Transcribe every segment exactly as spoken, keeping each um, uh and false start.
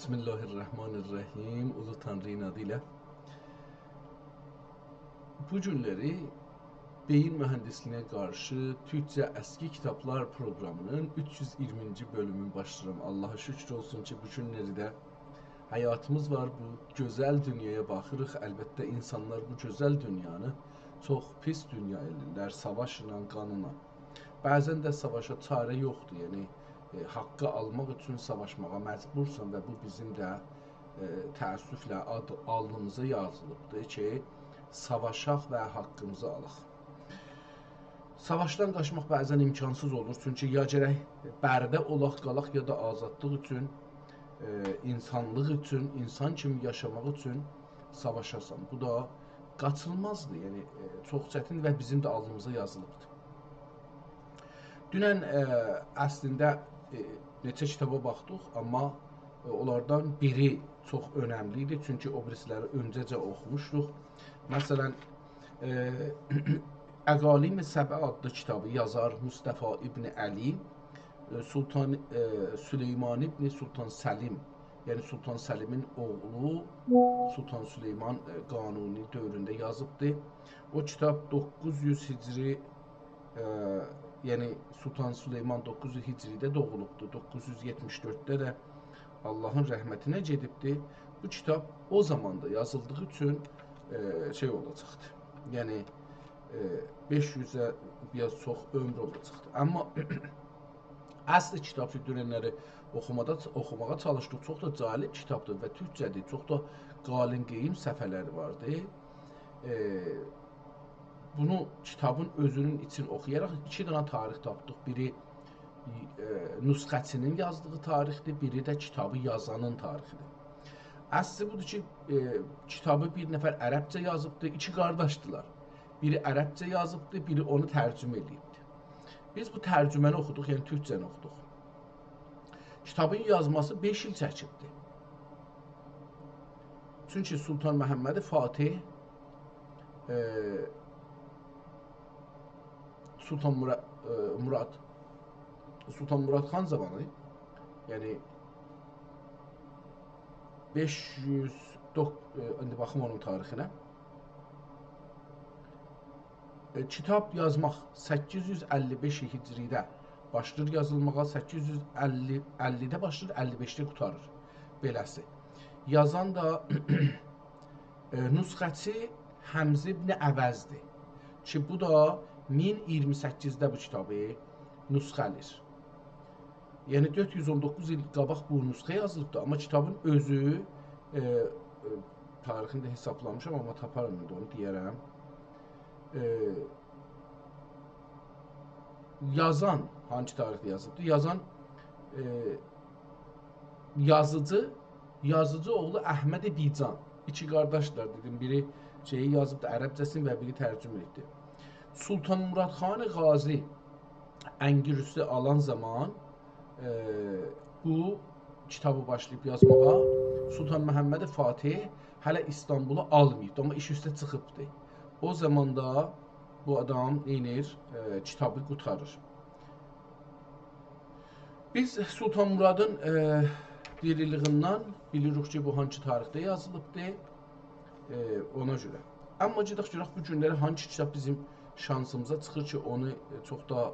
بسم الله الرحمن الرحیم. اولو تانری‌نین آدی ایله. بو گونلری بئیین موهندیسلیگینه قارشی تورکجه اسکی کیتابلار پروقرامی‌نین اوچ یوز اییرمینجی بؤلومونو باشلاییرام. آللاها شوکور اولسون کی، بو گونلری ده حیاتیمیز وار، بو گؤزل دونیایا باخیریق. البته، اینسانلار بو گؤزل دونیانی چوخ پیس دونیا ائله‌ییرلر، ساواشلا، قانلا. بعضا ده ساواشا چاره یوخدور، یعنی، ائ، حاققی آلماق اوچون ساواشماغا مجبورسان و بو بیزیم ده، ائ، تأسفله آد-، آلنیمیزا یازیلیبدیر کی، ساواشاق و حاققیمیزی آلاق. ساواشدان قاچماق بعضا امکانسیز اولور، چونکی یا گرک برده اولاق قالاق، یا دا آزادلیق اوچون، ائ، اینسانلیق اوچون، اینسان کیمی یاشاماق اوچون ساواشاسان. بو دا قاچیلمازدیر، یعنی، ائ، چوخ چتیندیر و بیزیم ده آلنیمیزا یازیلیبدیر. دونن، ائ، اصلینده، ائ، نئچه کیتابا باخدیق، آمما، ائ، اونلاردان بیری چوخ اؤنملی ایدی، چونکی او بیریسی‌لری اؤنجه‌جه اوخوموشدوق. مثلا، ائ، اقالیم سبعه آدلی کیتابی، یازار مصطفی ابن علی، ائ، سلطان، ائ، سلیمان ابن سلطان سلیم، یعنی سلطان سلیمین اوغلو سلطان سلیمان، ائ، قانونی دؤورونده یازیبدی. او کیتاب دوققوز یوز هجری، ائ، یعنی سلطان سلیمان دوققوز یوز هجری‌ده دوغولوبدو، دوققوز یوز یئتمیش دؤردده ده آللاهین رحمتینه گئدیبدی. بو کیتاب او زاماندا یازیلدیغی اوچون، ائ، شئی اولاجاقدی. یعنی، ائ، بئش یوزه بیر آز چوخ عؤمرو اولاجاقدی. آمما اصلی کیتاب کی، دوننلری اوخومادا، اوخوماغا چالیشدیق. چوخ دا جالب کیتابدیر و تورکجه‌دیر. چوخ دا قالین قئییم صفحه‌لری واردی. ائ، بونو کیتابین اؤزونون ایچین اوخویاراق ایکی دنه تاریخ تاپدیق. بیری، ائ، نسخه‌چی‌نین یازدیغی تاریخدیر، بیری ده کیتابی یازانین تاریخیدیر. اصلی بودور کی، ائ، کیتابی بیر نفر عربجه یازیبدی، ایکی قارداشدیلار. بیری عربجه یازیبدی، بیری اونو ترجمه ائله‌ییبدی. بیز بو ترجمه‌نی اوخودوق، یعنی تورکجه‌نی اوخودوق. کیتابین یازماسی بئش ایل چکیبدی. چونکی سلطان محمد فاتح، ائ، سلطان مرا-، ائ، مراد، سلطان مراد خان زامانی، یعنی بئش یوز دوق-، ائ، ایندی باخیم اونون تاریخینه. ائ، کیتاب یازماق سککیز یوز اللی بئش هجری‌ده باشلاییر یازیلماغا، سککیز یوز اللی، اللی‌ده باشلاییر، اللی بئشده قوتاریر. بئله‌سی. یازان دا، ائ، نسخه‌چی حمزه ابن عوض‌دیر کی، بو دا مین اییرمی سککیزده بو کیتابی نسخه‌لیر. یعنی، دؤرد یوز اون دوققوز ایل قاباق بو نسخه یازیلیبدی، آمما کیتابین اؤزو، ائ، ائ، تاریخینی ده حسابلامیشام، آمما تاپارام ایندی، اونو دئیه‌رم. ائ، یازان، هانسی تاریخده یازیلیبدی؟ یازان، ائ، یازیجی، یازیجی اوغلو احمد بیجان. ایکی قارداشدیلار، دئدیم، بیری شئیی یازیبدی عربجه‌سینی و بیری ترجمه ائتدی. سلطان مراد خان غازی انقیروسو آلان زامان، ائ، بو کیتابی باشلاییب یازماغا. سلطان محمد فاتح هله ایستانبولو آلماییبدی، آمما ایش اوسته چیخیبدی. او زاماندا بو آدام نئینیر؟ ائ، کیتابی قوتاریر. بیز سلطان مرادین، ائ، دیریلیگیندن بیلیریک کی، بو هانسی تاریخده یازیلیبدی، ائ، اونا گؤره. آمما گئدک گؤرک بو گونلری هانسی کیتاب بیزیم شانسیمیزا چیخیر کی، اونو، ائ، چوخ دا، ائ،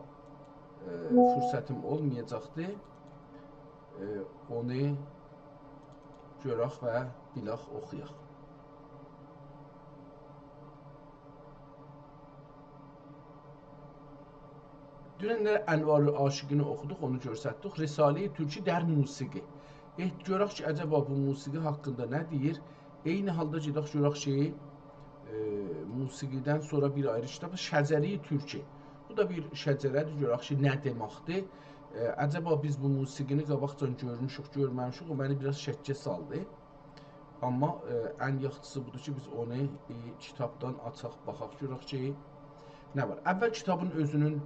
فرصتیم اولمایاجاقدی. ائ، اونو گؤرک و بیلک، اوخویاق. دوننلری انوار عاشقینی اوخودوق، اونو گؤرستدیک. رساله‌ی ترکی در موسیقی. ائ، گؤرک کی، عجبا بو موسیقی حاقیندا نه دئییر؟ عینی حالدا گئدک گؤرک کی، ائ، موسیقی‌دن سونرا بیر آیری کیتاب، شجره‌ی ترکی. بو دا بیر شجره‌دیر، گؤرک کی، نه دئمکدیر. ائ، عجبا بیز بو موسیقینی قاباقجان گؤرموشوک، گؤرمه‌میشیک، او منی بیر آز شکّه سالدی. آمما، ائ، ان یاخشیسی بودور کی، بیز اونو، ائ، کیتابدان آچاق، باخاق، گؤرک کی، نه وار. اول کیتابین اؤزونون،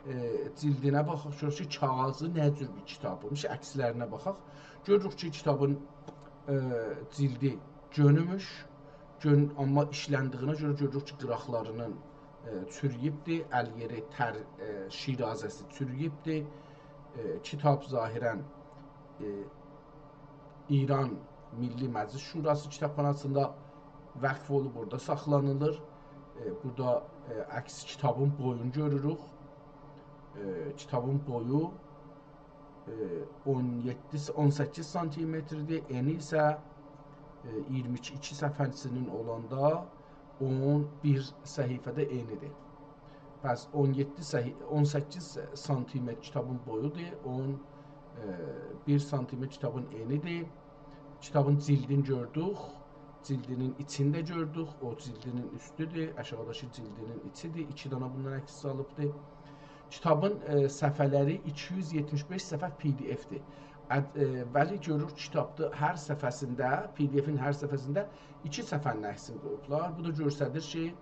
ائ، جلدینه باخاق، گؤرک کی، کاغیذی نه جور بیر کیتابیمیش، عکسلرینه باخاق. گؤروروک کی، کیتابین، ائ، جلدی گؤنوموش، گؤن-، آمما ایشلندیگینه گؤره گؤروروک کی، قیراقلاری‌نین، ائ، چورویوبدور، ال یئری تر-، ائ، شیرازه‌سی چورویوبدور. ائ، کیتاب ظاهراً، ائ، ایران میللی مجلس شوراسی کیتابخاناسیندا وقف اولوب، اورادا ساخلانیلیر. ائ، بورادا، ائ، عکس کیتابین بویونو گؤروروک. ائ، کیتابین بویو، ائ، اون یئددی، اون سککیز سانتیمتردیر، انی ایسه، ائ، اییرمی ایکی، ایکی صفحه‌سینین اولاندا اون بیر صفحه‌ده انیدیر. پس اون یئددی صفحه، اون سککیز سانتیمتر کیتابین بویودور، اون، ائ، بیر سانتیمتر کیتابین انیدیر. کیتابین جلدینی گؤردوک، جلدینین ایچینی ده گؤردوک، او جلدینین اوستودور، آشاغیداکی جلدینین ایچیدیر، ایکی دانا بوندان عکس آلیبدیر. کیتابین، ائ، صفحه‌لری ایکی یوز یئتمیش بئش صفحه پی دی اف‌دیر. اد-، ائ، ولی گؤروروک کیتابدا هر صفحه‌سینده، پی دی اف‌ین هر صفحه‌سینده ایکی صفحه‌نین عکسینی قویوبلار. بو دا گؤستریر کی،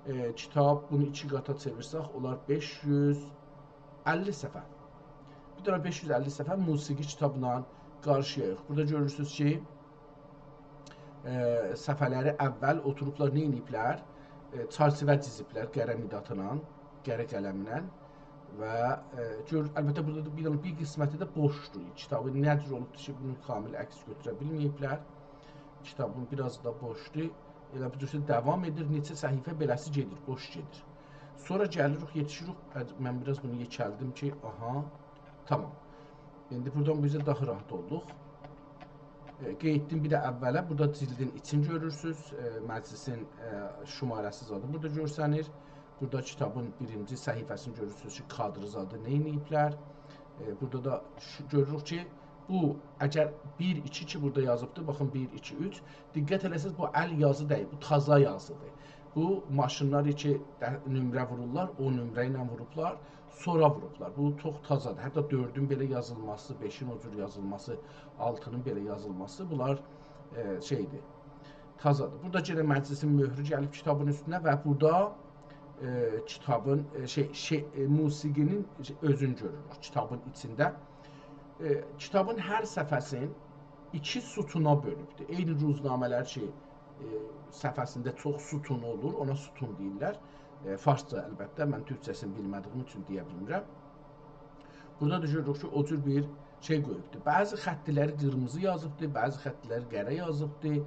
ائ، کیتاب، بونو ایکی قاتا چئویرسک، اولار بئش یوز اللی صفحه. بیر دنه بئش یوز اللی صفحه موسیقی کیتابلا قارشی‌یاییق. بورادا گؤرورسونوز کی، ائ، صفحه‌لری اول اوتوروبلار، نه ائدیبلر؟ ائ، چرچیوه جیزیبلر قره مدادلا، قره قلمله. و، ائ، گؤر، البته، بورادا دا بیر دنه، بیر قسمتی ده بوشدور. کیتابی نه جور اولوبدور کی، بونو کامل عکس گؤتوره بیلمه‌ییبلر. کیتابین بیر آز دا بوشدور. ائله بو جور داوام ائدیر، نئچه صفحه بئله‌سی گئدیر، بوش گئدیر. سونرا گلیریک، یئتیشیریک، اه، من بیر آز بونو یئکلدیم کی، آها، تامام. ایندی بورادان بیز ده داها راحت اولدوق. ائ، قاییتدیم بیر ده اوّله، بورادا جلدین ایچینی گؤرورسونوز، ائ، مجلسین، ائ، شماره‌سی زادی بورادا گؤرسنیر. بورادا کیتابین بیرینجی صفحه‌سینی گؤرورسونوز کی، کادری زادی نه ائدیبلر. ائ، بورادا دا شو-، گؤروروک کی، بو، اگر بیر، ایکی کی بورادا یازیبدیر، باخین، بیر، ایکی، اوچ، دقت ائله‌سز، بو ال یازی دئییل، بو تازا یازیدیر. بو ماشینلار کی، ده-، نمره وورورلار، او نمره ایله ووروبلار، سونرا ووروبلار. بو چوخ تازادیر. حتی دؤردون بئله یازیلماسی، بئشین او جور یازیلماسی، آلتینین بئله یازیلماسی، بونلار، ائ، شئیدیر، تازادیر. بورادا یئنه مجلسین مؤهرو گلیب کیتابین اوستونه و بورادا، ائ، کیتابین، ائ، شئی، شئی، ائ، موسیقی‌نین اؤزونو گؤروروک کیتابین ایچینده. ائ، کیتابین هر صفحه‌سین ایکی ستونا بؤلوبدور. عینی روزنامه‌لر کی، ائ، صفحه‌سینده چوخ ستون اولور، اونا ستون دئییرلر. ائ، فارسجا البته، من تورکجه‌سینی بیلمه‌دیییم اوچون دئیه بیلمیرم. بورادا دا گؤروروک کی، او جور بیر شئی قویوبدور. بعضی خطلری قیرمیزی یازیبدیر، بعضی خطلری قره یازیبدیر.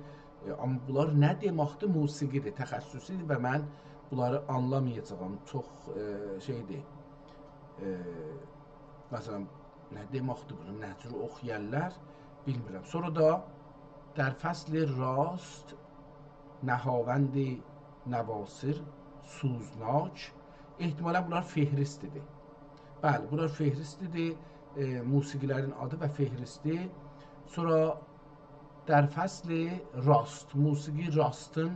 ائ، آمما بونلار نه دئمکدیر؟ موسیقی‌دیر، تخصصی‌دیر و من بونلاری آنلامایاجاغام. چوخ، ائ، شئیدیر. ائ، مثلا، نه دئمکدیر بونو، نه جور اوخویارلار، بیلمیرم. سونرا دا در فصل راست، نهاوند نواصر، سوزناک. احتمالا بونلار فهرستی‌دیر. بلی، بونلار فهرستی‌دیر. ائ، موسیقی‌لرین آدی و فهرستی. سونرا در فصل راست، موسیقی راستین،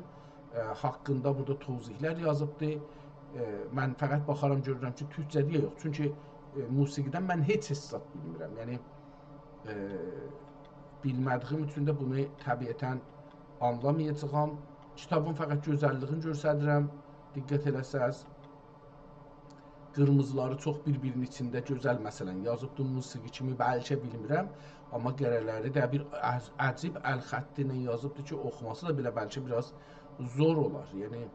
ائ، حاقیندا بورادا توضیحلر یازیبدی. ائ، من فقط باخارام، گؤرورم کی، تورکجه‌دی یا یوخ. چونکی، ائ، موسیقی‌دن من هئچ، هئچ زاد بیلمیرم. یعنی، ائ، بیلمه‌دیییم اوچون ده بونو طبیعتا آنلامایاجاغام. کیتابین فقط گؤزللیگینی گؤستریرم. دقت ائله‌سز، قیرمیزیلاری چوخ بیر-بیرینین ایچینده گؤزل، مثلا، یازیبدی، موسیقی کیمی، بلکه، بیلمیرم، آمما قره‌لری ده بیر عج-، عجیب ال خطی ایله یازیبدی کی، اوخوماسی دا بئله بلکه بیر آز زور اولار. یعنی، ائ،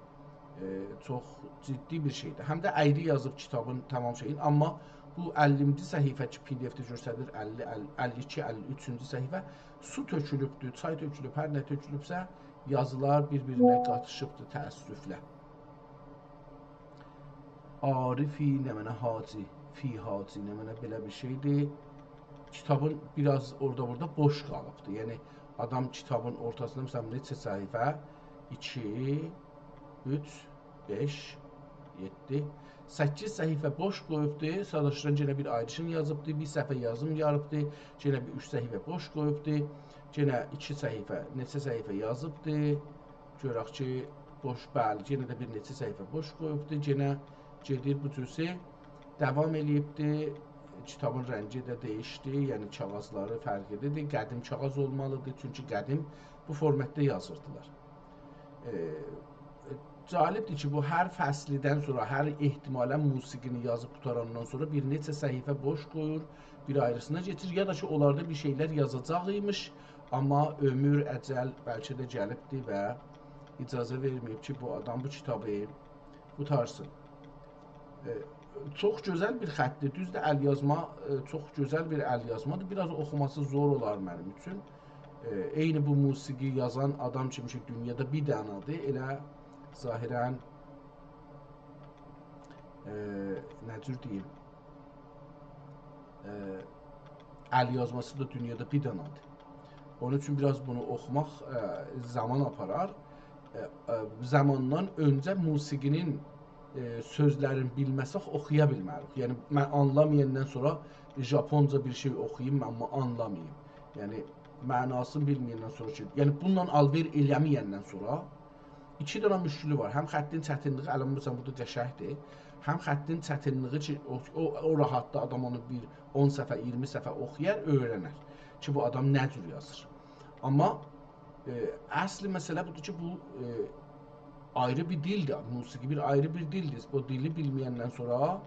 چوخ جدی بیر شئیدیر. هم ده اَیری یازیب کیتابین تمام شئیین، آمما بو اللینجی صفحه کی، پی دی اف‌ده گؤستریر، اللی، ال-، اللی ایکی، اللی اوچونجو صفحه، سو تؤکولوبدور، چای تؤکولوب، هر نه تؤکولوبسه، یازیلار بیر-بیرینه قاتیشیبدیر تأسفله. عارفی نمنه حاجی، فی حاجی نمنه، بئله بیر شئیدیر. کیتابین بیر آز اورادا بورادا بوش قالیبدیر. یعنی، آدام کیتابین اورتاسیندا، مثلا، نئچه صفحه؟ ایکی، اوچ، بئش، یئددی، سککیز صفحه بوش قویوبدور. ساداشیدان یئنه بیر آیریشین یازیبدی، بیر صفحه یازیم یاریبدی، یئنه بیر اوچ صفحه بوش قویوبدو، یئنه ایکی صفحه، نئچه صفحه یازیبدی. گؤرک کی، بوش، بلی، یئنه ده بیر نئچه صفحه بوش قویوبدو. یئنه گئدیر بو جورسه داوام ائله‌ییبدی. کیتابین رنگی ده دییشدی، یعنی کاغیذلاری فرقلی‌دیر. قدیم کاغیذ اولمالی‌دیر، چونکی قدیم بو فورماتدا یازیردیلار. ائ، جالبدیر کی، بو هر فصلیدن سونرا، هر احتمالا موسیقینی یازیب قوتاراندان سونرا بیر نئچه صفحه بوش قویور، بیر آیریسینا کئچیر، یا دا کی، اونلاردا بیر شئیلر یازاجاق ایمیش، آمما عؤمور، اجل بلکه ده گلیبدی و اجازه وئرمه‌ییب کی، بو آدام بو کیتابی قوتارسین. ائ، چوخ گؤزل بیر خطدیر. دوزدور، ال‌یازما، ائ، چوخ گؤزل بیر ال‌یازمادیر. بیر آز اوخوماسی زور اولار منیم اوچون. ائ، عینی بو موسیقی یازان آدام کیمی کی، دونیادا بیر دنه‌دیر، ائله ظاهراً، ائ، نه جور دئییم، ائ، ال یازماسی دا دونیادا بیر دنه‌دیر. اونون اوچون بیر آز بونو اوخوماق، ائ، زامان آپارار. ائ، ائ، زاماندان اؤنجه موسیقی‌نین، ائ، سؤزلرینی بیلمه‌سک اوخویا بیلمه‌ریک. یعنی، من آنلامایاندان سونرا ژاپونجا بیر شئی اوخویوم، آمما آنلاماییم. یعنی، معناسینی بیلمه‌یندن سونرا کی، یعنی، بونونلا آل‌وئر ائله‌مه‌یندن سونرا ایکی دنه مشکلی وار. هم خطین چتینلیگی، الان مثلاً بورادا قشنگدیر. هم خطین چتینلیگی کی، او، او، او راحتدا آدام اونو بیر اون صفحه، اییرمی صفحه اوخویار، اؤیرنر کی، بو آدام نه جور یازیر. آمما، ائ، اصلی مسئله بودور کی، بو، ائ، آیری بیر دیلدیر. موسیقی بیر آیری بیر دیلدیر. او دیلی بیلمه‌یندن سونرا،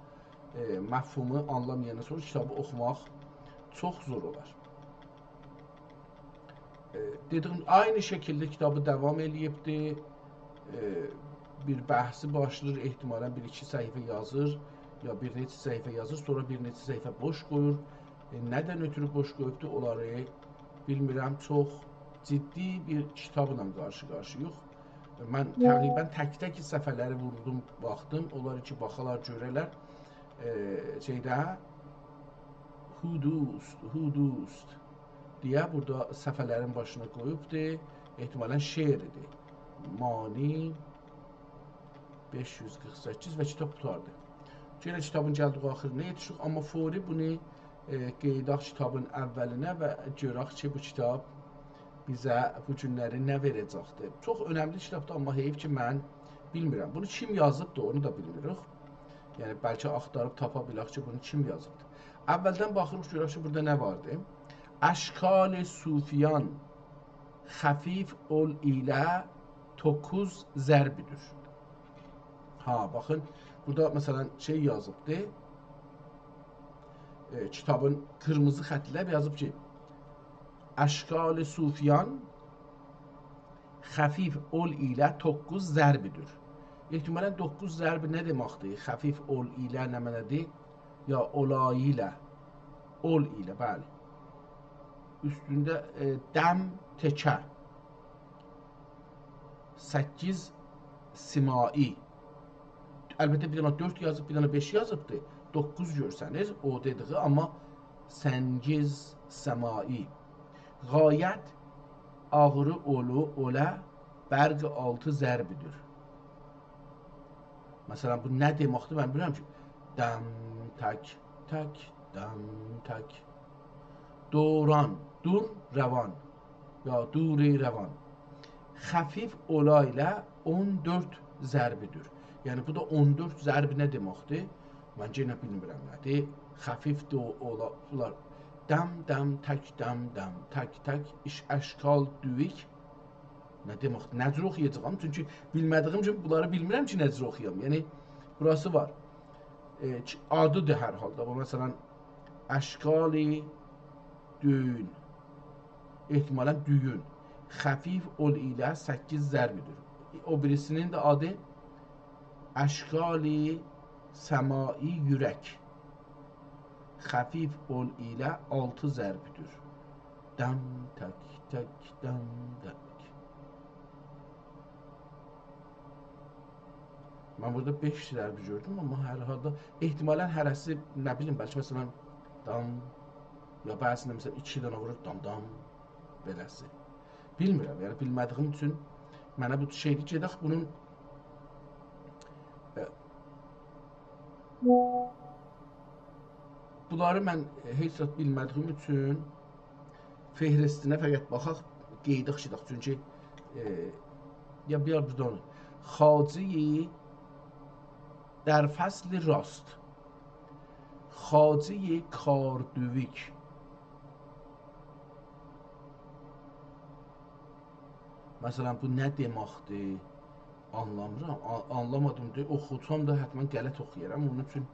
ائ، مفهومو آنلامایاندان سونرا کیتابی اوخوماق چوخ زور اولار. ائ، دئدیگیم، عینی شکیلده کیتابی داوام ائله‌ییبدی. ائ، بیر بحثی باشلاییر، احتمالاً بیر ایکی صفحه یازیر، یا بیر نئچه صفحه یازیر، سونرا بیر نئچه صفحه بوش قویور. ائ، نه‌دن اؤترو بوش قویوبدو، اونلاری بیلمیرم. چوخ جدی بیر کیتابلا قارشی-قارشی‌ییق. من تقریباً تک‌تک صفحه‌لری ووردوم، باخدیم. اونلار کی، باخالار، گؤره‌لر. ائ، شئیده، هو دوست، هو دوست دئیه بورادا صفحه‌لرین باشینا قویوبدو. احتمالاً شعر ایدی. مانی بئش یوز قیرخ سککیز و کیتاب قوتاردی. یئنه کیتابین گلدیک آخیرینا یئتیشیریک، آمما فوری بونو، ائ، قویاق کیتابین اولینه و گؤرک کی، بو کیتاب بیزه بو گونلری نه وئره‌جکدیر. چوخ اؤنملی کیتابدیر، آمما حیف کی، من بیلمیرم. بونو کیم یازیبدی، اونو دا بیلمیریک. یعنی، بلکه آختاریب تاپا بیلک کی، بونو کیم یازیبدی. اولدن باخیریق، گؤرک کی، بورادا نه واردی؟ اشکال صوفیان خفیف ال ایله توکوز ضربی‌دیر. ها، باخین، بورادا، مثلاً، شئی یازیبدی. ائ، کیتابین قیرمیزی خط ایله یازیب کی، اشکال صوفیان خفیف ال ایله توکوز ضربی‌دیر. احتمالاً دوققوز ضرب نه دئمکدیر؟ خفیف ال ایله نه معنادیر؟ یا اولایی ایله. ال ایله، بلی. اوستونده، ائ، دم تکه. سککیز سمایی. البته، بیر دنه دؤرد یازیب، بیر دنه بئش یازیبدی. دوققوز گؤرسنیر، او دئدیگی، آمما سنگیز سمایی. غایت آغری اولو، اوله، برق آلتی ضربی‌دیر. مثلاً، بو نه دئمکدیر، من بیلمیرم کی. دم تک تک، دم تک. دوران، دور روان. یا دور روان. خفیف اولایلا اون دؤرد ضربی‌دیر. یعنی، بو دا اون دؤرد ضرب نه دئمکدیر؟ من یئنه بیلمیرم نه‌دیر. خفیف ده اولا، بونلار دم دم، تک دم دم، تک تک، ایش اشکال دویک. نه دئمک، نه جور اوخویاجاغام؟ چونکی بیلمه‌دیگیم اوچون بونلاری بیلمیرم کی، نه جور اوخویام. یعنی، بوراسی وار. ائ، کی، آدی‌دیر هر حالدا. بو، مثلاً، اشکالی دویون. احتمالاً دویون. خفیف اول ایله سککیز ضربی‌دیر. او بیریسی‌نین ده آدی اشکالی سمایی یورک. خفیف اول ایله آلتی ضربی‌دیر. دم تک تک، دم تک. من بورادا بئش ضربی گؤردوم، آمما هر حالدا احتمالاً هره‌سی، نه بیلیم، بلکه مثلاً دام، یا بعضی‌نده مثلاً ایکی دنه وورور، دام دام، بئله‌سی. بیلمیرم، یعنی بیلمه‌دیگیم اوچون منه بو شئیدیر. گئدک بونون، ائ، بونلاری من هئچ زاد بیلمه‌دیگیم اوچون فهرستینه فقط باخاق، قئییداق گئدک. چونکی، ائ، یا بیر آز بورادا اونو. خواجه‌ی در فصل راست. خواجه‌ی کاردویک. مثلاً، بو نه دئمکدیر؟ آنلامیرام. آ-، آنلامادیم دئیه اوخوسام دا حتماً غلط اوخویارام. اونون اوچون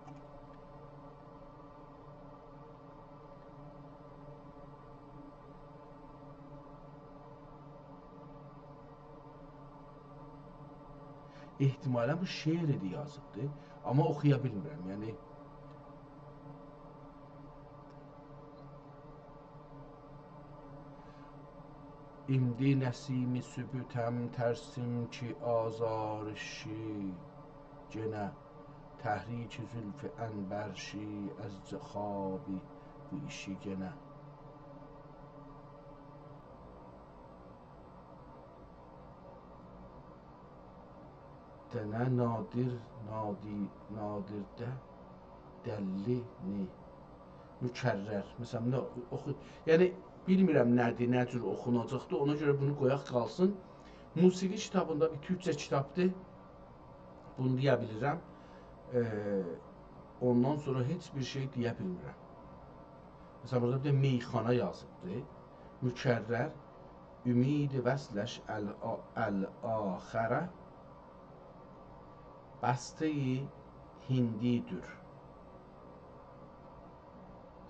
احتمالاً بو شعر ایدی یازیبدی. آمما اوخویا بیلمیرم، یعنی. ایندی نسیم صبحدم ترسیم کی آزار شی گئنه، تحریک زلف عنبر شی از خوابی بو ایشی گئنه. دنه نادر، نادی-، نادرده دللی نی. مکرر. مثلا، نه اوخو-، یعنی، بیلمیرم نه‌دیر، نه جور اوخوناجاقدیر. اونا گؤره بونو قویاق قالسین. موسیقی کیتابیندا بیر تورکجه کیتابدیر. بونو دئیه بیلیرم. ائ، اوندان سونرا هئچ بیر شئی دئیه بیلمیرم. مثلا، بورادا بیر ده میخانه یازیبدی. مکرر، امید وصلش ال-، الاخره، بسته‌ی هندی دور.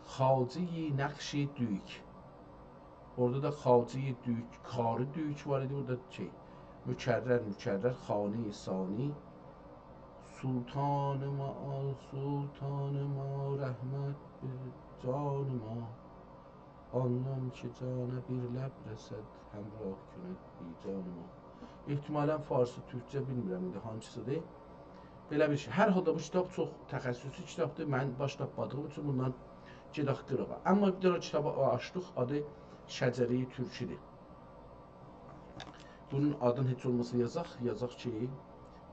خواجه‌ی نقش دویک. اورادا دا خواجه‌ی دویک، کاری دویک وار ایدی، بورادا شئی، مکرر، مکرر، خانه‌ی ثانی. سلطان ما، آل سلطان ما، رحمت به جان ما. آنلان کی جانه بیر لب رسد، همراه کند بی جان ما. احتمالا فارسی، تورکجه بیلمیرم ایندی هانسیسیدیر. بئله بیر شئی. هر حالدا بو کیتاب چوخ تخصصی کیتابدیر. من باش تاپمادیغیم اوچون بوندان گئدک قیراغا. اما بیر دنه کیتابی آچدیق، آدی شجره‌ی تورکی‌دیر. بونون آدینی هئچ اولماسا یازاق، یازاق کی،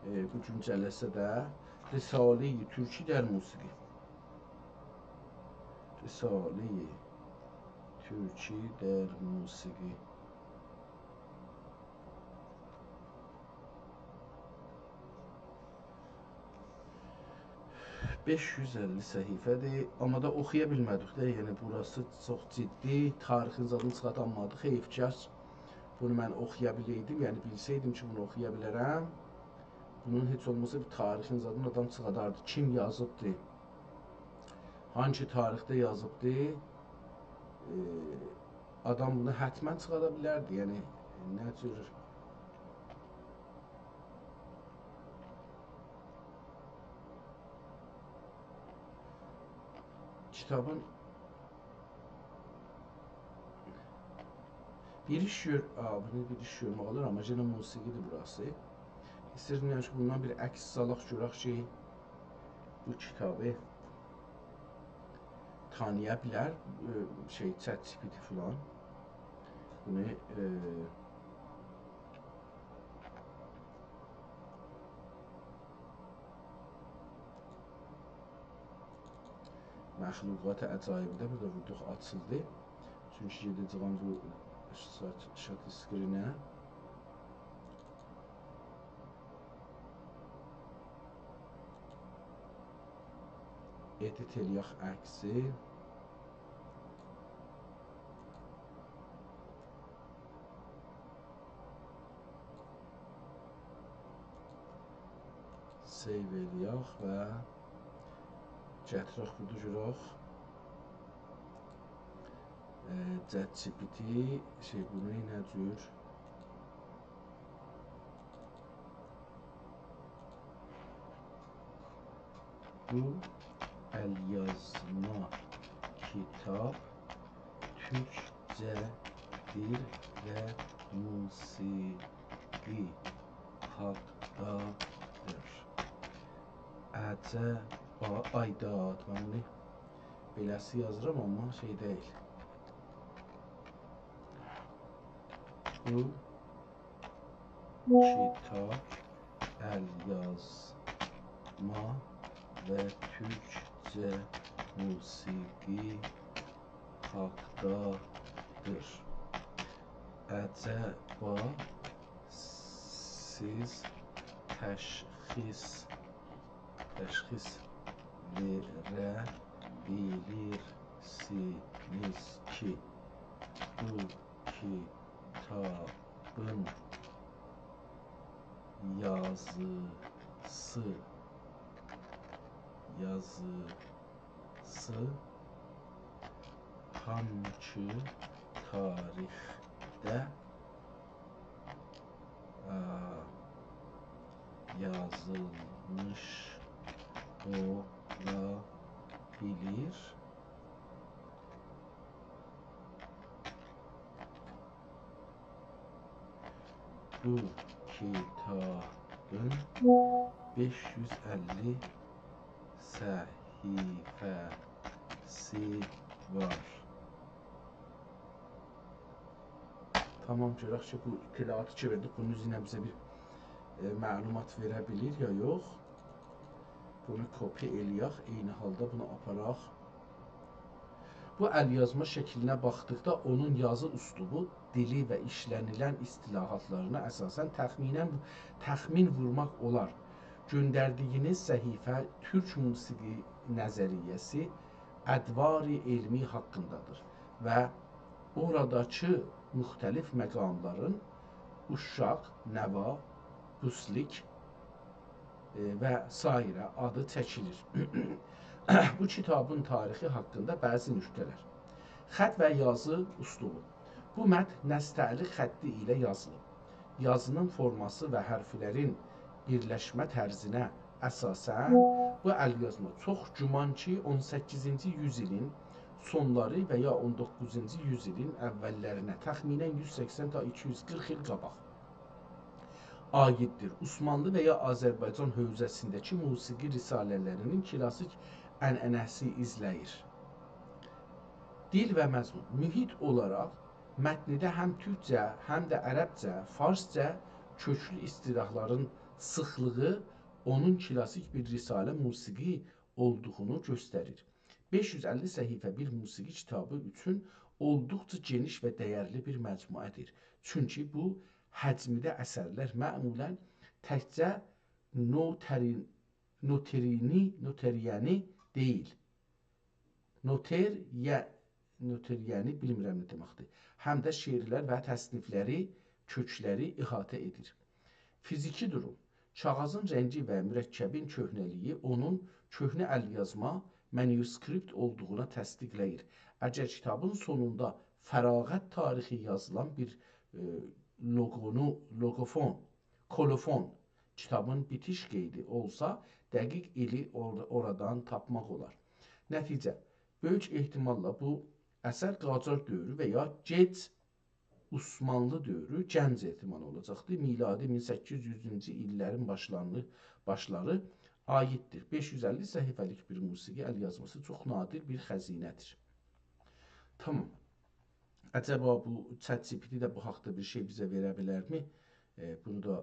ائ، بو گون جلسه‌ده رساله‌ی تورکی در موسیقی. رساله‌ی تورکی در موسیقی. بئش یوز اللی صفحه‌دیر، اما دا اوخویا بیلمه‌دیک ده، یعنی بوراسی چوخ جدی، تاریخین زادینی چیخاردانمادیق، حئیف کی، بونو من اوخویا بیلئیدیم، یعنی بیلسئیدیم کی، بونو اوخویا بیلرم، بونون هئچ اولماسا بیر تاریخین زادینی آدام چیخارداردی. کیم یازیبدی؟ هانسی تاریخده یازیبدی؟ ائ، آدام بونو حتما چیخاردا بیلردی. یعنی، نه جور کیتابین بیر ایش گؤر-، آ، بونو بیر ایش گؤرمک اولار، اما یئنه موسیقی‌دیر بوراسی. ایسته‌ییرم کی، بوندان بیر عکس سالاق، گؤرک کی، بو کیتابی تانییا بیلر، ائ، شئی، ChatGPT فلان. بونو، ائ، مخلوقات عجایبی ده بورادا ووردوق، آچیلدی. چونکی گئده‌جه‌یم بو شات، شات اسکرینه. ادیت ائله‌یک عکسی. سیو ائله‌یک و گتیرک بورادا گؤرک. ائ، ChatGPT، شئی، بونو نه جور؟ بو ال‌یازما کیتاب تورکجه دیل و موسیقی حاقدادیر. عجبا، آی داد، من بونو بئله‌سی یازیرام، اما شئی دئییل. بو کیتاب ال‌یازما و تورکجه موسیقی حاقدادیر. عجبا سیز تشخیص، تشخیص وئره بیلیرسینیز کی، بو کیتابین یازیسی، یازیسی هانسی تاریخده، ا، یازیلمیش اولا بیلیر؟ بو کیتابین بئش یوز اللی صفحه‌سی وار. تامام، گؤرک کی، بو اطلاعاتی کی وئردیک، بونون اوزو ایله بیزه بیر، ائ، معلومات وئره بیلیر یا یوخ. بونو کپی ائله‌یک، عینی حالدا بونو آپاراق. بو ال‌یازما شکلینه باخدیقدا اونون یازی اسلوبو، دیلی و ایشله‌نیلن اصطلاحاتلارینا اساساً تخمیناً، تخمین وورماق اولار. گؤندردیگینیز صفحه تورک موسیقی نظریه‌سی، ادوار علمی حاقیندادیر و اوراداکی مختلف مقاملارین اوشاق، نوا، بوسلیک، ائ، و سایره آدی چکیلیر. بو کیتابین تاریخی حاقیندا بعضی نکته‌لر. خط و یازی اسلوبو. بو متن نستعلیق خطی ایله یازیلیب. یازینین فورماسی و حرفلرین بیرلشمه طرزینه اساساً بو ال‌یازما چوخ گمان کی، اون سککیزینجی یوز ایلین سونلاری و یا اون دوققوزونجو یوز ایلین اوللرینه، تخمیناً یوز سکسن تا ایکی یوز قیرخ ایل قاباق عاییددیر. عثمانلی و یا آذربایجان حوزه‌سینده‌کی موسیقی رساله‌لرینین کلاسیک عنعنه‌سی ایزله‌ییر. دیل و مضمون. محیط اولاراق متنده هم تورکجه، هم ده عربجه، فارسجا کؤکلو اصطلاحلارین سیخلیغی اونون کلاسیک بیر رساله موسیقی اولدوغونو گؤستریر. بئش یوز اللی صفحه بیر موسیقی کیتابی اوچون اولدوقجا گئنیش و دَیرلی بیر مجموعه‌دیر. چونکی بو حجمده اثرلر معمولاً تکجه نوترین-، نوترینی، نوتریه‌نی دئییل. نوتریه-، نوتریه‌نی بیلمیرم نه دئمکدیر. هم ده شعرلر و تصنیفلری، کؤکلری احاطه ائدیر. فیزیکی دوروم. کاغیذین رنگی و مرکبین کؤهنه‌لیگی اونون کؤهنه ال‌یازما، مانوسکریپت اولدوغونا تصدیقله‌ییر. اگر کیتابین سونوندا فراغت تاریخی یازیلان بیر، ائ، لوگونو، لوگوفون، کولوفون، کیتابین بیتیش قیدی اولسا، دقیق ایلی اور-، اورادان تاپماق اولار. نتیجه، بؤیوک احتماللا بو اثر قاجار دؤورو و یا گئج عثمانلی دؤورو، گنج احتمال اولاجاقدیر، میلادی مین سککیز یوزونجو ایللرین باشلانی-، باشلاری عاییددیر. بئش یوز اللی صفحه‌لیک بیر موسیقی ال‌یازماسی چوخ نادر بیر خزینه‌دیر. تامام. عجبا بو ChatGPT ده بو حاقدا بیر شئی بیزه وئره بیلرمی؟ ائ، بونو دا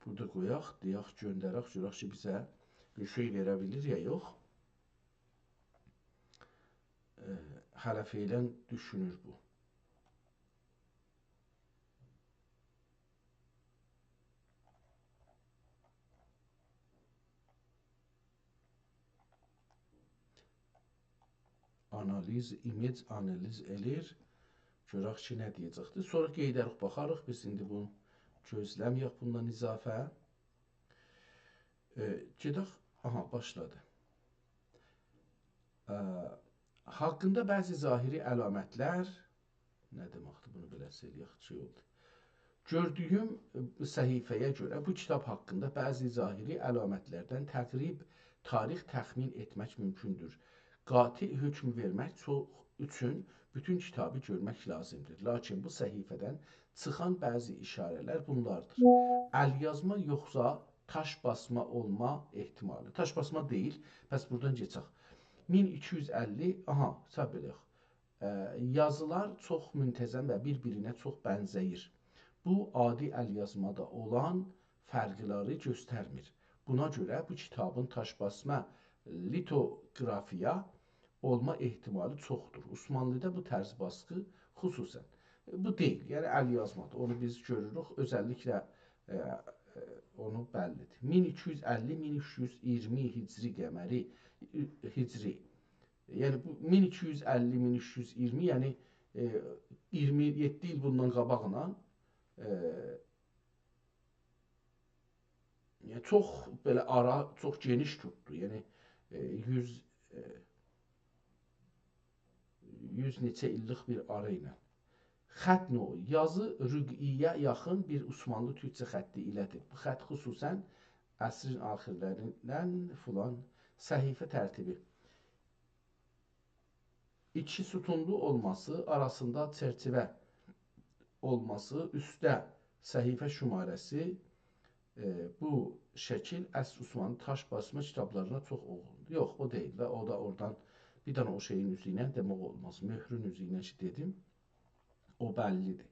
بورادا قویاق، دئیک، گؤندرک، گؤرک کی، بیزه بیر شئی وئره بیلیر یا یوخ. ائ، هله فعلاً دوشونور بو. آنالیز، image آنالیز ائله‌ییر. گؤرک کی، نه دئیه‌جکدیر. سونرا قئییدریک، باخاریق. بیز ایندی بونو گؤزله‌مه‌یک بوندان اضافه. ائ، گئدک. آها، باشلادی. ائ، حاقیندا بعضی ظاهری علامتلر، نه دئمکدیر، بونو بئله سیلک، چی اولدو؟ گؤردویوم، ائ، صفحه‌یه گؤره بو کیتاب حاقیندا بعضی ظاهری علامتلردن تقریب تاریخ تخمین ائتمک مومکوندور. قاطع حکم وئرمک چوخ اوچون بوتون کیتابی گؤرمک لازیمدیر. لاکین بو صفحه‌دن چیخان بعضی اشاره‌لر بونلاردیر. ال‌یازما یوخسا داش باسما اولما احتمالی. داش باسما دئییل، پس بورادان کئچک. مین ایکی یوز اللی، آها، صبر ائله‌یک. ائ، یازیلار چوخ منتظم و بیر-بیرینه چوخ بنزه‌ییر. بو، عادی ال‌یازمادا اولان فرقلری گؤسترمیر. بونا گؤره بو کیتابین داش باسما لیتوگرافیا اولما احتمالی چوخدور. عثمانلیدا بو طرز باسقی خصوصاً، ائ، بو دئییل، یعنی ال‌یازمادیر. اونو بیز گؤروروک، اؤزللیکله، ائ، ائ، اونو بللیدیر. مین ایکی یوز اللی، مین اوچ یوز اییرمی هجری قمری، ائ، هجری. یعنی بو مین ایکی یوز اللی، مین اوچ یوز اییرمی، یعنی، ائ، اییرمی یئددی ایل بوندان قاباقلا، ائ، یعنی چوخ بئله آرا، چوخ گئنیش توتدو. یعنی، ائ، یوز، ائ، یوز نئچه ایللیک بیر آرا ایله. خط نوعو. یازی رقعه‌یه یاخین بیر عثمانلی تورکجه خطی ایله‌دیر. بو خط خصوصاً عصرین آخیرلریندن فلان صفحه ترتیبی. ایکی ستونلو اولماسی، آراسیندا چرچیوه اولماسی، اوستده صفحه شماره‌سی، ائ، بو شکیل عصر عثمانی تاش باسما کیتابلارینا چوخ اویغوندور. یوخ، او دئییل ده، او دا اورادان بیر دنه او شئیین اوزو ایله دئمک اولماز، مؤهرون اوزو ایله کی دئدیم، او بللی‌دیر.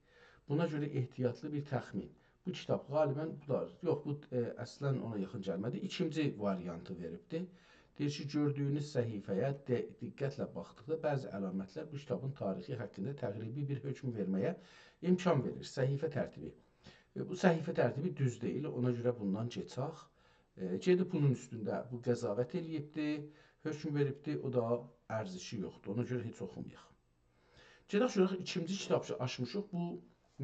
بونا گؤره احتیاطلی بیر تخمین. بو کیتاب غالباً، بو دا، یوخ، بو، ائ، اصلاً اونا یاخین گلمه‌دی. ایکینجی واریانتی وئریبدی. دئییر کی، گؤردویونوز صفحه‌یه د-، دقتله باخدیقدا بعضی علامتلر بو کیتابین تاریخی حاقیندا تقریبی بیر حکم وئرمه‌یه امکان وئریر. صفحه ترتیبی. ائ، بو صفحه ترتیبی دوز دئییل، اونا گؤره بوندان کئچک. ائ، گئدیب بونون اوستونده بو قضاوت ائله‌ییبدی، حکم وئریبدی، او دا ارزشی یوخدور. اونا گؤره هئچ اوخومایاق. گئدک گؤرک ایکینجی کیتاب کی آچمیشیق، بو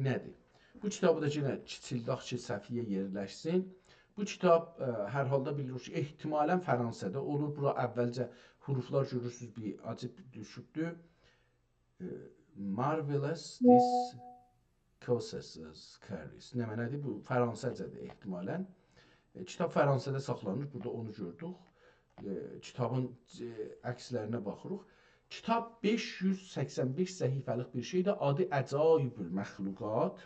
نه‌دیر؟ بو کیتابی دا یئنه کیچیلدک کی صفحه‌یه یئرلشسین. بو کیتاب، ائ، هر حالدا بیلیریک کی، احتمالاً فرانسه‌ده اولور. بورا اولجه حروفلار گؤرورسونوز، بیر عجیب دوشوبدور. ائ، Marvelous Discourses Carries. نه معنادیر؟ بو فرانسه‌جه‌دیر احتمالاً. ائ، کیتاب فرانسه‌ده ساخلانیر. بورادا اونو گؤردوک. ائ، کیتابین، ائ، عکسلرینه باخیریق. کیتاب بئش یوز سکسن بئش صفحه‌لیک بیر شئیدیر. آدی عجایب المخلوقات.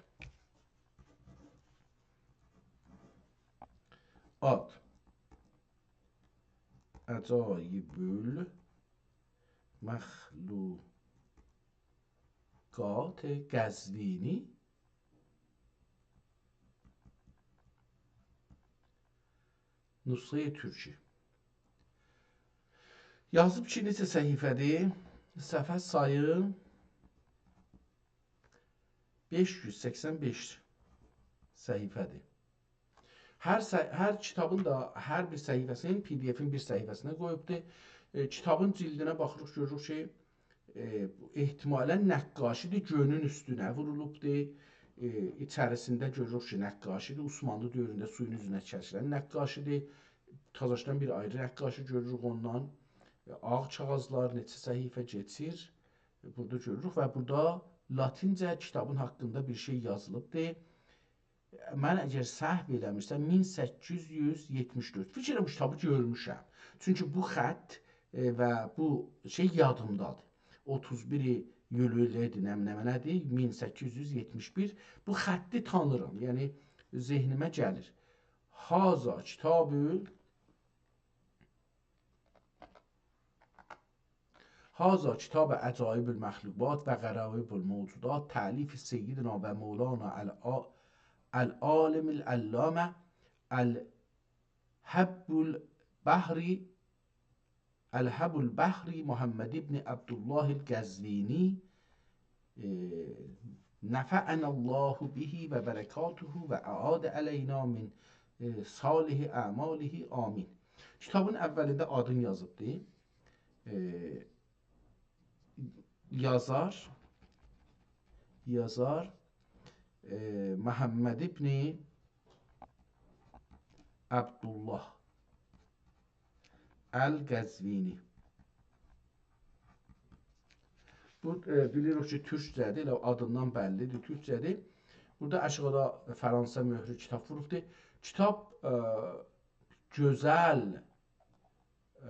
آد. عجایب المخلوقات قزوینی. نسخه‌ی تورکی. یازیب کی، نئچه صفحه‌دیر؟ صفحه سایی بئش یوز سکسن بئش صفحه‌دیر. هر ص-، هر کیتابین دا هر بیر صفحه‌سینی، پی دی افین بیر صفحه‌سینه قویوبدور. ائ، کیتابین جلدینه باخیریق، گؤروروک کی، ائ، احتمالاً نقاشی‌دیر، گؤنون اوستونه وورولوبدور. ائ، ایچریسینده گؤروروک کی، نقاشی‌دیر. عثمانلی دؤورونده سویون اوزونه چکیلن نقاشی‌دیر. تازاشدان بیر آیری نقاشی گؤروروک اوندان. ائ، آغ کاغیذلار، نئچه صفحه کئچیر. ائ، بورادا گؤروروک و بورادا لاتینجه کیتابین حاقیندا بیر شئی یازیلیبدیر. من اگر سهو ائله‌میرسم، مین سککیز یوز یئتمیش دؤرد. فیکر ائلیرم، بو کیتابی گؤرموشم. چونکی بو خط، ائ، و بو شئی یادیمدادیر. اوتوز بیر اییول ائله‌دی، نه، نه، نه‌دیر؟ مین سککیز یوز یئتمیش بیر. بو خطی تانیرام. یعنی، ذهنیمه گلیر. هذا کتاب هذا کتاب عجایب المخلوقات و غرایب الموجودات، تألیف سیدنا و مولانا الع-، العالم العلامة الحبر البحر، الحبر البحر محمد بن عبدالله القزوینی، ائ، نفعنا الله به و برکاته و اعاد علینا من، ائ، صالح اعماله، آمین. کیتابین اولینده آدینی یازیبدی. ائ، یازار، یازار، ائ، محمد ابن عبدالله القزوینی. بو، ائ، بیلیریک کی، تورکجه‌دیر، ائله آدیندان بللی‌دیر، تورکجه‌دیر. بورادا آشاغیدا فرانسه مؤهرو کیتاب ووروبدور. کیتاب، ائ، گؤزل، ائ،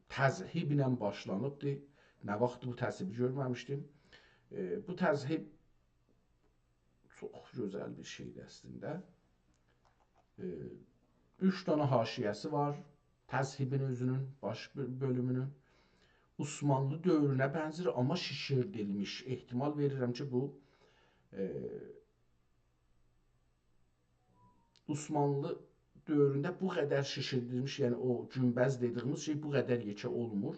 تذهیبله باشلانیبدیر. نه واختدیر بو تذهیبی گؤرمه‌میشدیم. ائ، بو تذهیب چوخ گؤزل بیر شئیدیر اصلینده. ائ، اوچ دنه حاشیه‌سی وار. تذهیبین اؤزونون باش بؤ-، بؤلومونون. عثمانلی دؤورونه بنزیر، آمما شیشیردیلمیش. احتمال وئریرم کی، بو، ائ، عثمانلی دؤورونده بو قدر شیشیردیلمیش، یعنی او گونبذ دئدیییمیز شئی بو قدر یئکه اولمور.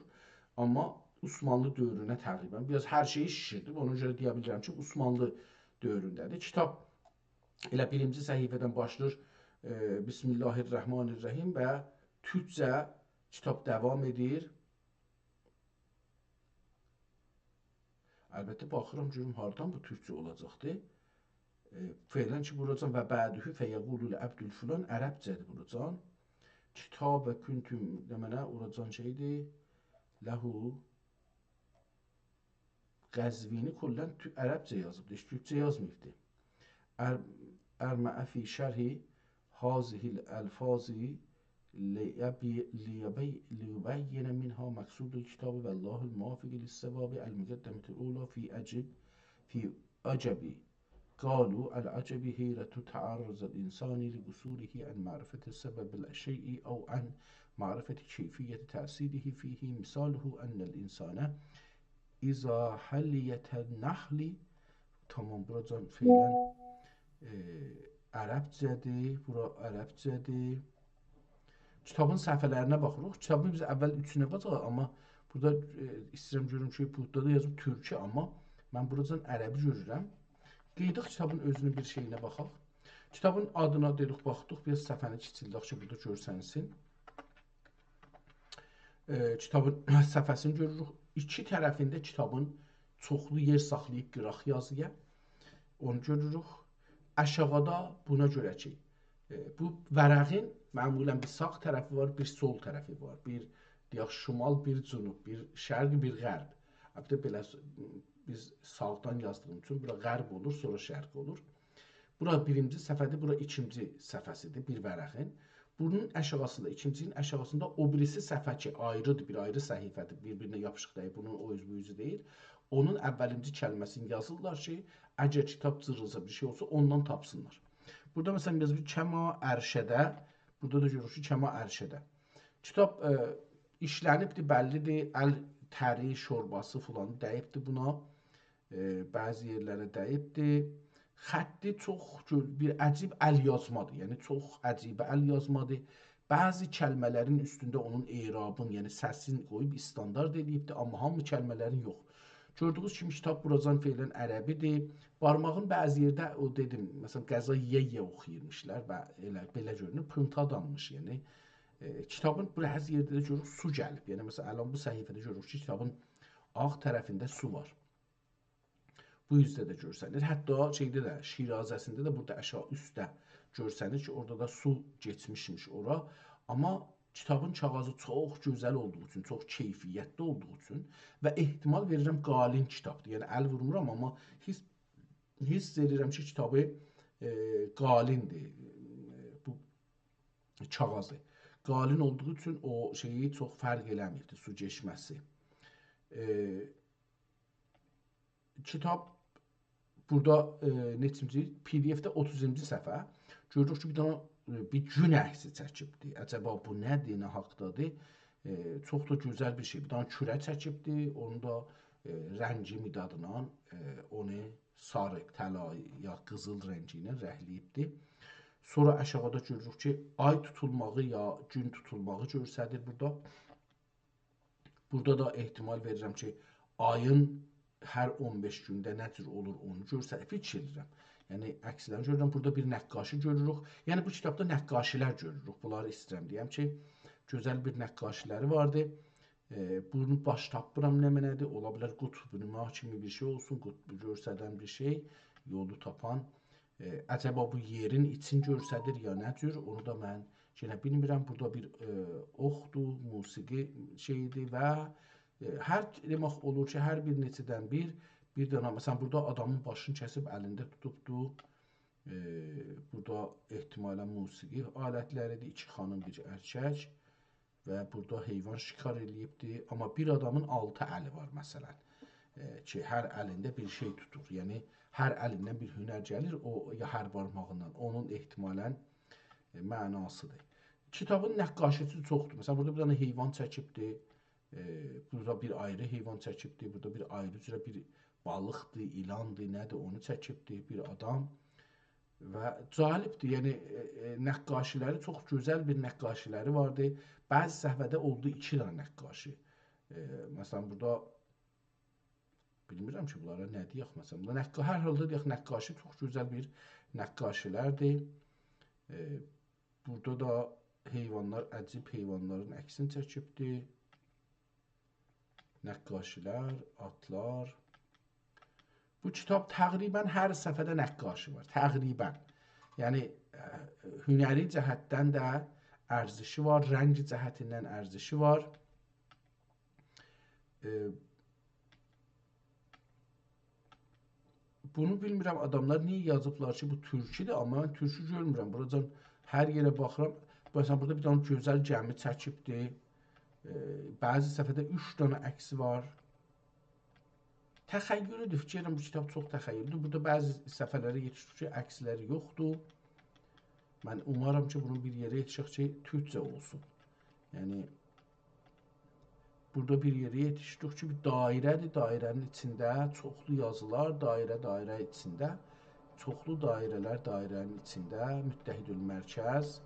آمما عثمانلی دؤورونه تقریباً، بیر آز هر شئیی شیشیردیب، اونا گؤره دئیه بیلیرم کی، عثمانلی دؤورونده‌دیر. کیتاب ائله بیرینجی صفحه‌دن باشلاییر، ائ، بسم الله الرحمن الرحیم و تورکجه کیتاب داوام ائدیر. البته، باخیرام، گؤروم هاردان بو تورکجه اولاجاقدی. ائ، فعلاً کی، بوراجان «و بعده فیقول العبد الفلان» عربجه‌دیر بوراجان. کتاب و کنتم، دئمه‌لی، اوراجان شئیدیر، له قزوینی کلاً تو-، عربجه یازیبدی، هئچ تورکجه یازماییبدی. ار-، ارمع فی شرح هذه الالفاظ لیبی-، لیبی-، لیبین منها مقصود الکتاب والله الموفق للصواب المقدمة الأولی فی عجب، فی عجبی. قالوا العجب حیرة تعرض الإنسان لقصوره عن معرفة سبب الشیء أو عن معرفة کیفیة تأثیره فیه. مثاله أن الإنسان إذا حلیت النحل، تامام، بوراجان فعلاً، ائ، عربجه‌دیر، بورا عربجه‌دیر. کیتابین صفحه‌لرینه باخیریق. کیتابین بیز اول ایچینه باخاق، آمما بورادا، ائ، ایسته‌ییرم گؤروم کی، بورادا دا یازیب تورکی، آمما من بوراجان عربی گؤرورم. قاییداق کیتابین اؤزونون بیر شئیینه باخاق. کیتابین آدینا دئدیک، باخدیق، بیر آز صفحه‌نی کیچیلدک کی، بورادا گؤرسنسین. ائ، کیتابین صفحه‌سینی گؤروروک. ایکی طرفینده کیتابین چوخلو یئر ساخلاییب قیراق یازییا. اونو گؤروروک. آشاغیدا بونا گؤره کی، ائ، بو ورقین معمولاً بیر ساغ طرفی وار، بیر سول طرفی وار. بیر، دئیک، شمال، بیر جنوب، بیر شرق، بیر غرب. البته، بئله س-، بیز ساغدان یازدیغیم اوچون بورا غرب اولور، سونرا شرق اولور. بورا بیرینجی صفحه‌دیر، بورا ایکینجی صفحه‌سیدیر بیر ورقین. بونون آشاغیسیندا، ایکینجی‌نین آشاغیسیندا او بیریسی صفحه کی، آیریدیر، بیر آیری صفحه‌دیر، بیر-بیرینه یاپیشیق دئییل، بونون او اوزو بو اوزو دئییل. اونون اولینجی کلمه‌سینی یازیرلار کی، اگر کیتاب جیریلسا، بیر شئی اولسا، اوندان تاپسینلار. بورادا، مثلاً، یازیب «کما ارشد»، بورادا دا گؤروروک کی، «کما ارشد». کیتاب، ائ، ایشلنیبدیر، بللی‌دیر، ال تری، شورباسی فلانی دَییبدیر بونا. ائ، بعضی یئرلره دَییبدیر. خطی چوخ گؤ-، بیر عجیب ال یازمادیر. یعنی، چوخ عجیب ال یازمادیر. بعضی کلمه‌لرین اوستونده اونون اعرابین، یعنی سسین قویوب استاندارد ائله‌ییبدیر، آمما هامی کلمه‌لرین یوخ. گؤردویونوز کیمی، کیتاب بوراجان فعلاً عربی‌دیر. بارماغین بعضی یئرده، او دئدیم، مثلاً، غذا یئیه-یئیه اوخویورموشلار و ائله، بئله گؤرونور. پرینت آلینمیش، یعنی، ائ، کیتابین بعضی یئرده ده گؤروروک سو گلیب. یعنی، مثلاً، الان بو صفحه‌ده گؤروروک کی، کیتابین آغ طرفینده سو وار. بو اوزده ده گؤرسنیر. حتی شئیده ده، شیرازه‌سینده ده بورادا آشاغی اوستده گؤرسنیر کی، اورادا دا سو کئچمیشمیش اورا. آمما کیتابین کاغیذی چوخ گؤزل اولدوغو اوچون، چوخ کیفیتلی اولدوغو اوچون و احتمال وئریرم قالین کیتابدیر. یعنی ال وورمورام، آمما حس، حس ائدیرم کی، کیتابی، ائ، قالیندیر، ائ، بو کاغیذی. قالین اولدوغو اوچون او شئیی چوخ فرق ائله‌میردی، سو کئچمه‌سی. ائ، کیتاب بورادا، ائ، نئچینجی؟ پی دی اف‌ده اوتوزونجو صفحه. گؤروروک کی، بیر دنه، ائ، بیر گون عکسی چکیبدی. عجبا بو نه‌دیر، نه حاقدادیر؟ ائ، چوخ دا گؤزل بیر شئی. بیر دنه کوره چکیبدی. اونو دا، ائ، رنگی مدادینان، ائ، اونو ساری، طلا یا قیزیل رنگی ایله رنگله‌ییبدی. سونرا آشاغیدا گؤروروک کی، آی توتولماغی یا گون توتولماغی گؤرسدیر بورادا. بورادا دا احتمال وئریرم کی، آیین هر اون بئش گونده نه جور اولور، اونو گؤرسدیر. فیکیر ائدیرم. یعنی، عکسلرینی گؤرورم. بورادا بیر نقاشی گؤروروک. یعنی، بو کیتابدا نقاشی‌لر گؤروروک. بونلاری ایسته‌ییرم دئیم کی، گؤزل بیر نقاشی‌لری واردی. ائ، بونو باش تاپمیرام نمنه‌دیر. اولا بیلر قطب‌نما کیمی بیر شئی اولسون، قطبو گؤرسدن بیر شئی، یولو تاپان. ائ، عجبا بو یئرین ایچین گؤرسدیر یا نه جور، اونو دا من یئنه بیلمیرم. بورادا بیر، ائ، اوخدور، موسیقی شئیی‌دیر و، ائ، هر، دئمک اولور کی، هر بیر نئچه‌دن بیر، بیر دنه، مثلاً، بورادا آدامین باشینی کسیب الینده توتوبدو. ائ، بورادا احتمالاً موسیقی آلت‌لری‌دیر، ایکی خانیم، بیر ارکک. و بورادا حیوان شکار ائله‌ییبدی. آمما بیر آدامین آلتی الی وار، مثلاً. ائ، کی، هر الینده بیر شئی توتور. یعنی، هر الیندن بیر هنر گلیر، او، یا هر بارماغیندان. اونون احتمالاً، ائ، معناسی‌دیر. کیتابین نقاشی‌سی چوخدور. مثلاً، بورادا بیر دنه حیوان چکیبدی. ائ، بورادا بیر آیری حیوان چکیبدی. بورادا بیر آیری جوره بیر بالیقدیر، ایلاندیر، نه‌دیر، اونو چکیبدی بیر آدام. و جالبدیر، یعنی، ائ، ائ، نقاشی‌لری، چوخ گؤزل بیر نقاشی‌لری واردی. بعضی صفحه‌ده اولدو ایکی دنه نقاشی. ائ، مثلاً، بورادا بیلمیرم کی، بونلارا نه دئیک، مثلاً. بونلار نقا-، هر حالدا دئیک، نقاشی، چوخ گؤزل بیر نقاشی‌لردیر. ائ، بورادا دا حیوانلار، عجیب حیوانلارین عکسینی چکیبدی. نقاشی‌لر، آتلار. بو کیتاب تقریباً هر صفحه‌ده نقاشی وار. تقریباً. یعنی، ائ، هنری جهتدن ده ارزشی وار، رنگ جهتیندن ارزشی وار. ائ، بونو بیلمیرم، آداملار نییه یازیبلار کی، بو تورکودور، آمما من تورکو گؤرمورم. بوراجان هر یئره باخیرام. مثلا، بورادا بیر دنه گؤزل گمی چکیبدی. ائ، بعضی صفحه‌ده اوچ دنه عکسی وار. تخیلی‌دیر، فیکیر ائدیرم بو کیتاب چوخ تخیلی‌دیر. بورادا بعضی صفحه‌لره یئتیشدیک کی، عکسلری یوخدور. من اومارام کی، بونون بیر یئره یئتیشک کی، تورکجه اولسون. یعنی، بورادا بیر یئره یئتیشدیک کی، بیر دایره‌دیر، دایره‌نین ایچینده چوخلو یازیلار، دایره، دایره ایچینده، چوخلو دایره‌لر دایره‌نین ایچینده، متحدالمرکز.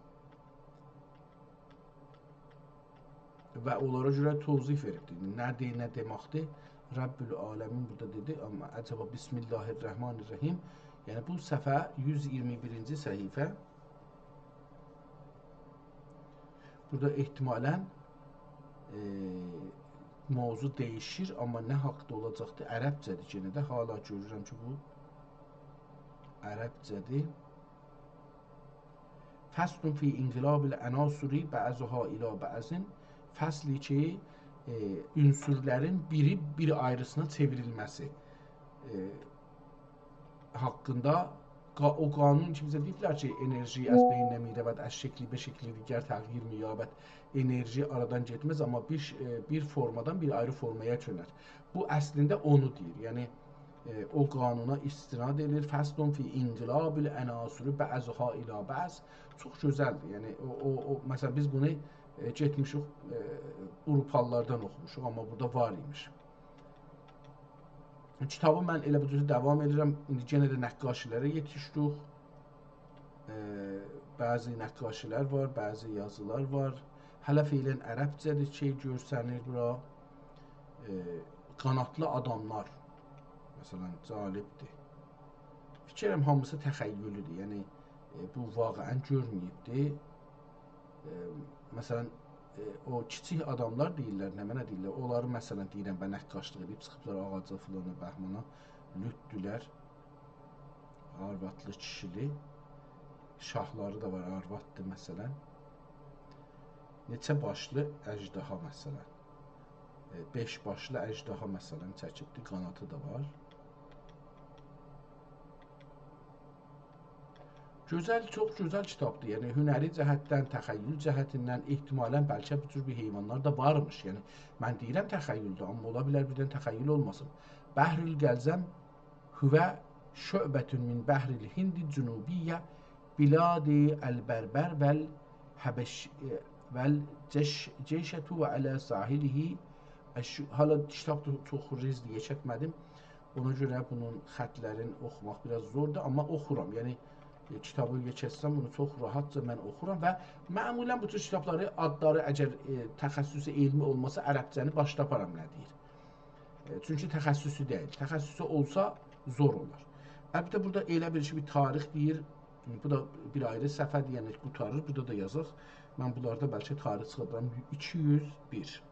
و اونلارا گؤره توضیح وئریبدیر. نه‌دیر، نه دئمکدیر؟ رب العالمین بورادا دئدی، آمما عجبا بسم الله الرحمن الرحیم. یعنی، بو صفحه، یوز ایگیرمی بیرینجی صفحه. بورادا احتمالاً، ائ، موضوع دییشیر، آمما نه حاقدا اولاجاقدیر؟ عربجه‌دیر یئنه ده. حالا گؤرورم کی، بو عربجه‌دیر. فصل فی انقلاب العناصر بعضها الی بعض. فصلی کی، ائ، عنصرلرین بیری بیر آیریسینا چئوریلمه‌سی، ائ، حاقیندا قا-، او قانون کی، بیزه دئییبلر کی، انرژی از بین نمی‌رود، از شکلی به شکل دیگر تغییر می‌یابد. انرژی آرادان گئتمز، آمما بیر ش-، ائ، بیر فورمادان بیر آیری فورمایا چؤنر. بو اصلینده اونو دئییر. یعنی، ائ، او قانونا استناد ائدیر. فصل فی انقلاب العناصر بعضها الی بعض. چوخ گؤزلدیر. یعنی، او، او، او، مثلا، بیز بونو، ائ، گئتمیشیک، ائ، آوروپالیلاردان اوخوموشوق، آمما بورادا وار ایمیش. کیتابی من ائله بو جور داوام ائدیرم. ایندی یئنه ده نقاشی‌لره یئتیشدیک. ائ، بعضی نقاشی‌لر وار، بعضی یازی‌لار وار. هله فعلاً عربجه‌دیر کی، گؤرسنیر بورا. ائ، قاناتلی آداملار. مثلا، جالبدیر. فیکر ائدیرم، هامیسی تخیلی‌دیر. یعنی، ائ، بو واقعاً گؤرمه‌ییبدیر. ائ، مثلا، ائ، او کیچیک آداملار دئییرلر، نمنه دئییرلر، اونلاری، مثلا، دئییرم، به نقاشلیق ائدیب چیخیبلار آغاجا، فلانا، بهمانا، لوتدولر. آروادلی، کیشیلی. شاهلاری دا وار، آرواددیر، مثلا. نئچه باشلی اژدها، مثلا. ائ، بئش باشلی اژدها، مثلا، چکیبدی، قاناتی دا وار. گؤزل، چوخ گؤزل کیتابدیر. یعنی، هنری جهتدن، تخیل جهتیندن احتمالاً بلکه بو جور بیر حیوانلار دا وارمیش. یعنی، من دئییرم تخیل‌دیر، آمما اولا بیلر بیردن تخیل اولماسین. بحر القلزم هو شعبة من بحر الهند الجنوبیة بلاد البربر والحبش-، والجش-، جیشة وعلی ساحله الش-، حالا کیتاب دا چوخ ریزدیر، یئکلتمه‌دیم. اونا گؤره بونون خطلرین اوخوماق بیر آز زوردور، آمما اوخورام. یعنی، ائ، کیتابی یئکلتسم، بونو چوخ راحتجا من اوخورام و معمولاً بو جور کیتابلاری، آدلاری اگر، ائ، تخصص علمی اولماسا، عربجه‌نی باشدا تاپارام نه دئییر. ائ، چونکی تخصصی دئییل. تخصصی اولسا زور اولار. البته، بورادا ائله بیل کی، بیر تاریخ دئییر. بو دا بیر آیری صفحه‌دیر، یعنی قوتاریر. بورادا دا یازاق. من بونلاردا بلکه تاریخ چیخاردارام. ایکی یوز بیر.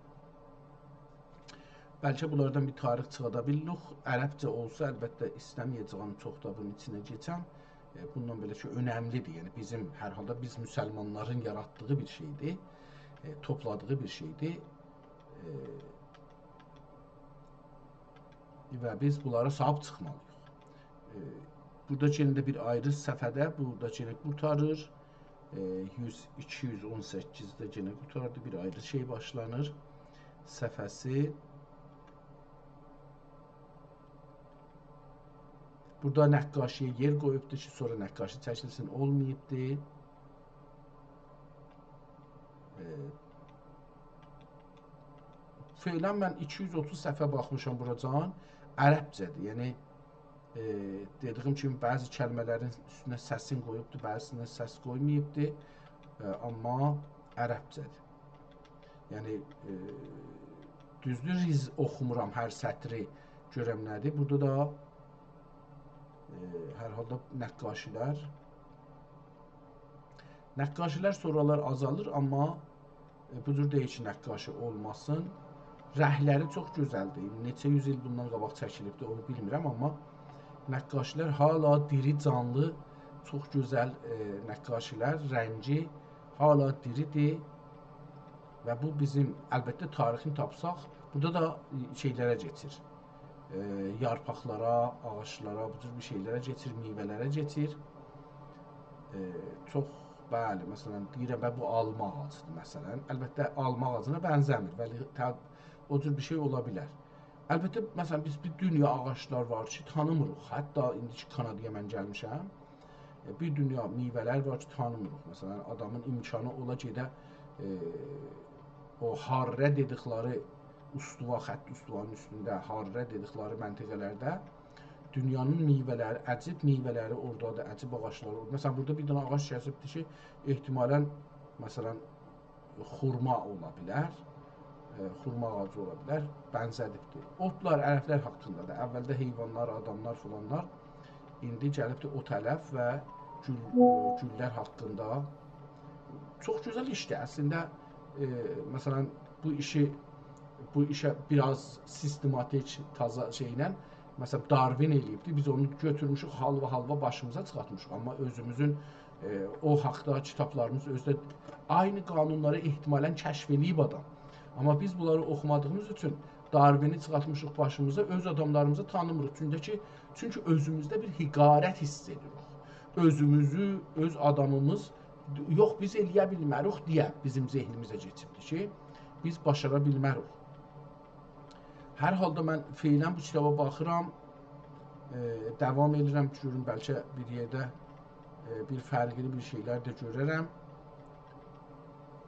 بلکه بونلاردان بیر تاریخ چیخادا بیلیریک. عربجه اولسا، البته، ایسته‌مه‌یه‌جه‌یم چوخ دا بونون ایچینه کئچم. ائ، بوندان بئله کی، اؤنملی‌دیر. یعنی، بیزیم، هر حالدا بیز مسلمانلارین یاراتدیغی بیر شئی‌دیر. ائ، توپلادیغی بیر شئی‌دیر. ائ، و بیز بونلارا صاحیب چیخمالی‌ییق. ائ، بورادا یئنه ده بیر آیری صفحه‌ده، بورادا یئنه قوتاریر. ائ، یوز، ایکی یوز اون سککیزده یئنه قوتاردی، بیر آیری شئی باشلانیر. صفحه‌سی. بورادا نقاشی‌یه یئر قویوبدور کی، سونرا نقاشی چکیلسین، اولماییبدی. ائ، فعلاً من ایکی یوز اوتوز صفحه باخمیشام بوراجان. عربجه‌دیر. یعنی، ائ، دئدیگیم کیمی، بعضی کلمه‌لرین اوستونه سسین قویوبدور، بعضی‌سینه سس قویماییبدیر. ائ، آمما عربجه‌دیر. یعنی، ائ، دوزدور، ریز اوخومورام هر سطری، گؤرم نه‌دیر. بورادا دا، ائ، هر حالدا نقاشی‌لر. نقاشی‌لر سونرالار آزالیر، آمما، ائ، بو جور دئییل کی، نقاشی اولماسین. رنگلری چوخ گؤزلدیر. نئچه یوز ایل بوندان قاباق چکیلیبدیر، اونو بیلمیرم، آمما نقاشی‌لر حالا دیری، جانلی، چوخ گؤزل، ائ، نقاشی‌لر، رنگی حالا دیری‌دیر. و بو بیزیم، البته، تاریخینی تاپساق، بورادا دا، ائ، شئی‌لره کئچیر. ائ، یارپاقلارا، آغاجلارا، بو جور بیر شئی‌لره کئچیر، میوه‌لره کئچیر. ائ، چوخ بلی، مثلا، دئییرم، به، بو آلما آغاجی‌دیر، مثلا. البته، آلما آغاجینا بنزه‌میر، ولی ته-، او جور بیر شئی اولا بیلر. البته، مثلا، بیز بیر دونیا آغاجلار وار کی، تانیمیریق. حتی ایندی کی، کانادایا من گلمیشم، ائ، بیر دونیا میوه‌لر وار کی، تانیمیریق. مثلا، آدامین امکانی اولا گئده، ائ، او هاره دئدیکلری استوا، خط استوانین اوستونده، هاره دئدیکلری منطقه‌لرده دونیانین میوه‌لری، عجیب میوه‌لری اورادا دا، عجیب آغاجلاری اورادا. مثلا، بورادا بیر دنه آغاج کسیبدیر کی، احتمالا، مثلا، خورما اولا بیلر، ائ، خورما آغاجی اولا بیلر، بنزه‌دیبدیر. اوتلار، علفلر حاقیندا دا، اولده حیوانلار، آداملار فلانلار، ایندی گلیبدیر اوت، علف و گول، گوللر حاقیندا. چوخ گؤزل ایشدیر. اصلینده، ائ، مثلا، بو ایشی، بو ایشه بیر آز سیستماتیک، تازا شئیله، مثلا، داروین ائله‌ییبدی. بیز اونو گؤتورموشوک، حالوا-حالوا باشیمیزا چیخارتمیشیق. آمما اؤزوموزون، ائ، او حاقدا کیتابلاریمیز اؤزو ده عینی قانونلاری احتمالا کشف ائله‌ییب آدام. آمما بیز بونلاری اوخومادیغیمیز اوچون داروینی چیخارتمیشیق باشیمیزا، اؤز آداملاریمیزی تانیمیریق. چونکی، چونکی اؤزوموزده بیر حقارت حیس ائدیریک. اؤزوموزو، اؤز آدامیمیز، یوخ، بیز ائله‌یه بیلمه‌ریک دئیه بیزیم ذهنیمیزه کئچیبدیر کی، بیز باشارا بیلمه‌ریک. هر حالدا من فعلا بو کیتابا باخیرام، ائ، داوام ائدیرم، گؤروم بلکه بیر یئرده، ائ، بیر فرقلی بیر شئیلر ده گؤررم.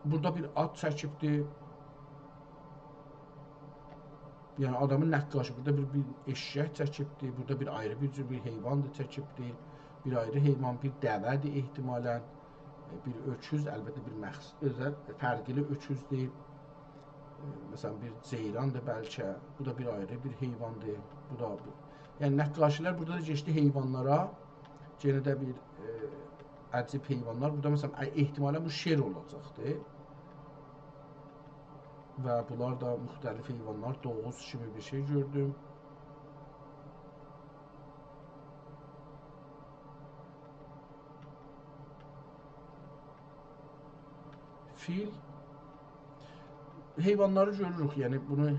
بورادا بیر آت چکیبدی. یعنی آدامین نقاشی. بورادا بیر، بیر ائششک چکیبدی، بورادا بیر آیری بیر جور بیر حیوان دا چکیبدی. بیر آیری حیوان، بیر دوه‌دیر احتمالا. ائ، بیر اؤکوز، البته بیر مخص-، اؤزل، فرقلی اؤکوزدور. ائ، مثلا، بیر جئیراندیر بلکه. بو دا بیر آیری بیر حیواندیر. بو دا بو. یعنی نقاشی‌لر بورادا دا کئچدی حیوانلارا. یئنه ده بیر، ائ، عجیب حیوانلار. بورادا، مثلا، ا-، احتمالا بو شیر اولاجاقدیر. و بونلار دا مختلف حیوانلار، دوغوز کیمی بیر شئی گؤردوم. فیل. حیوانلاری گؤروروک، یعنی بونو، ائ،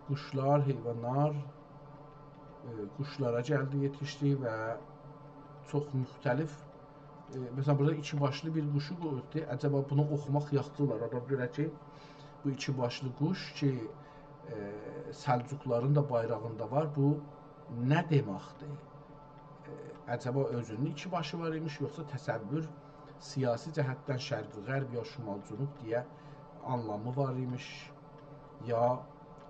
قوشلار، حیوانلار، ائ، قوشلارا گلدی، یئتیشدی و چوخ مختلف، ائ، مثلا، بورادا ایکی باشلی بیر قوشو قویوبدو. عجبا بونو اوخوماق یاخشی اولار. آدام گؤره کی، بو ایکی باشلی قوش کی، ائ، سلجوقلارین دا بایراغیندا وار، بو نه دئمکدیر؟ ائ، عجبا اؤزونون ایکی باشی وار ایمیش، یوخسا تصور سیاسی جهتدن شرق، غرب یا شمال، جنوب دئیه آنلامی وار ایمیش، یا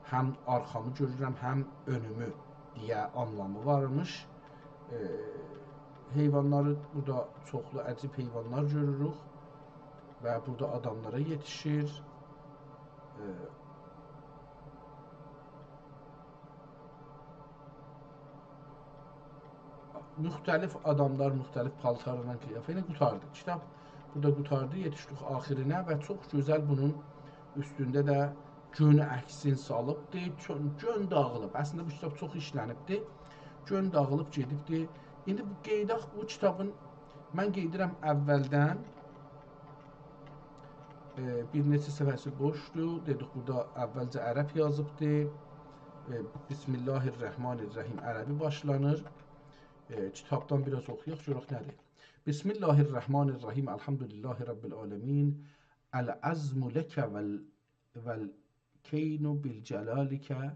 هم آرخامی گؤرورم، هم اؤنومو دئیه آنلامی وارمیش. ائ، حیوانلاری بورادا چوخلو عجیب حیوانلار گؤروروک و بورادا آداملارا یئتیشیر. ائ، مختلف آداملار، مختلف پالتارلا، قیافه ایله قوتاردی. کیتاب بورادا قوتاردی، یئتیشدیک آخیرینه و چوخ گؤزل بونون اوستونده ده گؤن عکسین سالیبدی. چون-، گؤن داغیلیب. اصلینده بو کیتاب چوخ ایشلنیبدی. گؤن داغیلیب گئدیبدی. ایندی بو قئییداق بو کیتابین، من قئییدیرم اولدن، ائ، بیر نئچه صفحه‌سی بوشدور. دئدیک، بورادا اولجه عرب یازیبدی. ائ، بسم الله الرحمن الرحیم، عربی باشلانیر. ائ، کیتابدان بیر آز اوخویاق، گؤرک نه‌دیر. بسم الله الرحمن الرحیم، الحمد لله رب العالمین، العظم لک وال-، والکین بجلالک، ائ،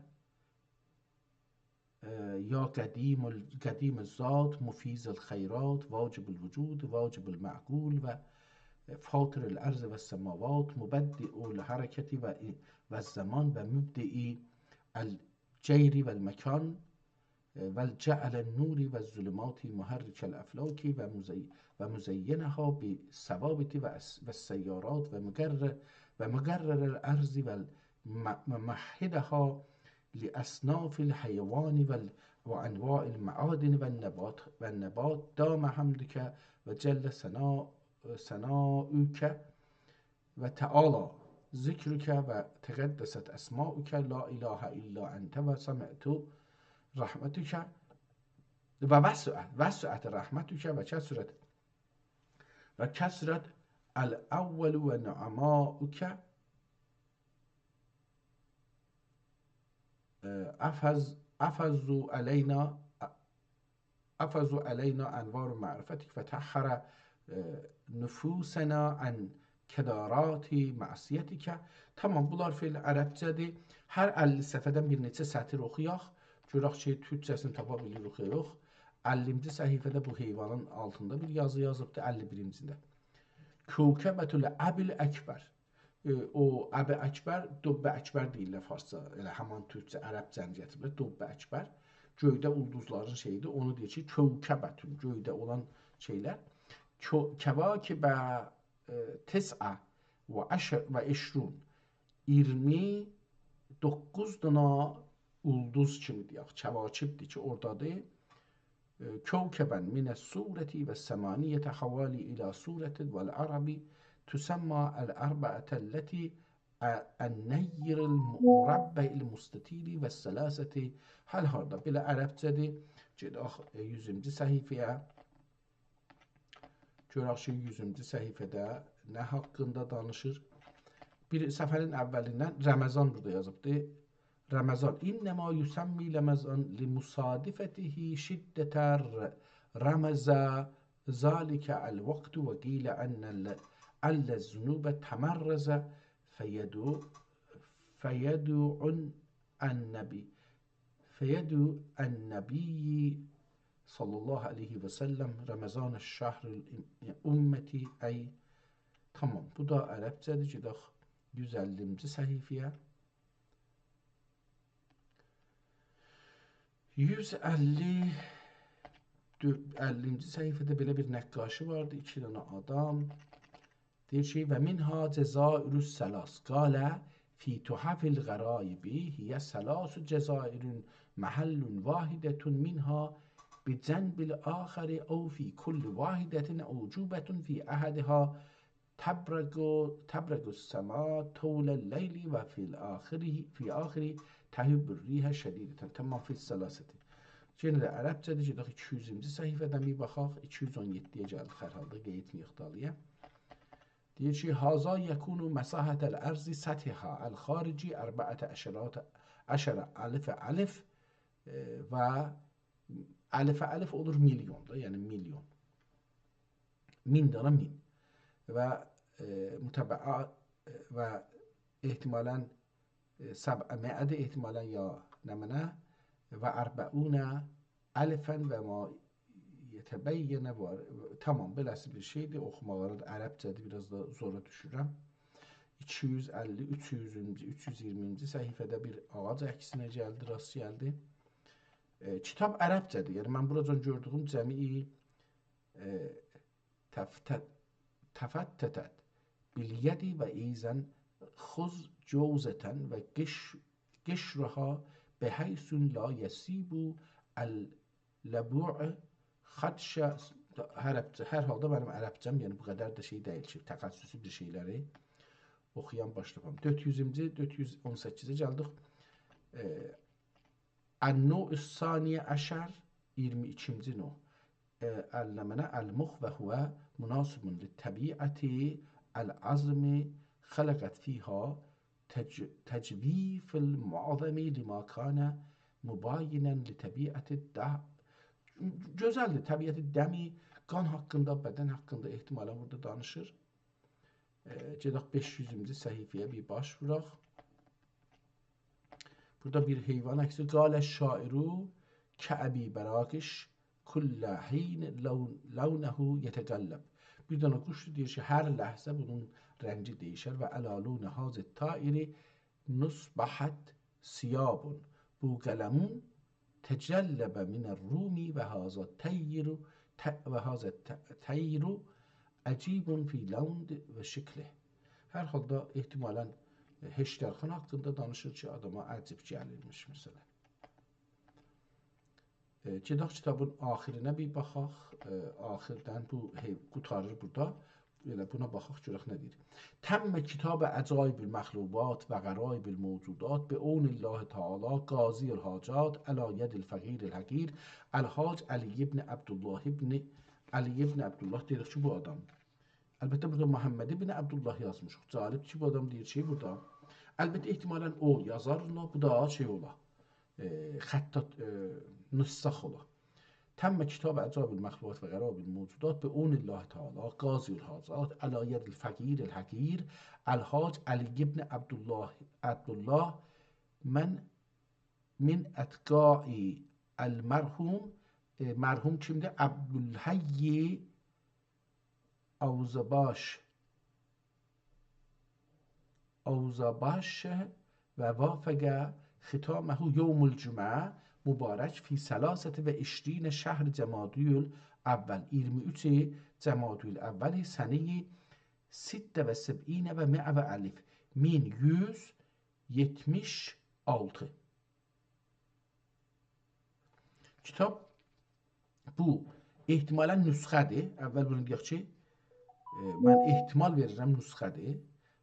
یا قدیم ال-، قدیم الذات، مفیض الخیرات، واجب الوجود، واجب المعقول و فاطر الارض والسماوات، مبدع الحرکة و، والزمان و مبدع الجیر والمکان، ائ، و جعل النور والظلمات محرک الافلاک و مزی-، و مزینها بالثوابت و اس-، والسیارات و مقرر-، و مقرر الارض و الم-، ممهدها لأصناف الحیوان وال-، و انواع المعادن والنبات، والنبات، دام حمدک و جل ثنا-، ثناؤک و تعالی ذکرک و تقدست اسماؤک، لا اله الا انت، و سمعت رحمتک و وسعت، وسعت رحمتک و کثرت، و کثرت الاول و نعماؤک، اه، افض «أفاض علينا، أفاض علينا أنوار معرفتك وطهر، اه، نفوسنا عن كدرات معصيتك.» تامام، بونلار فعل عربجه‌دیر. هر اللی صفحه‌دن بیر نئچه سطر اوخویاق. گؤرک کی، تورکجه‌سینی تاپا بیلیریک یا یوخ. اللینجی صفحه‌ده بو حیوانین آلتیندا بیر یازی یازیبدی، اللی بیرینجی‌ده. «کوکبة الأب الأکبر». ائ، او اب اکبر، دب اکبر دئییرلر فارسجا. ائله همان تورکجه، عربجه‌نی گتیریبلر. دب اکبر. گؤیده اولدوزلارین شئیی‌دیر. اونو دئییر کی، کوکبةون، گؤیده اولان شئیلر. کو-، کواکب، ائ، تسعة و عشر و عشرون. اییرمی دوققوز دانا اولدوز کیمی دئیک. کواکب‌دیر کی، اورادادیر. ائ، «کوکبا من الصورة والثمانية حوالي إلى صورة والعرب تسمى الأربعة التي، ا، النير المربع المستطيل والثلاثة». هر حالدا بئله عربجه‌دیر. گئدک، ائ، یوزونجو صفحه‌یه. گؤرک کی، یوزونجو صفحه‌ده نه حاقیندا دانیشیر. بیر صفحه‌نین اولیندن رمضان بورادا یازیبدی. رمضان. «إنما يسمى رمضان لمصادفته شدة الر-، رمض ذلك الوقت وقيل أن ال-، أن الذنوب تمرز فيدعو، فيدعو النبي، فيدعو النبي صلى الله عليه وسلم رمضان شهر الأمة أي». تامام، بو دا عربجه‌دیر. گئدک یوز اللینجی صفحه‌یه. یوز اللی، دؤ-، اللینجی صفحه‌ده بئله بیر نقاشی واردی، ایکی دنه آدام. دئییر کی، «ومنها جزائر الثلاث». قال: «في تحف الغرائب هي ثلاث جزائر محل واحدة منها بجنب الآخر أو في كل واحدة أعجوبة في أحدها تبرق، تبرق السماء طول الليل وفي الآخر، في آخر تهب الريح شديدة». تامام، «في الثلاثة». یئنه ده عربجه‌دیر. گئدک ایکی یوزونجو صفحه‌دن بیر باخاق، ایکی یوز اون یئددی‌یه گلدیک هر حالدا، قئییتمه‌یک دالییا. دئییر کی، «هذا يكون مساحة الأرض سطحها الخارجي أربعة عشرة، عشر ألف ألف»، ائ، و الف الف اولور میلیون دا، یعنی میلیون. مین دانا مین. و، ائ، متبعا-، ائ، و احتمالاً، ائ، سبعمائة، احتمالاً یا نمنه، و أربعون ألفاً و ما يتبين و، تامام، بئله‌سی بیر شئیدیر. اوخوماغا دا عربجه‌دیر، بیر آز دا زورا دوشورم. ایکی یوز اللی، اوچ یوزونجو، اوچ یوز اییرمینجی صفحه‌ده بیر آغاج عکسینه گلدی، راست گلدی. ائ، کیتاب عربجه‌دیر. یعنی، من بوراجان گؤردویوم جمیع، ائ، تفت-، تفتتت باليد وإذا خذ جوزة وقش-، قشرها بحيث لا يصيب اللبوع خدش. هر عربجه، هر حالدا منیم عربجه‌م، یعنی بو قدر ده شئی دئییل کی، تخصصی بیر شئیلری اوخویام، باشلایام. دؤرد یوزونجو، دؤرد یوز اون سککیزه گلدیک. ائ، النوع الثاني عشر، اییرمی ایکینجی نوع. ائ، اللمنه المخ وهو مناسب للطبيعة العظم خلقت فيها تج-، تجويف المعظم لما كان مباينا لطبيعة الدم. گؤزلدیر، طبیعت دمی، قان حاقیندا، بدن حاقیندا احتمالاً بورادا دانیشیر. ائ، گئدک بئش یوزونجو صفحه‌یه بیر باش ووراق. بورادا بیر حیوان عکسی. قال الشاعر كأبي براقش كل حين لون-، لونه يتقلب. بیر دنه قوشدور، دئییر کی، هر لحظه بونون رنگی دییشر. وعلى لون هذا الطائر نصبحت ثياب بوقلمون تجلب من الروم وهذا الطير ت-، وهذا الط-، الطير عجيب في لونه وشكله. هر حالدا احتمالاً هشترخان حاقیندا دانیشیر کی، آداما عجیب گلیرمیش، مثلاً. ائ، گئدک کیتابین آخیرینه بیر باخاق. ائ، آخیردن بو، هئی، قوتاریر بورادا. ائله بونا باخاق، گؤرک نه دئییر. تم كتاب عجائب المخلوقات وغرائب الموجودات بعون الله تعالى قاضي الحاجات على يد الفقير الحقير الحاج علي بن عبدالله بن، علی ابن عبدالله، دئییریک کی، بو آدام. البته، بورادا محمد ابن عبدالله یازمیشیق. جالب کی، بو آدام دئییر کی، بورادا. البته، احتمالاً او یازار، بو دا شئی اولا. ائ، خطاط، ائ، نساخ اولا. «تم کتاب عجائب المخلوقات و غرائب الموجودات بعون الله تعالی قاضی الحاجات علی ید الفقیر الحقیر الحاج علی ابن عبدالله، عبدالله من، من اتقیاء المرحوم»، ائ، مرحوم کیمدیر؟ عبدالحی اوزباش، اوزباش، «و وافق ختامه یوم الجمعة مبارک فی ثلاثة و عشرین شهر جمادی الاول»، ایگیرمی اوچ جمادی الاول سنهٔ ست و سبعین و مائة و الف، مین یوز یئتمیش آلتی. کیتاب بو احتمالاً نسخه‌دیر. اول بونو دئیک کی، ائ، من احتمال وئریرم نسخه‌دیر.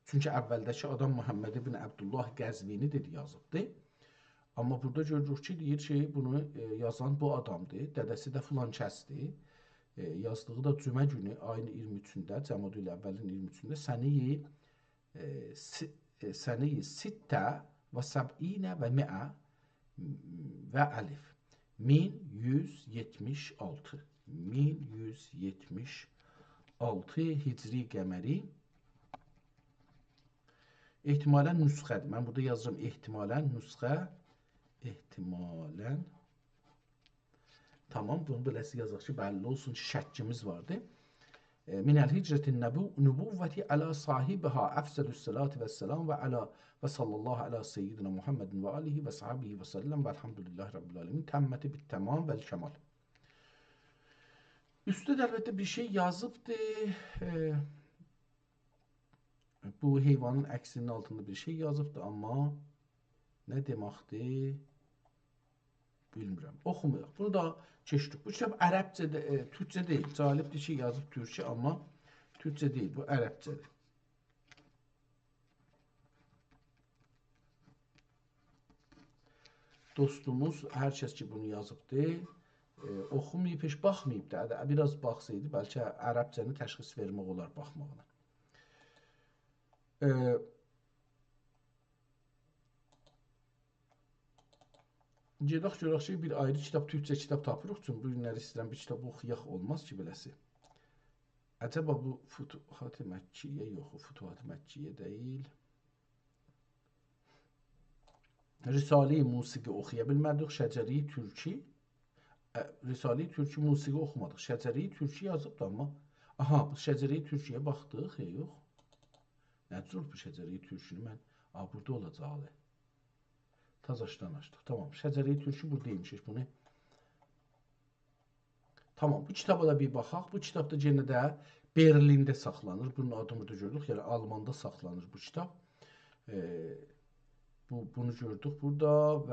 چونکی اولده‌کی آدام محمد ابن عبدالله قزوینی دئدی، یازیبدی. آمما بورادا گؤروروک کی، دئییر کی، بونو، ائ، یازان بو آدامدیر. دده‌سی ده فلان کسدیر. ائ، یازدیغی دا جمعه گونو، آیین ایگیرمی اوچونده، جمادی الاولین ایگیرمی اوچونده، سنه‌ی ائ، س-، ائ، سنه‌ی ست و سبعین و مائة و الف. مین یوز یئتمیش آلتی. مین یوز یئتمیش آلتی هجری قمری. احتمالاً نسخه‌دیر. من بورادا یازیرام احتمالاً نسخه. احتمالاً. تامام، بونو بئله‌سی یازاق کی، بللی اولسون کی، شکیمیز واردی. ائ، «من الهجرة النبو-، نبوة علی صاحبها افضل الصلاة والسلام و علی، و صلی الله علی سیدنا محمد و آله و صحبه و سلم و الحمد لله رب العالمین، تمت بالتمام و الکمال.» اوسته ده البته بیر شئی یازیبدی. ائ، بو حیوانین عکسینین آلتیندا بیر شئی یازیبدی، آمما نه دئمکدیر، بیلمیرم. اوخومایاق. بونو دا کئچدیک. بو کیتاب عربجه ده، ائ، تورکجه دئییل. جالبدیر کی، یازیب تورکجه، آمما تورکجه دئییل. بو عربجه‌دیر. دوستوموز، هر کس کی، بونو یازیبدی، ائ، اوخوماییب، هئچ باخماییب دا. بیر آز باخسایدی، بلکه عربجه‌نی تشخیص وئرمک اولار باخماغینا. ائ، گئدک گؤرک کی، بیر آیری کیتاب، تورکجه کیتاب تاپیریق. چونکی بو گونلری ایسته‌ییرم بیر کیتاب اوخویاق، اولماز کی، بئله‌سی. عجبا بو فتوحات مکیه؟ یوخ، او فتوحات مکیه دئییل. رساله‌ی موسیقی اوخویا بیلمه‌دیک، شجره‌ی تورکی. ا، رساله‌ی تورکی، موسیقی اوخومادیق. شجره‌ی تورکی یازیبدی، آمما. آها، بو شجره‌ی تورکی‌یه باخدیق، یا یوخ؟ نه جور بو شجره‌ی تورکینی من، آ، بورادا اولاجاق هله. تازاشدان آچدیق. تامام، شجره‌ی تورکی بورادا ایمیش، بونو. تامام، بو کیتابا دا بیر باخاق. بو کیتاب دا یئنه ده برلینده ساخلانیر. بونون آدینی بورادا گؤردوک، یعنی آلماندا ساخلانیر بو کیتاب. ائ، بو، بونو گؤردوک بورادا و،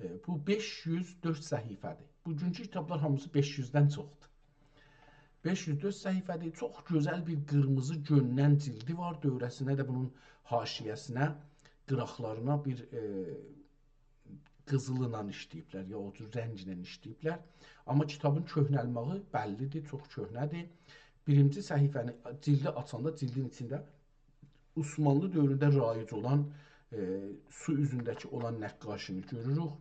ائ، بو بئش یوز دؤرد صفحه‌دیر. بوگونکو کیتابلار هامیسی بئش یوزدن چوخدور. بئش یوز دؤرد صفحه‌دیر. چوخ گؤزل بیر قیرمیزی گؤندن جیلدی وار. دؤوره‌سینه ده بونون حاشیه‌سینه، قیراقلارینا بیر، ائ، قیزیل ایله ایشله‌ییبلر، یا او جور رنگله ایشله‌ییبلر. آمما کیتابین کؤهنلمه‌یی بللی‌دیر، چوخ کؤهنه‌دیر. بیرینجی صفحه‌نی، جیلدی آچاندا جیلدین ایچینده عثمانلی دؤورونده رایج اولان، ائ، سو اوزونده‌کی اولان نقاشینی گؤروروک.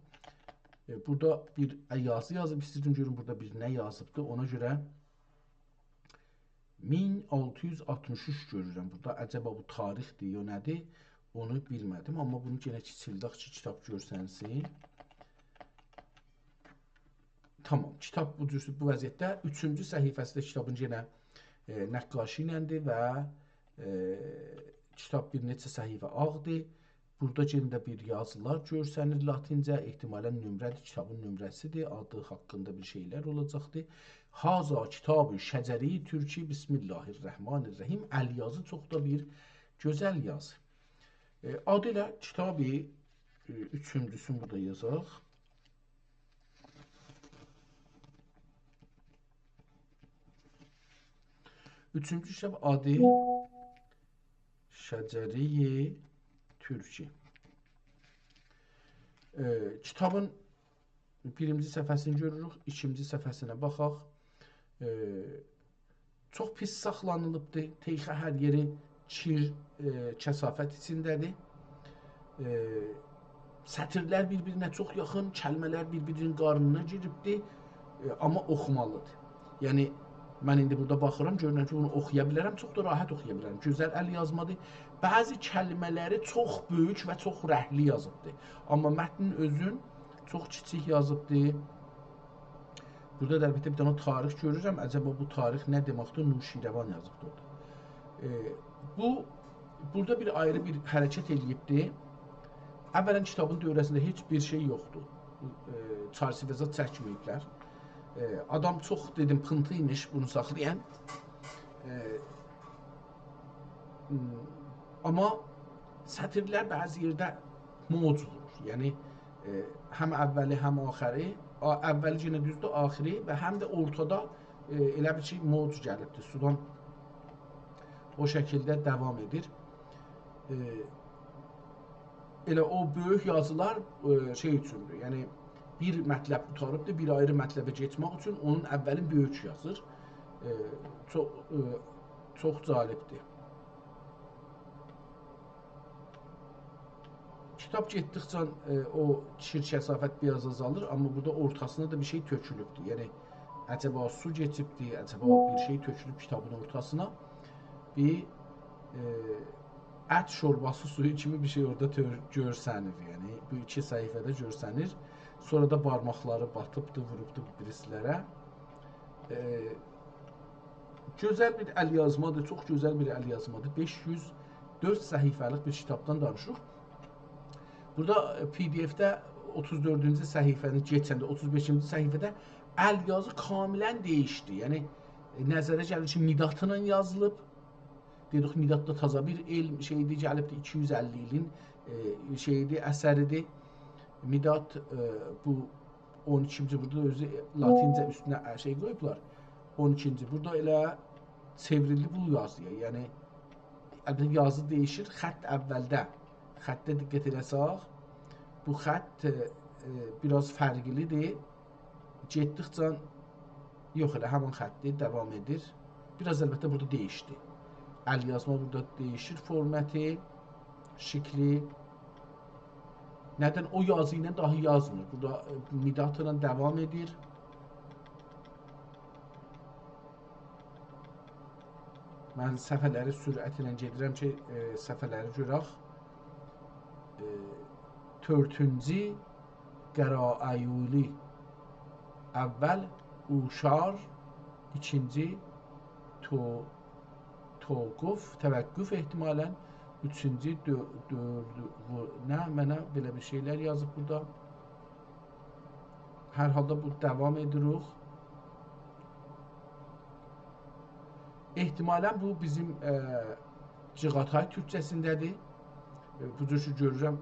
ائ، بورادا بیر یازی یازیب، ایسته‌ییردیم گؤروم بورادا بیر نه یازیبدی. اونا گؤره مین آلتی یوز آلتمیش اوچ گؤرورم بورادا. عجبا بو تاریخدیر، یا نه‌دیر؟ اونو بیلمه‌دیم. آمما بونو یئنه کیچیلدک کی، کیتاب گؤرسنسین. تامام، کیتاب بو جور، بو وضعیتده. اوچونجو صفحه‌سی ده کیتابین یئنه، ائ، نقاشی ایلندیر و، ائ، کیتاب بیر نئچه صفحه آغدیر. بورادا یئنه ده بیر یازیلار گؤرسنیر لاتینجه، احتمالاً نمره‌دیر، کیتابین نمره‌سی‌دیر، آدی حاقیندا بیر شئیلر اولاجاقدیر. «هذا کتاب شجره‌ی تورکی، بسم الله الرحمن الرحیم». ال یازی چوخ دا بیر گؤزل یازی. ائ، آدی ایله کیتابی، ائ، اوچونجوسونو بورادا یازاق. اوچونجو کیتاب آدی شجره‌ی تورکی. ائ، کیتابین بیرینجی صفحه‌سینی گؤروروک، ایکینجی صفحه‌سینه باخاق. ائ، چوخ پیس ساخلانیلیبدیر. تئیخه هر یئری کیر، ائ، کثافت ایچینده‌دیر. ائ، سطرلر بیر-بیرینه چوخ یاخین، کلمه‌لر بیر-بیرینین قارنینا گیریبدی، ائ، آمما اوخومالیدیر. یعنی، من ایندی بورادا باخیرام، گؤرورم کی، بونو اوخویا بیلرم، چوخ دا راحت اوخویا بیلرم. گؤزل ال یازمادیر. بعضی کلمه‌لری چوخ بؤیوک و چوخ رنگلی یازیبدی. آمما متنین اؤزون چوخ کیچیک یازیبدی. بورادا دا البته بیر دنه تاریخ گؤرورم. عجبا بو تاریخ نه دئمکدیر؟ نوشیروان یازیبدی اورادا. ائ، بو، بورادا بیر آیری بیر حرکت ائله‌ییبدی. اولاً کیتابین دؤوره‌سینده هئچ بیر شئی یوخدور. ائ، چرچیوه زاد چکمه‌ییبلر. ائ، آدام چوخ، دئدیم، پینتی ایمیش بونو ساخلایان. ائ، م، آمما سطرلر بعضی یئرده موج اولور. یعنی، ائ، هم اولی، هم آخری. آ-، اولی یئنه دوزدور، آخری و هم ده اورتادا، ائ، ائله بیل کی، موج گلیبدیر. سودان او شکیلده داوام ائدیر. ائ، ائله او بؤیوک یازیلار، ائ، شئی اوچوندور. یعنی، بیر مطلب قوتاریبدیر، بیر آیری مطلبه کئچمک اوچون اونون اولین بؤیوک یازیر. ائ، چوخ، ائ، چوخ جالبدیر. کیتاب گئتدیکجه، ائ، او کیر کثافت بیر آز آزالیر، آمما بورادا اورتاسینا دا بیر شئی تؤکولوبدور. یعنی، عجبا سو کئچیبدی، عجبا بیر شئی تؤکولوب کیتابین اورتاسینا. بیر، ائ، ات شورباسی سویو کیمی بیر شئی اورادا تؤر-، گؤرسنیر. یعنی، بو ایکی صفحه‌ده گؤرسنیر. سونرا دا بارماقلاری باتیبدی، ووروبدو بیر بیریسیلره. ائ، گؤزل بیر ال یازمادیر، چوخ گؤزل بیر ال یازمادیر. بئش یوز دؤرد صفحه‌لیک بیر کیتابدان دانیشیریق. بورادا، ائ، پی دی اف‌ده اوتوز دؤردونجو صفحه‌نی کئچنده، اوتوز بئشینجی صفحه‌ده ال یازی کاملاً دییشدی. یعنی، ائ، نظره گلیر کی، مدادلا یازیلیب. دئدیک، مداد دا تازا بیر علم شئیدیر، گلیبدیر ایکی یوز اللی ایلین، ائ، شئیدیر، اثریدیر. مداد، ائ، بو اون ایکینجی، بورادا اؤزو لاتینجه اوستونه شئی قویوبلار. اون ایکینجی، بورادا ائله چئوریلدی بو یازییا. یعنی، البته، یازی دییشیر. خط اولده، خطه دقت ائله‌سک، بو خط، ائ، ائ، بیر آز فرقلیدیر. گئتدیکجه، یوخ، ائله همین خطدیر، داوام ائدیر. بیر آز، البته، بورادا دییشدی. ال یازما بورادا دییشیر، فورماتی، شکلی. ندن او یازی ایله داها یازمیر. بورادا، ائ، مدادلا داوام ائدیر. من صفحه‌لری سرعتله گئدیرم کی، ائ، صفحه‌لری گؤرک. ائ، تؤردونجو قرائیولی، اول اوشار، ایکینجی تو-، توقف، توقف احتمالاً، اوچونجو دؤ-، دؤردو-، نه، منه بئله بیر شئیلر یازیب بورادا. هر حالدا بو داوام ائدیریک. احتمالاً بو بیزیم، ائ، جیغاتای تورکجه‌سینده‌دیر. ائ، بو جور کی گؤرورم، ائ،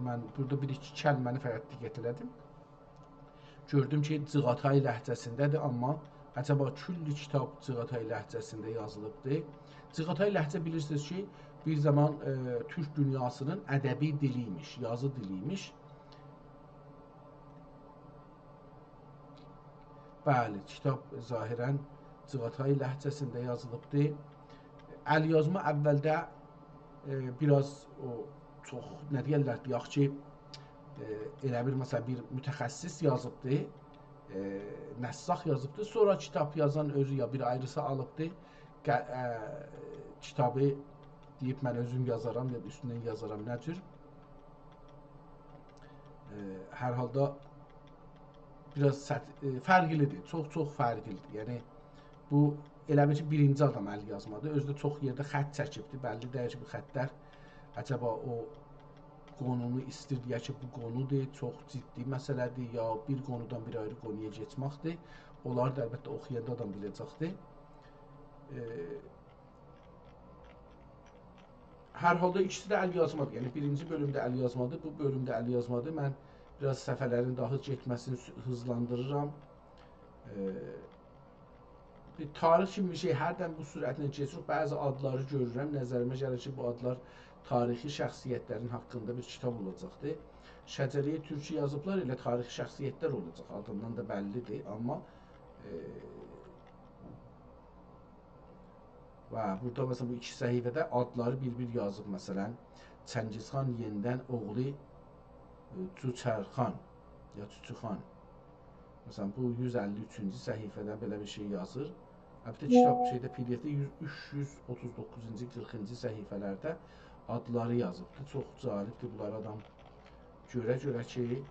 من بورادا بیر ایکی کلمه‌نی فقط دقت ائله‌دیم. گؤردوم کی، جیغاتای لهجه‌سینده‌دیر، آمما عجبا کلّ کیتاب جیغاتای لهجه‌سینده یازیلیبدیر؟ جیغاتای لهجه، بیلیرسینیز کی، بیر زامان، ائ، تورک دونیاسینین ادبی دیلی ایمیش، یازی دیلی ایمیش. بلی، کیتاب ظاهراً جیغاتای لهجه‌سینده یازیلیبدیر. ال یازما اولده، ائ، بیر آز او چوخ، نه دئیرلر، دئیک کی، ائ، ائله بیر، مثلاً، بیر متخصص یازیبدی، ائ، نساخ یازیبدی. سونرا کیتاب یازان اؤزو یا بیر آیریسی آلیبدی، ق-، ائ، کیتابی دئییب، «من اؤزوم یازارام»، یا اوستوندن یازارام، نه جور. ائ، هر حالدا بیر آز سط-، ائ، فرقلیدیر، چوخ-چوخ فرقلیدیر. یعنی، بو ائله بیل کی، بیرینجی آدام ال یازمادیر. اؤزو ده چوخ یئرده خط چکیبدیر. بللی دئییل کی، بو خطلر عجبا او قونونو ایستیر دئیه کی، بو قونودور، چوخ جدی مسئله‌دیر، یا بیر قونودان بیر آیری قونویا کئچمکدیر. اونلاری دا البته اوخویاندا آدام بیله‌جکدیر. ائ، هر حالدا ایکیسی ده ال یازمادیر. یعنی، بیرینجی بؤلوم ده ال یازمادیر، بو بؤلوم ده ال یازمادیر. من بیر آز صفحه‌لرین داها گئتمه‌سینی سو-، هیزلاندیریرام. ائ، بیر تاریخ کیمی بیر شئی، هردن بو سرعتله کئچیر، بعضی آدلاری گؤرورم، نظریمه گلیر کی، بو آدلار تاریخی شخصیتلرین حاقیندا بیر کیتاب اولاجاقدیر. شجره‌ی تورکی یازیبلار، ائله تاریخی شخصیتلر اولاجاق، آدیندان دا بللیدیر، آمما، ائ، و بورادا، مثلاً، بو ایکی صفحه‌ده آدلاری بیر-بیر یازیب، مثلاً، چنگیزخان یئنیدن اوغلو، ائ، چوچرخان یا چوچوخان. مثلا، بو یوز اللی اوچونجو صفحه‌ده بئله بیر شئی یازیر. البته، کیتاب شئیده، پی دی اف‌ده یوز، اوچ یوز اوتوز دوققوزونجو، قیرخینجی صفحه‌لرده آدلاری یازیبدیر. چوخ جالبدیر، بونلاری آدام گؤره-گؤره کی،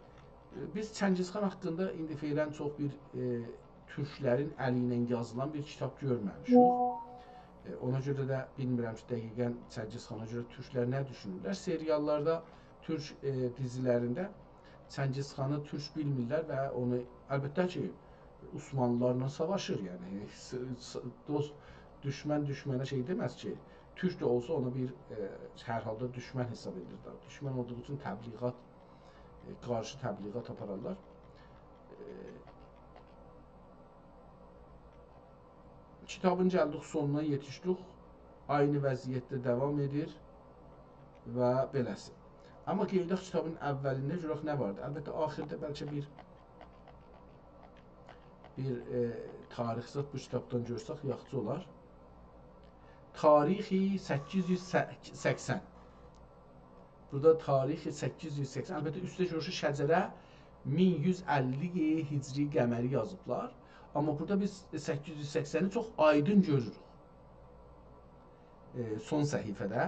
ائ، بیز چنگیزخان حاقیندا ایندی فعلا چوخ بیر، ائ، تورکلرین الی ایله یازیلان بیر کیتاب گؤرمه‌میشیک. ائ، اونا گؤره ده بیلمیرم کی، دقیقا چنگیزخانا گؤره تورکلر نه دوشونورلر. سریال‌لاردا، تورک، ائ، دیزی‌لرینده چنگیزخانی تورک بیلمیرلر و اونو، البته کی، عثمانلی‌لارلا ساواشیر، یعنی، س-، س-، دوست، دوشمن دوشمنه شئی دئمز کی، تورک ده اولسا اونو بیر، ائ، هر حالدا دوشمن حساب ائدیر ده. دوشمن اولدوغو اوچون تبلیغات، ائ، قارشی تبلیغات آپارارلار. ائ، کیتابین گلدیک سونونا یئتیشدیک. عینی وضعیتده داوام ائدیر و بئله‌سی. آمما گئدک کیتابین اولینده گؤرک نه واردی. البته، آخیردا بلکه بیر، بیر، ائ، تاریخ زاد بو کیتابدان گؤرسک یاخشی اولار. تاریخ سککیز یوز سکسن. بورادا تاریخ سککیز یوز سکسن. البته، اوسته گؤرورسونوز شجره مین یوز اللی هجری قمری یازیبلار. آمما بورادا بیز سککیز یوز سکسنی چوخ آیدین گؤروروک. ائ، سون صفحه‌ده.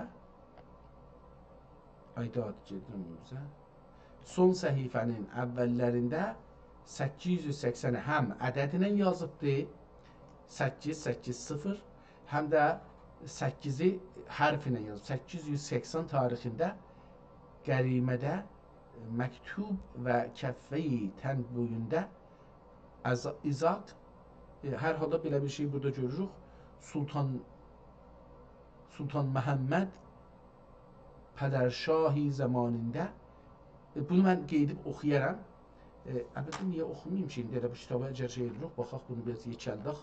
آی، داها گئدیرم اؤزومه. سون صفحه‌نین اوللرینده سککیز یوز سکسنی هم عددینن یازیبدی، سککیز سککیز صفر، هم ده سککیزی حرف ایله یازیب. سککیز یوز سکسن تاریخینده گریمه‌ده مکتوب و کفه‌ی تن بویوندا از-، ایزاق، ائ، هر حالدا بئله بیر شئی بورادا گؤروروک. سلطان، سلطان محمد پدرشاهی زامانیندا، ائ، بونو من قئییدیب اوخویارام. ائ، البته، نییه اوخوماییم کی، ایندی ائله بو کیتابی اگر شئی ائدیریک، باخاق بونو بیر آز یئکلدک.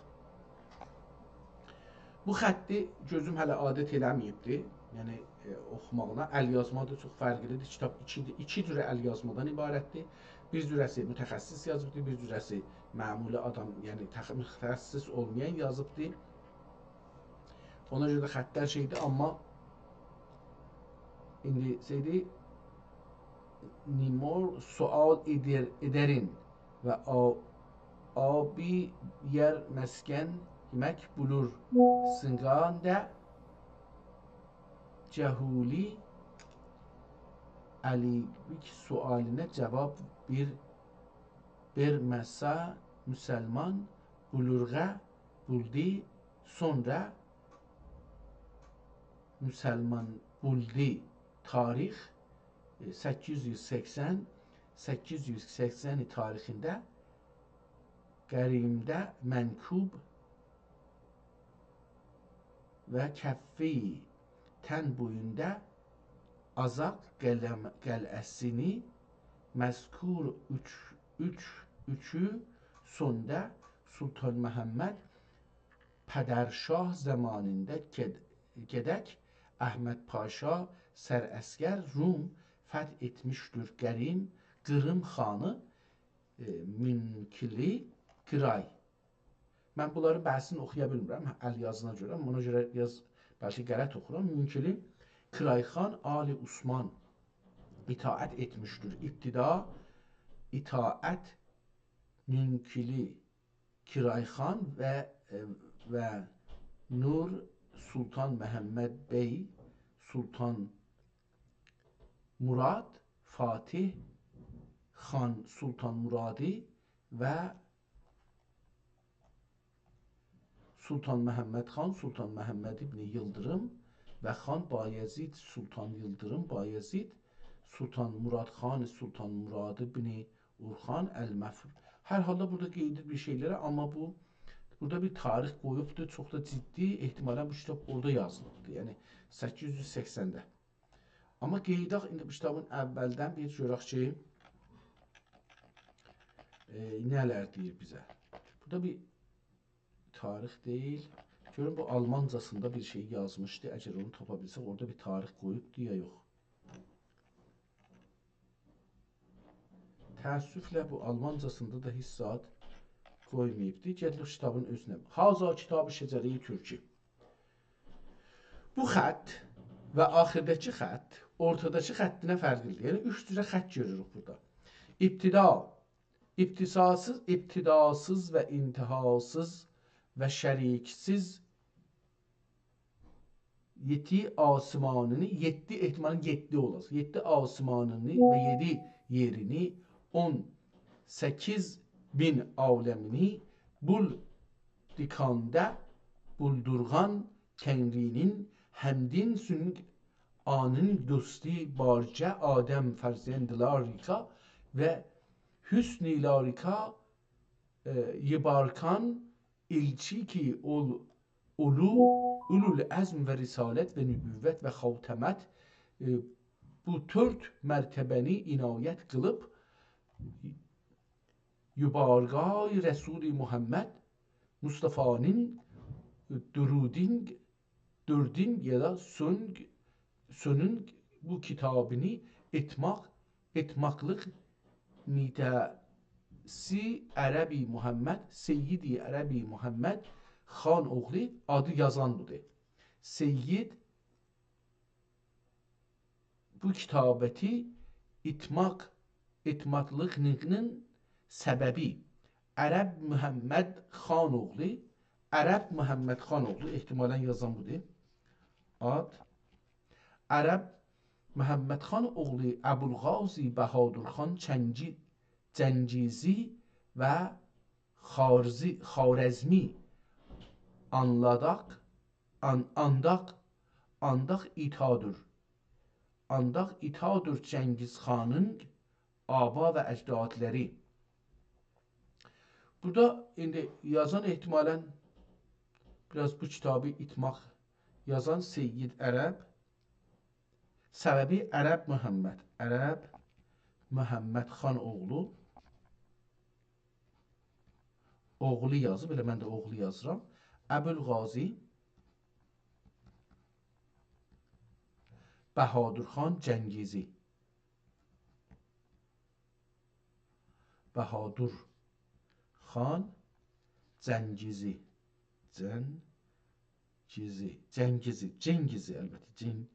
بو خطی گؤزوم هله عادت ائله‌مه‌ییبدی، یعنی، ائ، اوخوماغینا. ال‌یازما دا چوخ فرقلیدیر. کیتاب ایکی، ایکی جوره ال‌یازمادان عبارتدیر. بیر جوره‌سی متخصص یازیبدی، بیر جوره‌سی معمولی آدام، یعنی تخ-، متخصص اولمایان یازیبدی. اونا گؤره ده خطلر شئیدیر، آمما ایندی شئیدیر، نیمور سؤال ائدر، ائدرین و آ-، آبی یئر مسکن یئمک بولور سینگانده جهولی علیویک سؤالینه جواب بیر بیر مسا مسلمان بولورغا بولدی، سونرا مسلمان بولدی. تاریخ، ائ، سککیز یوز سکسن، سککیز یوز سکسن تاریخینده گریمده منکوب و کفه‌ی تن بویوندا آزاق قلعه-، قلعه‌سینی مذکور اوچ، اوچ، اوچو سوندا سلطان محمد پدرشاه زامانیندا گئد-، گئدک احمد پاشا سرعسگر روم فتح ائتمیشدیر گریم قیریم خانی، ائ، مونکلی قیرای. من بونلارین بعضی‌سینی اوخویا بیلمیرم، هه، ال‌یازینا گؤره، اونا گؤره بیر آز بلکه غلط اوخورام. مونکلی قیرای خان آل عثمان اطاعت ائتمیشدیر. ابتدا اطاعت مونکلی قیرای خان و، ائ، و نور سلطان محمد بی، سلطان مراد، فاتح خان سلطان مرادی و سلطان محمد خان، سلطان محمد ابن ییلدیریم و خان بایزید، سلطان ییلدیریم بایزید، سلطان مراد خان، سلطان مراد ابن اورخان المفروض. هر حالدا بورادا قئییدیر بیر شئیلری، آمما بو، بورادا بیر تاریخ قویوبدور، چوخ دا جدی، احتمالا بو کیتاب اورادا یازیلیبدیر، یعنی سککیز یوز سکسنده. آمما قئییداق ایندی بو کیتابین اولدن بیر گؤرک کی، ائ، نه‌لر دئییر بیزه. بورادا بیر تاریخ دئییل. گؤروم بو آلمانجاسیندا بیر شئی یازمیشدی. اگر اونو تاپا بیلسک، اورادا بیر تاریخ قویوبدو یا یوخ. تأسفله بو آلمانجاسیندا دا هئچ زاد قویماییبدی. گئدیریک کیتابین اؤزونه. هذا کتاب شجره‌ی ترکی. بو خط و آخیرداکی خط اورتاداکی خطینه فرق ائله‌ییر. یعنی، اوچ جوره خط گؤروروک بورادا. ابتدا، ابتداسیز، ابتداسیز و انتهاسیز و شریکسیز یئددی آسمانینی، یئددی احتمالاً یئددی اولاجاق. یئددی آسمانینی و یئدی یئرینی، اون سککیز مین عالمینی بول دیکاندا بولدورغان تنگری‌نین همدین سونگ آنین دوستی بارجه آدم فرزندلاریکا و حسنی لاریکا، ائ، یبارکان ایلچی کی اول-، اولو، اولوالعزم و رسالت و نبوت و خاتمت، ائ، بو دؤرد مرتبه‌نی عنایت قیلیب، یبارگای رسول محمد مصطفی‌نین درودین، دؤردون یا دا سونگ، سونون بو کیتابینی اتماق، اتماقلیق نداسی عربی محمد، سید عربی محمد خان اوغلو آدی یازان بودور. سید بو کیتابتی اتماق، اتماقلیغینین سببی عرب محمد خان اوغلو، عرب محمد خان اوغلو احتمالاً یازان بودور. آد. عرب محمد خان اوغلو ابوالغازی بهادر خان چنگی-، جنگیزی و خارزی-، خوارزمی آنلاداق، آن-، آنداق، آنداق ایتادور. آنداق ایتادور جنگیز خانین آبا و اجدادلاری. بورادا ایندی یازان احتمالاً بیر آز بو کیتابی اتماق یازان سید عرب، سببی عرب محمد، عرب محمد خان اوغلو، اوغلو یازیب، ائله من ده اوغلو یازیرام. ابوالغازی بهادر خان جنگیزی. بهادر خان جنگیزی. جنگیزی. جنگیزی. جنگیزی، البته. جن-،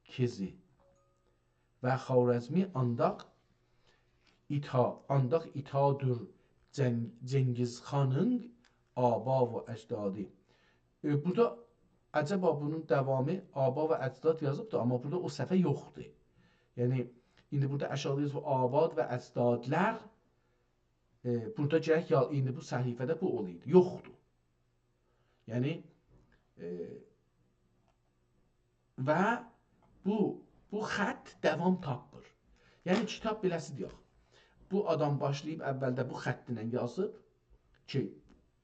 کیزی و خوارزمی آنداق ایتا-، آنداق ایتادور جن-، جنگیز خانین آبا و اجدادی. ائ، بورادا عجبا بونون داوامی آبا و اجداد یازیبدیر، آمما بورادا او صفحه یوخدور. یعنی، ایندی بورادا آشاغیدا یازیب آباد و اجدادلار، ائ، بورادا گرک یا-، ایندی بو صفحه‌ده بو اولایدی. یوخدور. یعنی، ائ، و بو، بو خط داوام تاپمیر. یعنی، کیتاب بئله‌سی دئیک. بو آدام باشلاییب اولده بو خط ایله یازیب کی،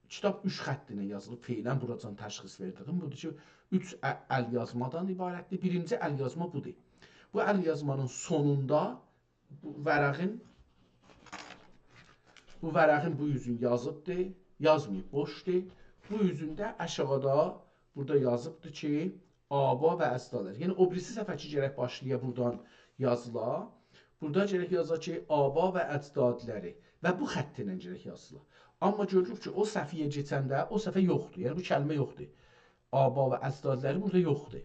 کیتاب اوچ خط ایله یازیلیب، فعلاً بوراجان تشخیص وئردیگیم بودور کی، اوچ ا-، ال‌یازمادان عبارتدیر. بیرینجی ال‌یازما بودور. بو ال‌یازمانین سونوندا بو ورقین، بو ورقین بو اوزون یازیبدی، یازماییب، بوشدور. بو اوزون ده آشاغیدا بورادا یازیبدی کی، آبا و اجدادلار. یعنی، او بیریسی صفحه کی، گرک باشلایا بورادان یازیلا. بورادا گرک یازا کی، آبا و اجدادلاری. و بو خط ایله گرک یازیلا. آمما گؤروروک کی، او صفحه‌یه کئچنده او صفحه یوخدور. یعنی، بو کلمه یوخدور. آبا و اجدادلاری بورادا یوخدور.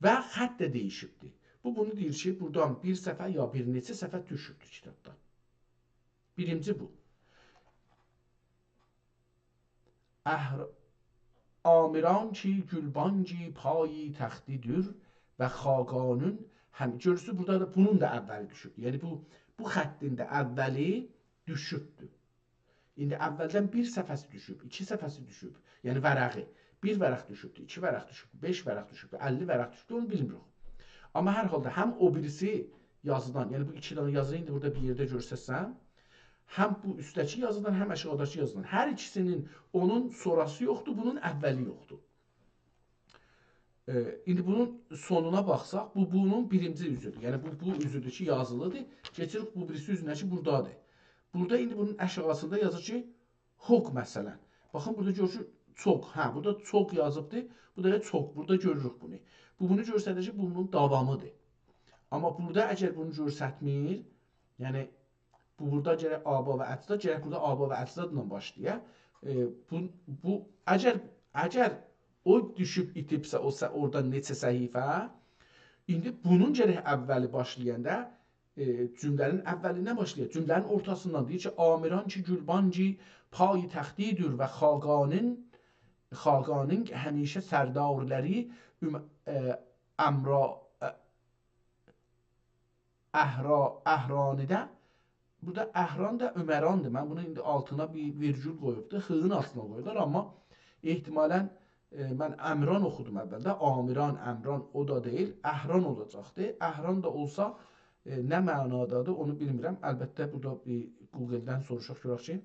و خط ده دییشیبدیر. بو، بونو دئییر کی، بورادان بیر صفحه یا بیر نئچه صفحه دوشوبدور کیتابدان. بیرینجی بو. اهر-، آمران کی گلبانگی پایی تختی‌دور و خاقانین هم-، گؤرورسونوز، بورادا دا، بونون دا اولی دوشوبدور. یعنی بو، بو خطین ده اولی دوشوبدور. ایندی اولدن بیر صفحه‌سی دوشوب، ایکی صفحه‌سی دوشوب. یعنی ورقی. بیر ورق دوشوبدو، ایکی ورق دوشوب، بئش ورق دوشوب، اللی ورق دوشوب، اونو بیلمیریک. آمما هر حالدا هم او بیریسی یازیدان، یعنی بو ایکی دنه یازی ایندی بورادا بیر یئرده گؤرسه‌سم، هم بو اوستده‌کی یازیدان، هم آشاغیداکی یازیدان. هر ایکیسینین، اونون سونراسی یوخدور، بونون اولی یوخدور. ائ، ایندی بونون سونونا باخساق، بو، بونون بیرینجی اوزودور. یعنی بو، بو اوزودور کی، یازیلیدیر. کئچیریک بو بیریسی اوزونه کی، بورادادیر. بورادا ایندی بونون آشاغیسیندا یازیر کی، هوق مثلا. باخین، بورادا گؤرورسونوز، چوق. هه، بورادا چوق یازیبدیر. بو دا چوق. بورادا گؤروروک بونو. بو بونو گؤستریر کی، بو بونون داوامیدیر. آمما بورادا اگر بونو گؤسترمیر، یعنی بو بورادا گرک آبا و اجداد، گرک بورادا آبا و اجدادلا باشلایا. ائ، بو، بو، اگر، اگر او دوشوب ایتیبسه، او سه-، اورادا نئچه صفحه، ایندی بونون گرک اوّلی باشلایاندا، ائ، جمله‌نین اوّلیندن باشلایاق. جمله‌نین اورتاسیندان دئییر کی، «آمران کی گلبانگ پایتختی‌دیر و خاقانین، خاقانین همیشه سردارلری اوم-، ائ، امرا-، ائ، اهرا-، اهرانیده»، بورادا اهران دا عمراندیر. من بونو ایندی آلتینا بیر ویرگول قویوبدور. خ-نین آستینا قویدولار، آمما احتمالاً، ائ، من امران اوخودوم اوّلده. آمران، امران، او دا دئییل. اهران اولاجاقدی. اهران دا اولسا، ائ، نه معنادادیر، اونو بیلمیرم. البته، بورادا بیر گوگلدن سوروشاق، گؤرک کی،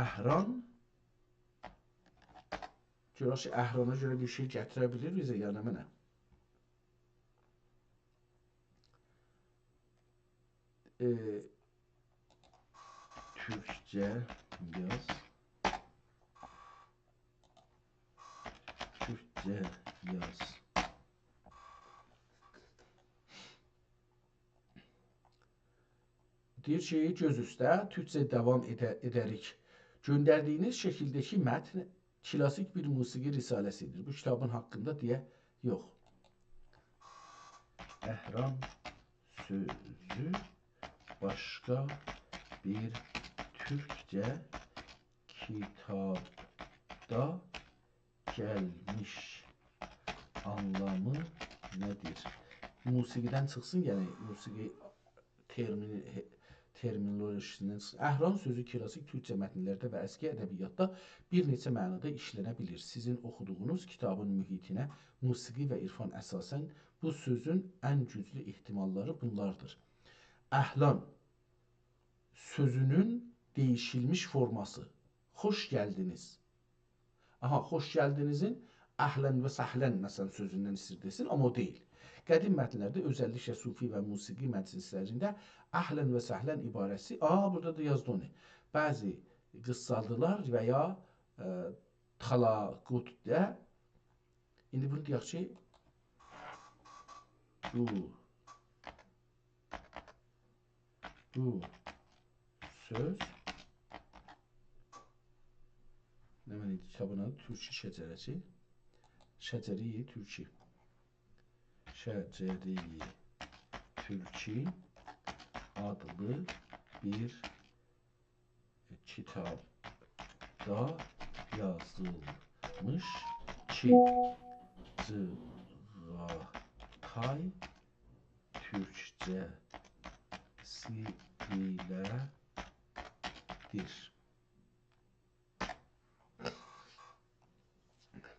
اهران، گؤرک کی، اهرانا گؤره بیر شئی گتیره بیلیر بیزه، یا نمنه. ائ، تورکجه یاز. تورکجه یاز. دئییر کی، گؤز اوسته، تورکجه داوام ائده-، ائده‌ریک. گؤندردیگینیز شکیلده‌کی متن کلاسیک بیر موسیقی رساله‌سی‌دیر. بو کیتابین حاقیندا دئیه یوخ. اهران سؤزو باشقا بیر تورکجه کیتابدا گلمیش آنلامی نه‌دیر؟ موسیقی‌دن چیخسین، یعنی موسیقی ترمینی-، ترمینولوژی‌سیندن چیخسین. اهران سؤزو کلاسیک تورکجه متنلرده و اسکی ادبیاتدا بیر نئچه معنادا ایشلنه بیلیر. سیزین اوخودوغونوز کیتابین محیطینه موسیقی و عرفان اساساً بو سؤزون ان گوجلو احتماللاری بونلاردیر. اهلان سؤزونون دییشیلمیش فورماسی. خوش گلدینیز. آها، خوش گلدینیزین اهلاً و سهلاً، مثلاً، سؤزوندن ایستیر دئسین، آمما او دئییل. قدیم متنلرده، اؤزللیکله صوفی و موسیقی مجلسلرینده اهلاً و سهلاً عباره‌سی، آ، بورادا دا یازدی اونو. بعضی قیسسالدیلار و یا، ائ، تلاقوتده. ایندی بونو دئیک کی، بو بو سؤز، نمنه ایدی کیتابین آدی؟ تورکی شجره‌سی. شجره تورکی. شجره تورکی آدلی بیر کیتابدا یازیلمیش کی، جیغاتای تورکجه‌سی ایله‌دیر.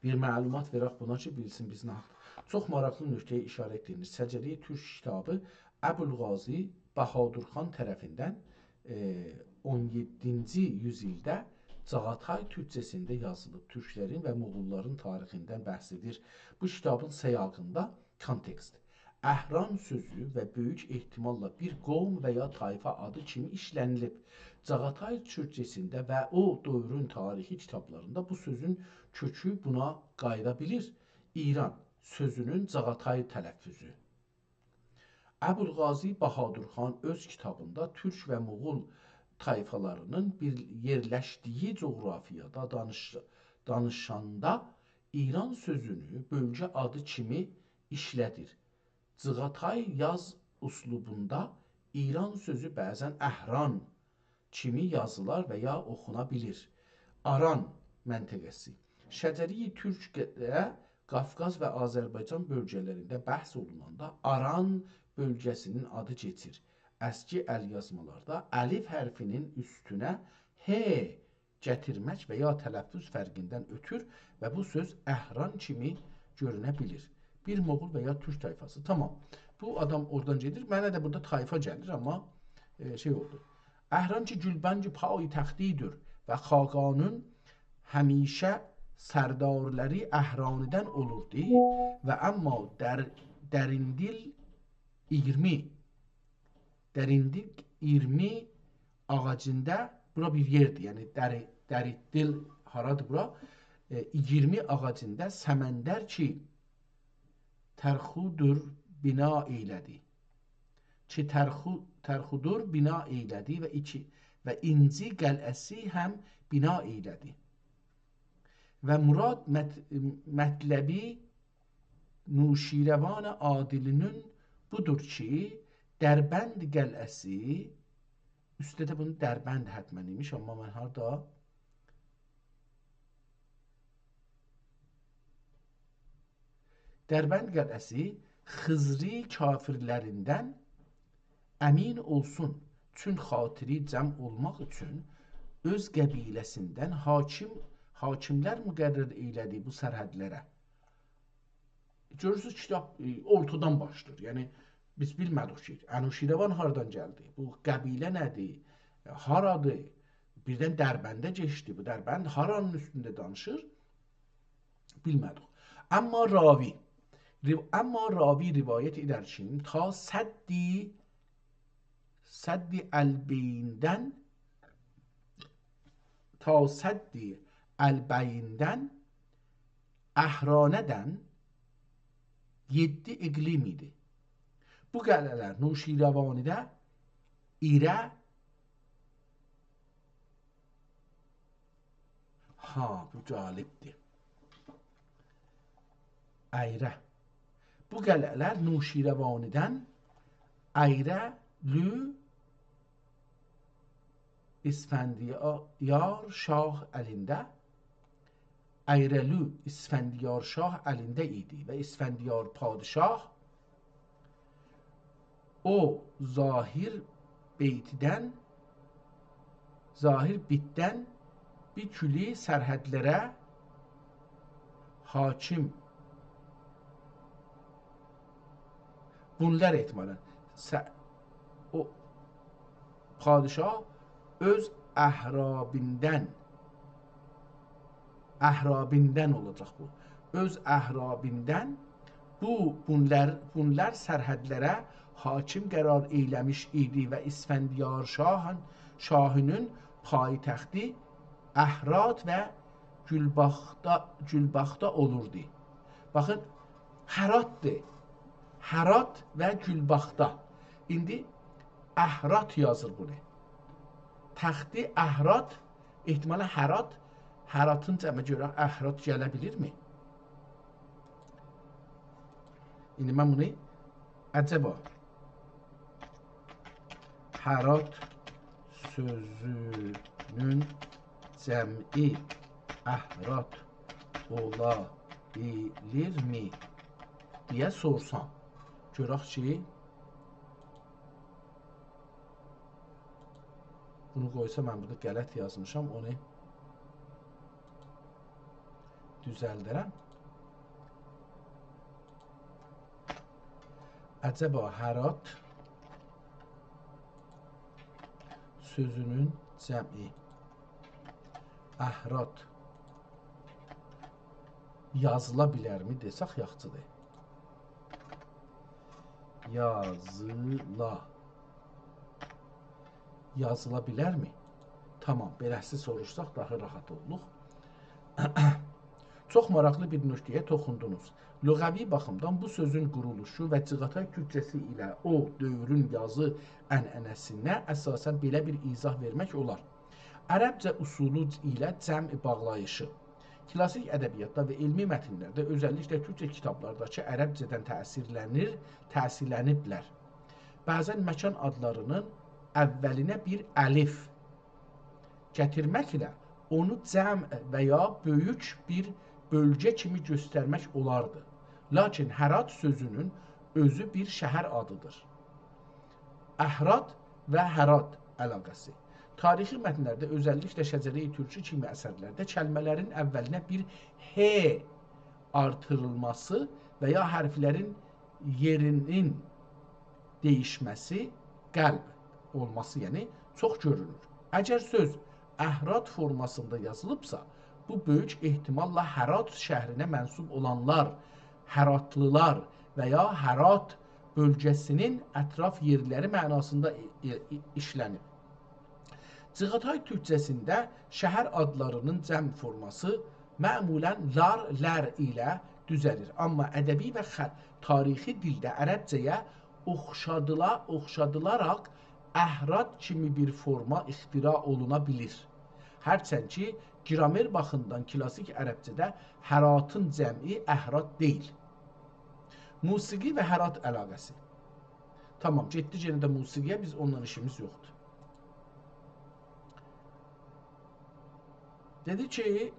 بیر معلومات وئرک بونا کی، بیلسین بیز نه حاقدا. چوخ ماراقلی نکته‌یه اشاره ائتدیگینیز شجره تورک کیتابی ابوالقاضی بهادرخان طرفیندن، ائ، اون یئددینجی یوزایلده جاغاتای تورکجه‌سینده یازیلیب. تورکلرین و موغوللارین تاریخیندن بحث ائدیر. بو کیتابین سیاقیندا کانتکست. اهران سؤزو و بؤیوک احتماللا بیر قوم و یا طایفا آدی کیمی ایشله‌نیلیب. جاغاتای تورکجه‌سینده و او دؤورون تاریخی کیتابلاریندا بو سؤزون کؤکو بونا قاییدا بیلیر. ایران سؤزونون جاغاتای تلفظو. ابوالقاضی بهادرخان اؤز کیتابیندا تورک و موغول طایفالاری‌نین بیر یئرلشدیگی جغرافیادا دانیش-، دانیشاندا ایران سؤزونو بؤلگه آدی کیمی ایشله‌دیر. جیغاتای یاز اسلوبوندا ایران سؤزو بعضاً اهران کیمی یازیلار و یا اوخونا بیلیر. آران منطقه‌سی. شجره تورکده قافقاز و آذربایجان بؤلگه‌لرینده بحث اولوناندا آران بؤلگه‌سینین آدی کئچیر. اسکی ال‌یازمالاردا الف حرفینین اوستونه ه گتیرمک و یا تلفظ فرقیندن اؤتور و بو سؤز اهران کیمی گؤرونه بیلیر. بیر موغول و یا تورک طایفاسی. تامام. بو آدام اورادان گئدیر. منه ده بورادا طایفا گلیر، آمما، ائ، شئی اولدو. اهران کی گلبانگ پایتختی‌دیر و خاقانین همیشه سردارلری اهرانیدن اولوردو و آمما در-، دریندیل ایگیرمی دریندیل ایگیرمی آغاجیندا، بورا بیر یئردیر، یعنی دری-، دریندیل هارادیر بورا؟ ائ، ایگیرمی آغاجیندا سمندر کی ترخودور بنا ائیله‌دی. کی ترخو-، ترخودور بنا ائیله‌دی و ایکی-، و اینجی قلعه‌سی هم بنا ائیله‌دی. و مراد مط-، مطلبی نوشیروان عادلینین بودور کی، دربند قلعه‌سی، اوستده ده بونو دربند حتماً ایمیش، آمما من هاردا؟ دربند قلعه‌سی خیزری کافرلریندن امین اولسون اوچون، خاطری جمع اولماق اوچون اؤز قبیله‌سیندن حاکم، حاکملر مقرر ائیله‌دی بو سرحدلره. گؤرورسونوز، کیتاب، ائ، اورتادان باشلاییر. یعنی، بیز بیلمه‌دیک کی، انوشیروان هاردان گلدی، بو قبیله نه‌دیر، هارادیر؟ بیردن دربنده کئچدی. بو دربند هارانین اوستونده دانیشیر؟ بیلمه‌دیک. آمما راوی، ری-، آمما راوی روایت ائدر کی، تا سدّ، سدّ البیندن، تا سدّ البیندن، اهرانه‌دن یئددی اقلیم ایدی. بو قلعه‌لر نوشیروانیده ایره، ها، بو جالبدیر. ایره. بو قلعه‌لر نوشیروانیدن ایره لو اسفندیار شاه الینده، ایره لو اسفندیار شاه الینده ایدی و اسفندیار پادشاه او ظاهر بیتدن، ظاهر بیتدن بیر کلی سرحدلره حاکم. بونلار احتمالاً س-، او پادشاه اؤز اهرابیندن، اهرابیندن اولاجاق بو. اؤز اهرابیندن بو، بونلار، بونلار سرحدلره حاکم قرار ائیله‌میش ایدی و اسفندیار شاهین، شاهینین پایتختی اهرات و گلباختا، گلباختا اولوردو. باخین، هراتدیر. هرات و گلباختا. ایندی اهرات یازیر بونو. تختی اهرات، احتمالاً هرات، هراتین جمعی گؤرک، اهرات گله بیلیرمی؟ ایندی من بونو، عجبا هرات سؤزونون جمعی اهرات اولا بیلیرمی دئیه سورسام. گؤرک کی، بونو قویسا، من بورادا غلط یازمیشام، اونو دوزلدرم. عجبا هرات سؤزونون جمعی اهرات یازیلا بیلرمی دئسک، یاخشیدیر. یازیلا. یازیلا بیلرمی؟ تامام، بئله‌سی سوروشساق داها راحت اولدوق. چوخ ماراقلی بیر نکته‌یه توخوندونوز. لغوی باخیمدان بو سؤزون قورولوشو و چیغاتای تورکجه‌سی ایله او دؤورون یازی عنعنه‌سینه اساساً بئله بیر ایضاح وئرمک اولار. عربجه اصولو ایله جمع باغلاییشی. کلاسیک ادبیاتدا و علمی متنلرده، اؤزللیکله تورکجه کیتابلارداکی عربجه‌دن تأثیرلنیر، تأثیرلنیبلر. بعضاً مکان آدلارینین اوّلینه بیر الف گتیرمکله اونو جمع و یا بؤیوک بیر بؤلگه کیمی گؤسترمک اولاردی. لاکین هرات سؤزونون اؤزو بیر شهر آدیدیر. اهرات و هرات علاقه‌سی. تاریخی متنلرده، اؤزللیکله شجره‌ی تورکی کیمی اثرلرده کلمه‌لرین اوّلینه بیر «ه» آرتیریلماسی و یا حرفلرین یئرینین دییشمه‌سی، قلب اولماسی، یعنی چوخ گؤرونور. اگر سؤز اهرات فورماسیندا یازیلیبسا، بو بؤیوک احتماللا هرات شهرینه منسوب اولانلار، هراتلیلار و یا هرات بؤلگه‌سینین اطراف یئرلری معناسیندا ای-، ای-، ای-، ایشله‌نیب. چیغاتای تورکجه‌سینده شهر آدلارینین جمع فورماسی معمولاً لار، لر ایله دوزه‌لیر. آمما ادبی و خ-، تاریخی دیلده عربجه‌یه اوخشادیلا-، اوخشادیلاراق اهرات کیمی بیر فورما اختراع اولونا بیلیر. هرچند کی، گرامر باخیمدان کلاسیک عربجه‌ده هراتین جمعی اهرات دئییل. موسیقی و هرات علاقه‌سی. تامام، گئتدیک یئنه ده موسیقی‌یه، بیز اونونلا ایشیمیز یوخدور. دئدی کی،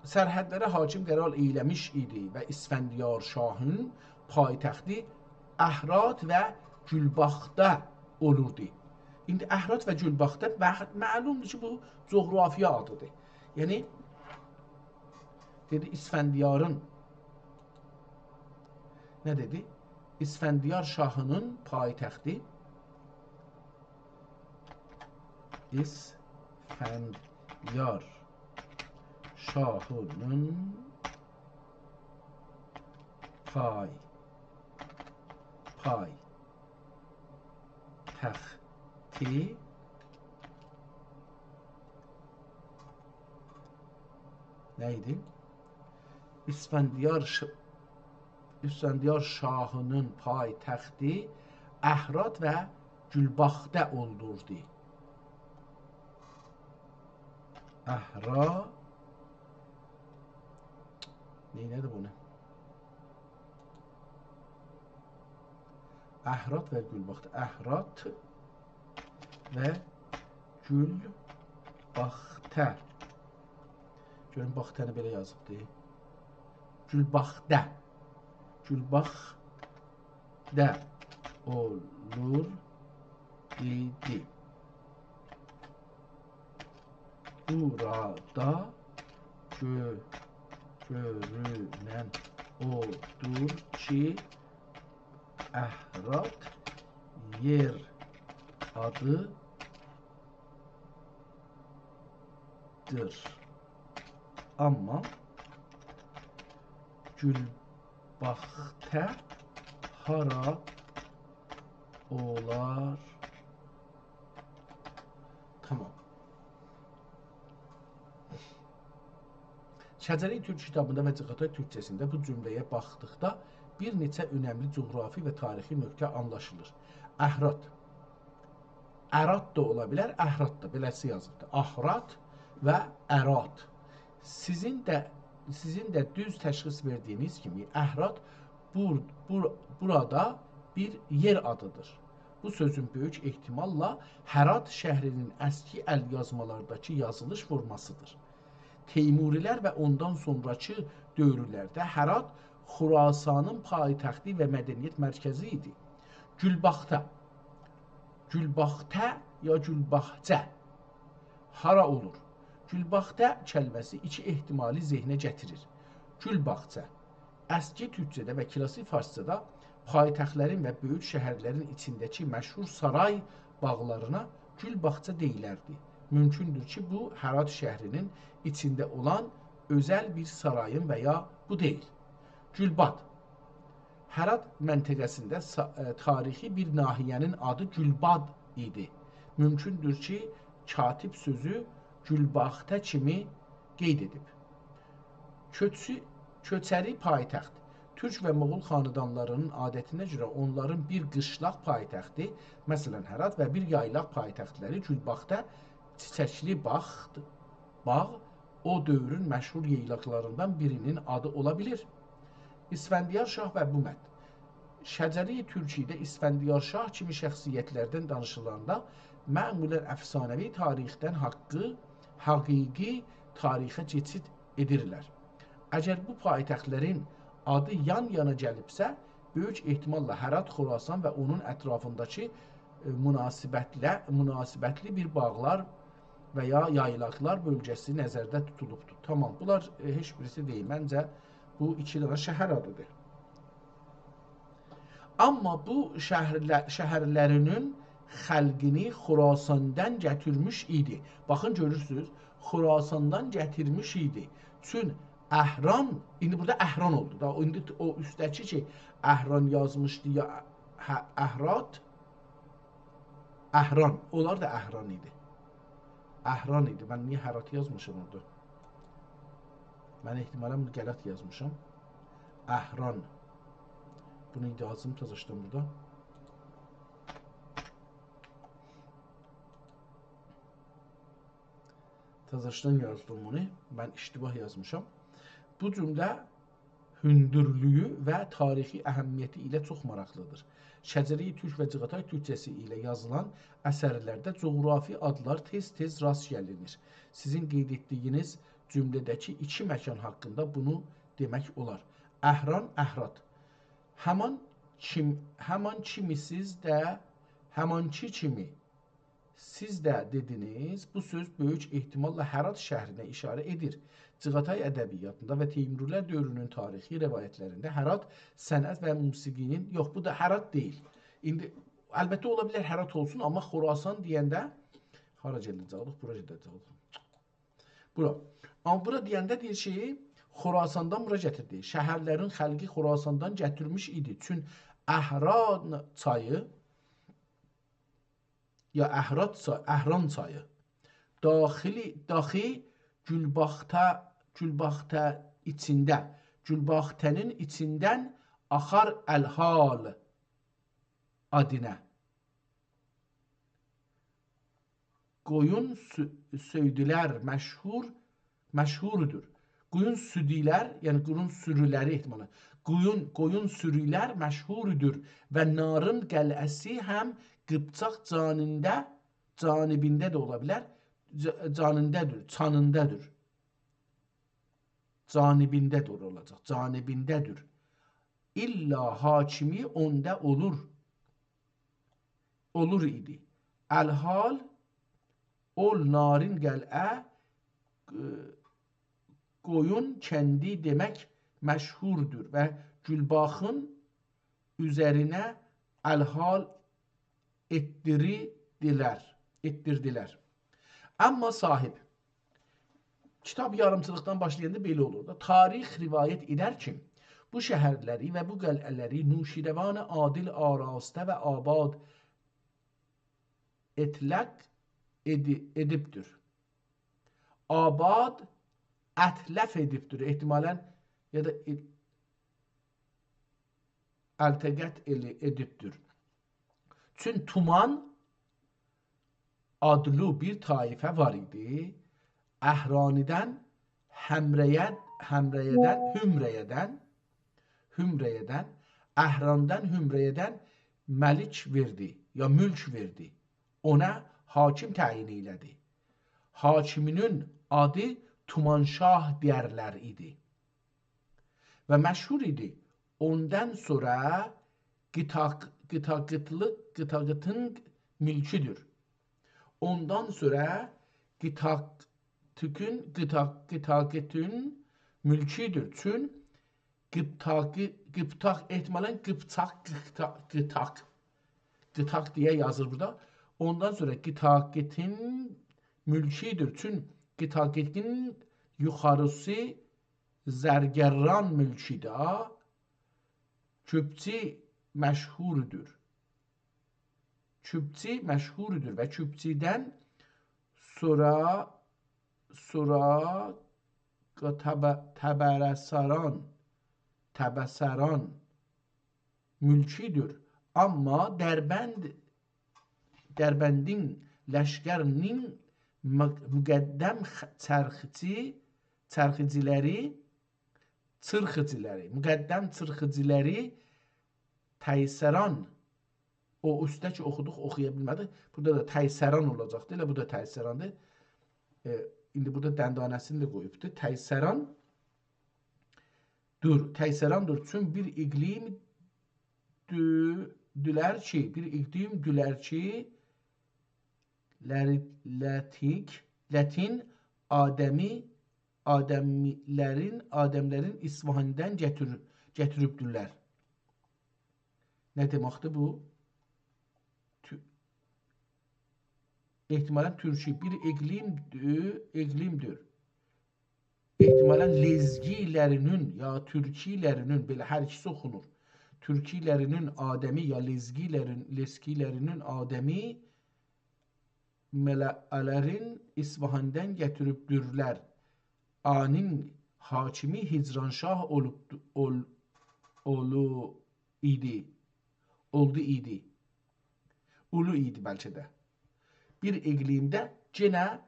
سرحدلره حاکم قرار ائیله‌میش ایدی و اسفندیار شاهین پایتختی اهرات و گلباخته اولوردو. ایندی اهرات و گلباخته مع-، معلومدور کی، بو جغرافیا آدیدیر. یعنی، دئدی، اسفندیارین، نه دئدی؟ اسفندیار شاهینین پایتختی، اسفندیار شاهینین پای، پای تختی نه ایدی؟ اسفندیار ش-، اسفندیار شاهینین پایتختی اهرات و گلباخته اولدوردو. اهرا-، نئینه‌دی بونو؟ اهرات و گلباخته. اهرات و گلباخته. گؤرون، باخته‌نی بئله یازیبدی. گلباخته. گلباخته اولور ایدی. بورادا گؤ-، گؤرونن اودور کی، اهرات یئر آدیدیر. آمما گلباخته هارا اولار؟ تامام. شجره تورک کیتابیندا و جغرافیا تورکجه‌سینده بو جمله‌یه باخدیقدا بیر نئچه اؤنملی جغرافی و تاریخی نقطه آنلاشیلیر. اهرات. ارات دا اولا بیلر، اهرات دا، بئله‌سی یازیبدیر. اهرات و ارات. سیزین ده، سیزین ده دوز تشخیص وئردیگینیز کیمی، اهرات بور-، بور-، بورادا بیر یئر آدیدیر. بو سؤزون بؤیوک احتماللا هرات شهرینین اسکی ال‌یازمالارداکی یازیلیش فورماسیدیر. تیموری‌لر و اوندان سونراکی دؤورلرده هرات خراسانین پایتختی و مدنیت مرکزی ایدی. گلباخته. گلباخته یا گلباخجه هارا اولور؟ گلباخته کلمه‌سی ایکی احتمالی ذهنه گتیریر. گلباخجه، اسکی تورکجه‌ده و کلاسیک فارسجادا پایتختلرین و بؤیوک شهرلرین ایچینده‌کی مشهور سارای باغلارینا گلباخجه دئییلردی. مومکوندور کی، بو، هرات شهرینین ایچینده اولان اؤزل بیر سارایین و یا بو دئییل. گلباد. هرات منطقه‌سینده سا-، ائ، تاریخی بیر ناحیه‌نین آدی گلباد ایدی. مومکوندور کی، کاتب سؤزو گلباخته کیمی قید ائدیب. کؤچو-، کؤچری پایتخت. تورک و مغول خاندانلارینین عادتینه گؤره اونلارین بیر قیشلاق پایتختی، مثلا، هرات و بیر یایلاق پایتختلری گلباخته، چیچکلی باخت، باغ، او دؤورون مشهور یایلاقلاریندان بیرینین آدی اولا بیلیر. اسفندیار شاه و بو متن. شجره تورکی‌ده اسفندیار شاه کیمی شخصیتلردن دانیشیلاندا معمولا افسانه‌وی تاریخدن حقی-، حقیقی تاریخه کئچید ائدیرلر. اگر بو پایتختلرین آدی یان-یانا گلیبسه، بؤیوک احتماللا هرات، خراسان و اونون اطرافینداکی، ائ، مناسبتله-، مناسبتلی بیر باغلار و یا یایلاقلار بؤلگه‌سی نظرده توتولوبدور. تامام، بونلار، ائ، هئچ بیریسی دئییل. منجه، بو ایکی دنه شهر آدیدیر. آمما بو شهرله-، شهرلرینین خلقینی خراساندان گتیرمیش ایدی. باخین، گؤرورسونوز، خراساندان گتیرمیش ایدی. چون اهران، ایندی بورادا اهران اولدو دا، ایندی او اوستده‌کی کی، اهران یازمیشدی یا، هه، اهرات، اهران، اونلار دا اهران ایدی. اهران ایدی. من نییه هرات یازمیشام اورادا؟ من احتمالا بونو غلط یازمیشام. اهران. بونو ایندی یازیم تازاشدان بورادا. تازاشدان یازدیم بونو. من اشتباه یازمیشام. بو جمله هوندورلویو و تاریخی اهمیتی ایله چوخ ماراقلیدیر. شجره‌ی تورک و جیغاتای تورکجه‌سی ایله یازیلان اثرلرده جغرافی آدلار تئز-تئز راست گلینیر. سیزین قید ائتدیگینیز جمله‌ده‌کی ایکی مکان حاقیندا بونو دئمک اولار. اهران، اهرات. همان کیم، همان کیمی سیز ده، همانکی کیمی سیز ده دئدینیز، بو سؤز بؤیوک احتماللا هرات شهرینه ایشاره ائدیر. جیغاتای ادبیاتیندا و تیمورلر دؤورونون تاریخی روایتلرینده هرات صنعت و موسیقی‌نین، یوخ، بو دا هرات دئییل. ایندی، البته، اولا بیلر هرات اولسون، آمما خراسان دئینده، هارا گلدیک، بورا گئده‌جه‌ییک. بورا. آمما بورا دئینده دئییر کی، خراساندان بورا گتیردی. شهرلرین خلقی خراساندان گتیرمیش ایدی. چون اهران چایی، یا اهرات چا-، اهران چایی. داخلی، داخی گولباخته، گولباخته ایچینده، گولباخته‌نین ایچیندن آخار الحال آدینه. قویون سو-، سؤیدولر مشهور، مشهوردور. قویون سودولر، یعنی قویون سورولری احتمالا. قویون، قویون سورولر مشهوردور و نارین قلعه‌سی هم قیپچاق جانینده، جانبینده ده اولا بیلر. جا-، جانیندادیر، چانیندادیر. جانبینده دوغرو اولاجاق. جانبینده‌دیر. الا حاکمی اوندا اولور. اولور ایدی. الحال، اول نارین قلعه، ائ، قویون کندی دئمک مشهوردور و گولباخین اوزرینه الحال ائتدیردیلر، ائتدیردیلر. اما صاحب، کیتاب یاریمچیلیقدان باشلایاندا بئله اولور دا. تاریخ روایت ائدر کی، بو شهرلری و بو قلعه‌لری نوشیروان عادل آراسته و آباد اطلق ائدی-، ائدیبدیر. آباد اتلف ائدیبدیر. احتمالا یا دا ائ-، التقط ائله-، ائدیبدیر. چون تومان آدلی بیر طایفه وار ایدی. اهرانیدن، همره‌یه-، همره‌یه‌دن، همره‌یه‌دن، همره‌یه‌دن، اهراندان، همره‌یه‌دن ملک وئردی، یا ملک وئردی. اونا حاکم تعیین ائله‌دی. حاکمینین آدی تومانشاه دئیرلر ایدی. و مشهور ایدی. اوندان سونرا قیتاق-، قیتاقیتلی-، قیتاقیتین ملکودور. اوندان سونرا قیتاقتوکون، قیتاق-، قیتاقیتین ملکودور. چون قیپتاقی-، قیپتاق، احتمالا قیپچاق، قیپتا-، قیتاق. قیتاق دئیه یازیر بورادا. اوندان سونرا قیتاقیتین ملکودور. چون قیتاقیتین یوخاریسی زرگران ملکودور. چؤپچو مشهوردور. چؤپچو مشهوردور و چؤپچودن سونرا، سونرا تب-، تبرسران، تبسران ملکودور. اما دربند، دربندین لشکرینین مق-، مقدم خ-، چرخچی، چرخیجیلری، چرخیجیلری، مقدم چرخیجیلری تیسران، او اوسته کی اوخودوق، اوخویا بیلمه‌دیک. بورادا دا تیسران اولاجاقدی. ائله بو دا تیسراندیر. ائ، ایندی بورادا دندانه‌سینی ده قویوبدور. تیسران دور، تیسراندیر. چون بیر اقلیم دو-، دولر کی، بیر اقلیم دولر کی، لری-، لتیک، لتین آدمی، آدمی‌لرین، آدملرین اصفهاندان گتیر-، گتیریبدیرلر. نه دئمکدیر بو؟ تو-، احتمالا تورکی بیر اقلیم، اقلیمدیر. احتمالا لزگی‌لرینین یا تورکی‌لرینین، بئله هر ایکیسی اوخونور. تورکی‌لرینین آدمی یا لزگی‌لرین، لزگی‌لرینین آدمی مله‌لرین اصفهاندان گتیریبدیرلر. آنین حاکمی هیجران شاه اولوب، اول-، اولو ایدی. اولدو ایدی. اولو ایدی بلکه ده. بیر اقلیمده گئنه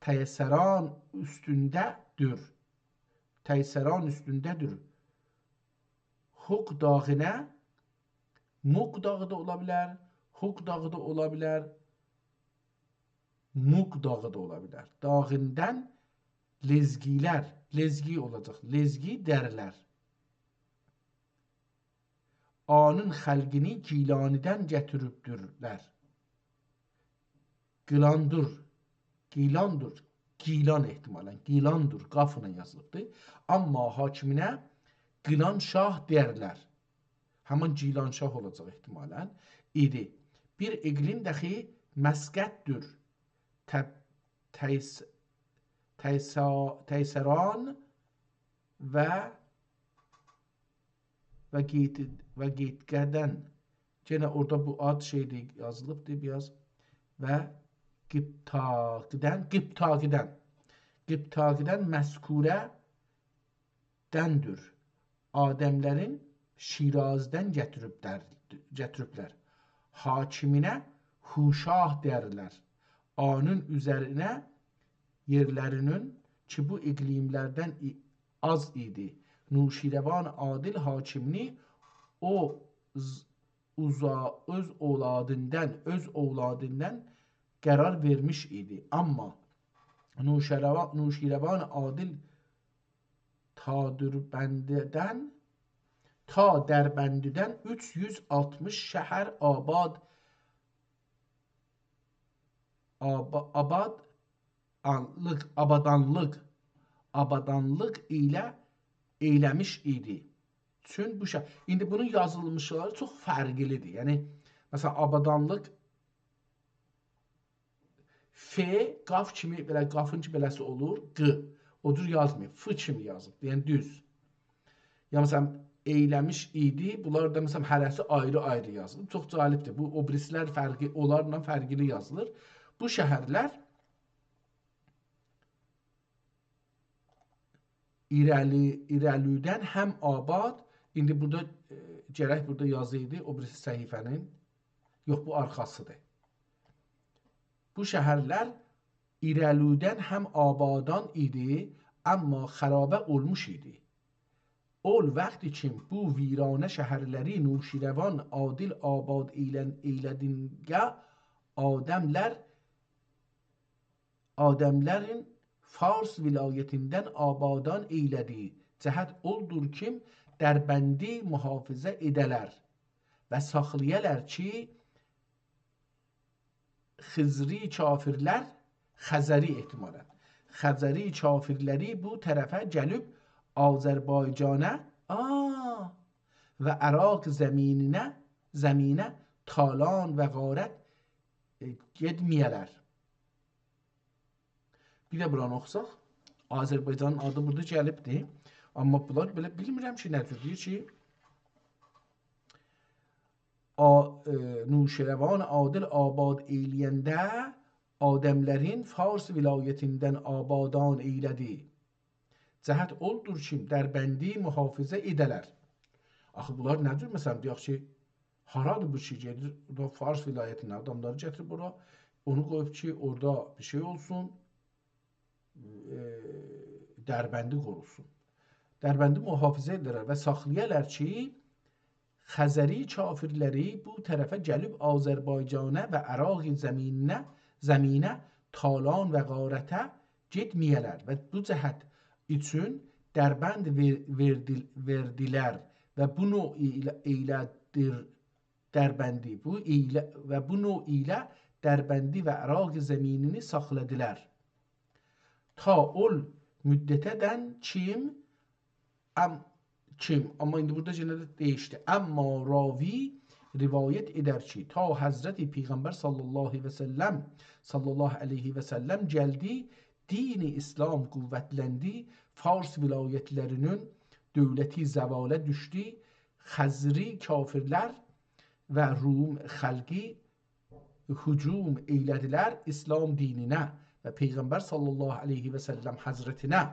تیسران اوستونده‌دیر. تیسران اوستونده‌دیر. Hok dağına، موق داغی دا اولا بیلر، هوک داغی دا اولا بیلر، موق داغی دا اولا بیلر. داغیندان لزگیلر، لزگی اولاجاق، لزگی درلر. آنین خلقینی گیلانیدن گتیریبدیرلر. گیلاندور، گیلاندور، گیلان احتمالاً، گیلاندور، قافلا یازیلیبدیر. آمما حاکمینه گیلان شاه دئیرلر. همان گیلان شاه اولاجاق احتمالاً. ایدی. بیر اقلیم دخی مسقطدور. ته-، تیس-، تیسا-، تیسران و و گیت-، و گیتگه‌دن. یئنه اورادا بو آد شئیدیر، یازیلیبدیر بیر آز. و قیپتاقیدن، قیپتاقیدن. قیپتاقیدن مذکوره‌دندیر. آدملرین شیرازدن گتیریبلر، گتیریبلر. حاکمینه هوشاه دئیرلر. آنین اوزرینه یئرلرینین کی بو اقلیملردن ای-، آز ایدی. نوشیروان عادل حاکمینی او ز-، اوزا-، اؤز اولادیندان، اؤز اولادیندان قرار وئرمیش ایدی. آمما نوشیروا-، نوشیروان عادل تا دربندیدن، تا دربندیدن اوچ یوز آلتمیش شهر آباد آبا-، آبادانلیق، آبادانلیق، آبادانلیق ایله ائیله‌میش ایدی. چون بو شئی، ایندی بونون یازیلمیشلاری چوخ فرقلیدیر. یعنی، مثلا، آبادانلیق ف، قاف کیمی، بئله قافین کی، بئله‌سی اولور، ق. او جور یازماییب، ف کیمی یازیب. یعنی، دوز. یا، مثلا، ائیله‌میش ایدی. بونلار دا، مثلا، هره‌سی آیری-آیری یازیلیب. چوخ جالبدیر. بو، او بیریسی‌لر فرقی، اونلارلا فرقلی یازیلیر. بو شهرلر ایره‌لی، ایره‌لیدن هم آباد، ایندی بورادا، ائ، گرک بورادا یازایدی، او بیریسی صفحه‌نین. یوخ، بو آرخاسیدیر. بو شهرلر ایره‌لیدن هم آبادان ایدی، آمما خرابه اولموش ایدی. اول وقتی کی بو ویرانه شهرلری نوشیروان عادل آباد ائیلن-، ائیله‌دینگه آدملر، آدملرین فارس ولایتیندن آبادان ائیله‌دیگی جهت اولدور کی دربندی محافظه ائده‌لر و ساخلایالار کی خزری کافرلر، خزری احتمالاً، خزری کافرلری بو طرفه گلیب آذربایجانه، آ، و عراق زمینینه، زمینه تالان و غارت، ائ، گئتمه‌یه‌لر. بیر ده بورانی اوخوساق، آذربایجانین آدی بورادا گلیبدی. آمما بونلار بئله بیلمیرم کی، نه جور دئییر کی، آ-، ائ، نوشیروان عادل آباد ائیله‌ینده آدملرین فارس ولایتیندن آبادان ائیله‌دی. جهت اولدور کی دربندی محافظه ائده‌لر. آخی بونلار نه جور، مثلا، دئیک کی، هارادیر بو کی گئدیر، بورادا فارس ولایتیندن آداملاری گتیریب اورا، اونو قویوب کی اورادا بیر شئی اولسون، ائ، دربندی قوروسون. دربندی محافظه ائده‌لر و ساخلایالار کی خزری کافرلری بو طرفه گلیب آذربایجانه و عراق زمینینه، زمینه تالان و غارته گئتمه‌یه‌لر و بو جهت اوچون دربند وئر-، وئردیل-، وئردیلر و بو نوع ایله، ایله‌دیر دربندی، بو ایله، و بو نوع ایله دربندی و عراق زمینینی ساخلادیلار. تا اول مدته‌دن کیم، ام-، کیم، آمما ایندی بورادا یئنه ده دییشدی. آمما راوی روایت ائدر کی، تا حضرت پیغمبر صلی الله و سلم، صلی الله علیه و سلم گلدی، دین اسلام قوتلندی، فارس ولایتلرینین دولتی زواله دوشدو، خزری کافرلر و روم خلقی هجوم ائیله‌دیلر اسلام دینینه و پیغمبر صلی الله علیه و سلم حضرتینه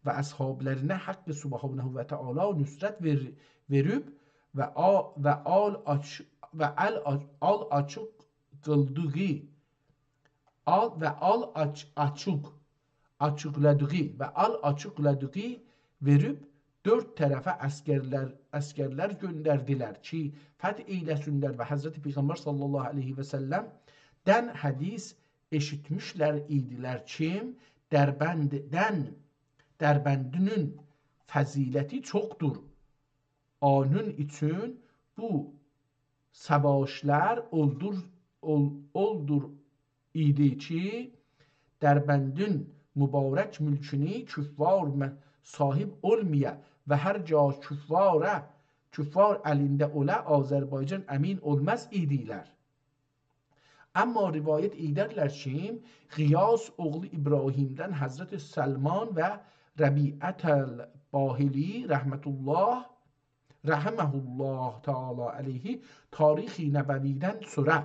و اصحابلرینه حق سبحانه و تعالی نصرت وئر-، وئریب و آ-، و آل آچ-، و ال آ-، آل آچیق قیلدیغی، آل و آل آچ-، آچیق، آچیقلادیغی و آل آچیقلادیغی وئریب دؤرد طرفه عسگرلر، عسگرلر گؤندردیلر کی، فتح ائیله‌سینلر و حضرت پیغمبر صلی الله علیه و سلم‌دن حدیث ائشیتمیشلر ایدیلر کی، دربنددن، دربندی‌نین فضیلتی چوخدور. اونون اوچون بو ساواشلار اولدور، اول-، اولدور ایدی کی، دربندین مبارک مولکونو کفار مه-، صاحیب اولمایا و هر جا کفاره، کفار الینده اولا، آذربایجان امین اولماز ایدیلر. اما روایت ائیدرلر کی، غیاث اوغلو ابراهیم‌دن حضرت سلمان و ربیعة الباهلی رحمة الله، رحمه الله تعالی علیه، تاریخ نبوی‌دن سونرا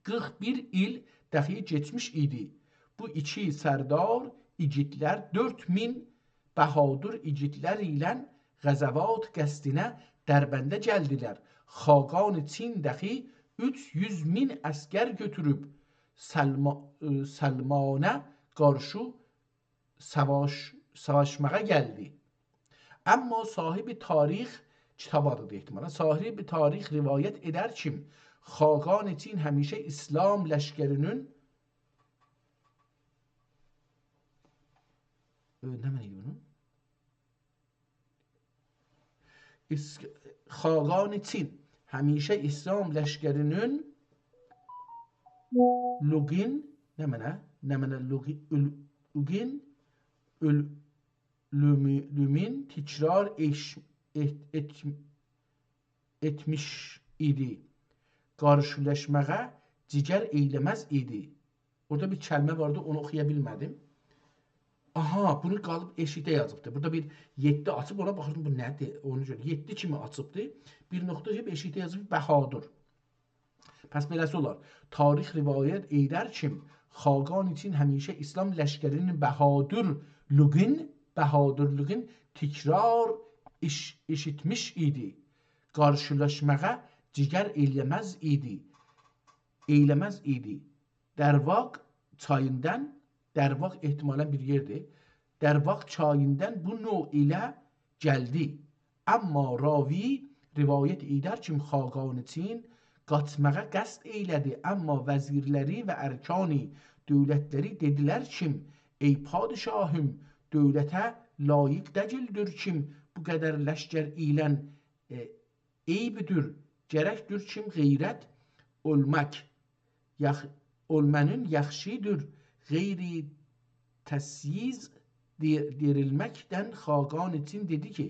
قیرخ بیر ایل دخی کئچمیش ایدی. بو ایکی سردار ایگیدلر دؤرد مین بهادر ایگیدلر ایله غزوات قصدینه دربنده گلدیلر. خاقان چین دخی اوچ یوز مین عسگر گؤتوروب سلما-، ائ، سلمانه قارشی ساواش-، ساواشماغا گلدی. اما صاحب تاریخ، کیتاب آدیدیر احتمالا، صاحب تاریخ روایت ائدر کی، خاقان چین همیشه اسلام لشکری‌نین، ائ، نه معنی بونون؟ ایس-، خاقان چین همیشه اسلام لشکری‌نین لوگین، نه معنی؟ نه معنی لوگی-، اول-، لوگین، اول-، لومی-، لومین تکرار ائش-، ائت-، ائت-، ائتمیش ایدی. قارشیلاشماغا جیگر ائیله‌مز ایدی. اورادا بیر کلمه واردی، اونو اوخویا بیلمه‌دیم. آها، بونو قالیب ائشیکده یازیبدی. بورادا بیر یئددی آچیب، اونا باخیردیم، بو نه‌دیر؟ اونا گؤره یئددی کیمی آچیبدی. بیر نقطه قویوب ائشیکده یازیب بهادر. پس بئله‌سی اولار. تاریخ روایت ائیدر کی، خاقان چین همیشه اسلام لشکری‌نین بهادرلیغین، بهادرلیغین تکرار ائش-، ائشیتمیش ایدی. قارشیلاشماغا جیگر ائیله‌مز ایدی. ائیله‌مز ایدی. درواق چاییندان، درواق احتمالا بیر یئردیر، درواق چاییندان بو نوع ایله گلدی. اما راوی روایت ائیدر کی، خاقان چین قاچماغا قصد ائیله‌دی، اما وزیرلری و ارکان دؤولتلری دئدیلر کی، ای پادشاهیم، دؤولته لایق دئییلدیر کی، بو قدر لشکر ایله، ائ، عیبدیر، گرکدیر کی، غیرت اولماق، یاخ-، اولمانین یاخشیدیر، غیرتسیز دی-، دیریلمکدن. خاقان چین دئدی کی،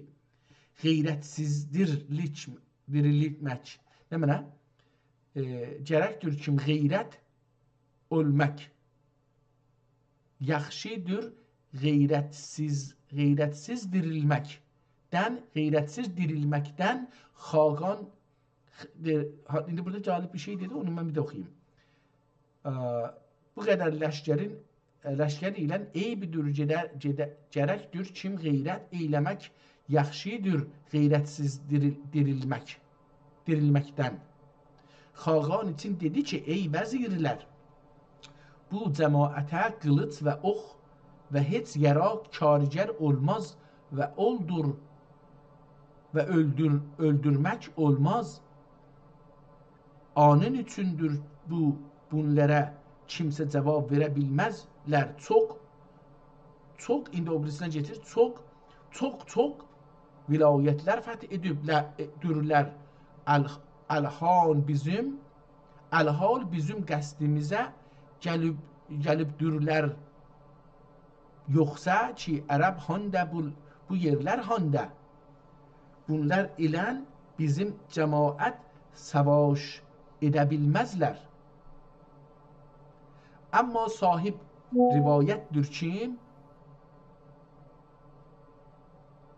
غیرتسیز دیریلیک-، دیریلمک. نه معنی؟ ائ، گرکدیر کی، غیرت اولماق یاخشیدیر غیرتسیز، غیرتسیز دیریلمکدن، غیرتسیز دیریلمکدن. خاقان، خ-، دئ-، ها، ایندی بورادا جالب بیر شئی دئدی، اونو من بیر ده اوخویوم. ا، بو قدر لشکرین، ا، لشکر ایله عیبدیر، گئدر، گئدر، گرکدیر کی، غیرت ائیله‌مک یاخشیدیر غیرتسیز دیریل-، دیریلمک، دیریلمکدن. خاقان چین دئدی کی، ای وزیرلر، بو جماعته قیلیج و اوخ و هئچ یارا کارگر اولماز و اولدور و اؤلدور-، اؤلدورمک اولماز. آنین اوچوندور بو، بونلارا کیمسه جواب وئره بیلمزلر. چوخ، چوخ، ایندی او بیریسینه کئچیر، چوخ، چوخ، چوخ ولایتلر فتح ائدیبله-، ائ، دورلر. ال-، الحان بیزیم، الحال بیزیم قصدیمیزه گلیب، گلیبدیرلر. یوخسا کی، عرب هاندا بو، بو یئرلر هاندا؟ بونلار ایله بیزیم جماعت ساواش ائده بیلمزلر. اما صاحب روایتدیر کی،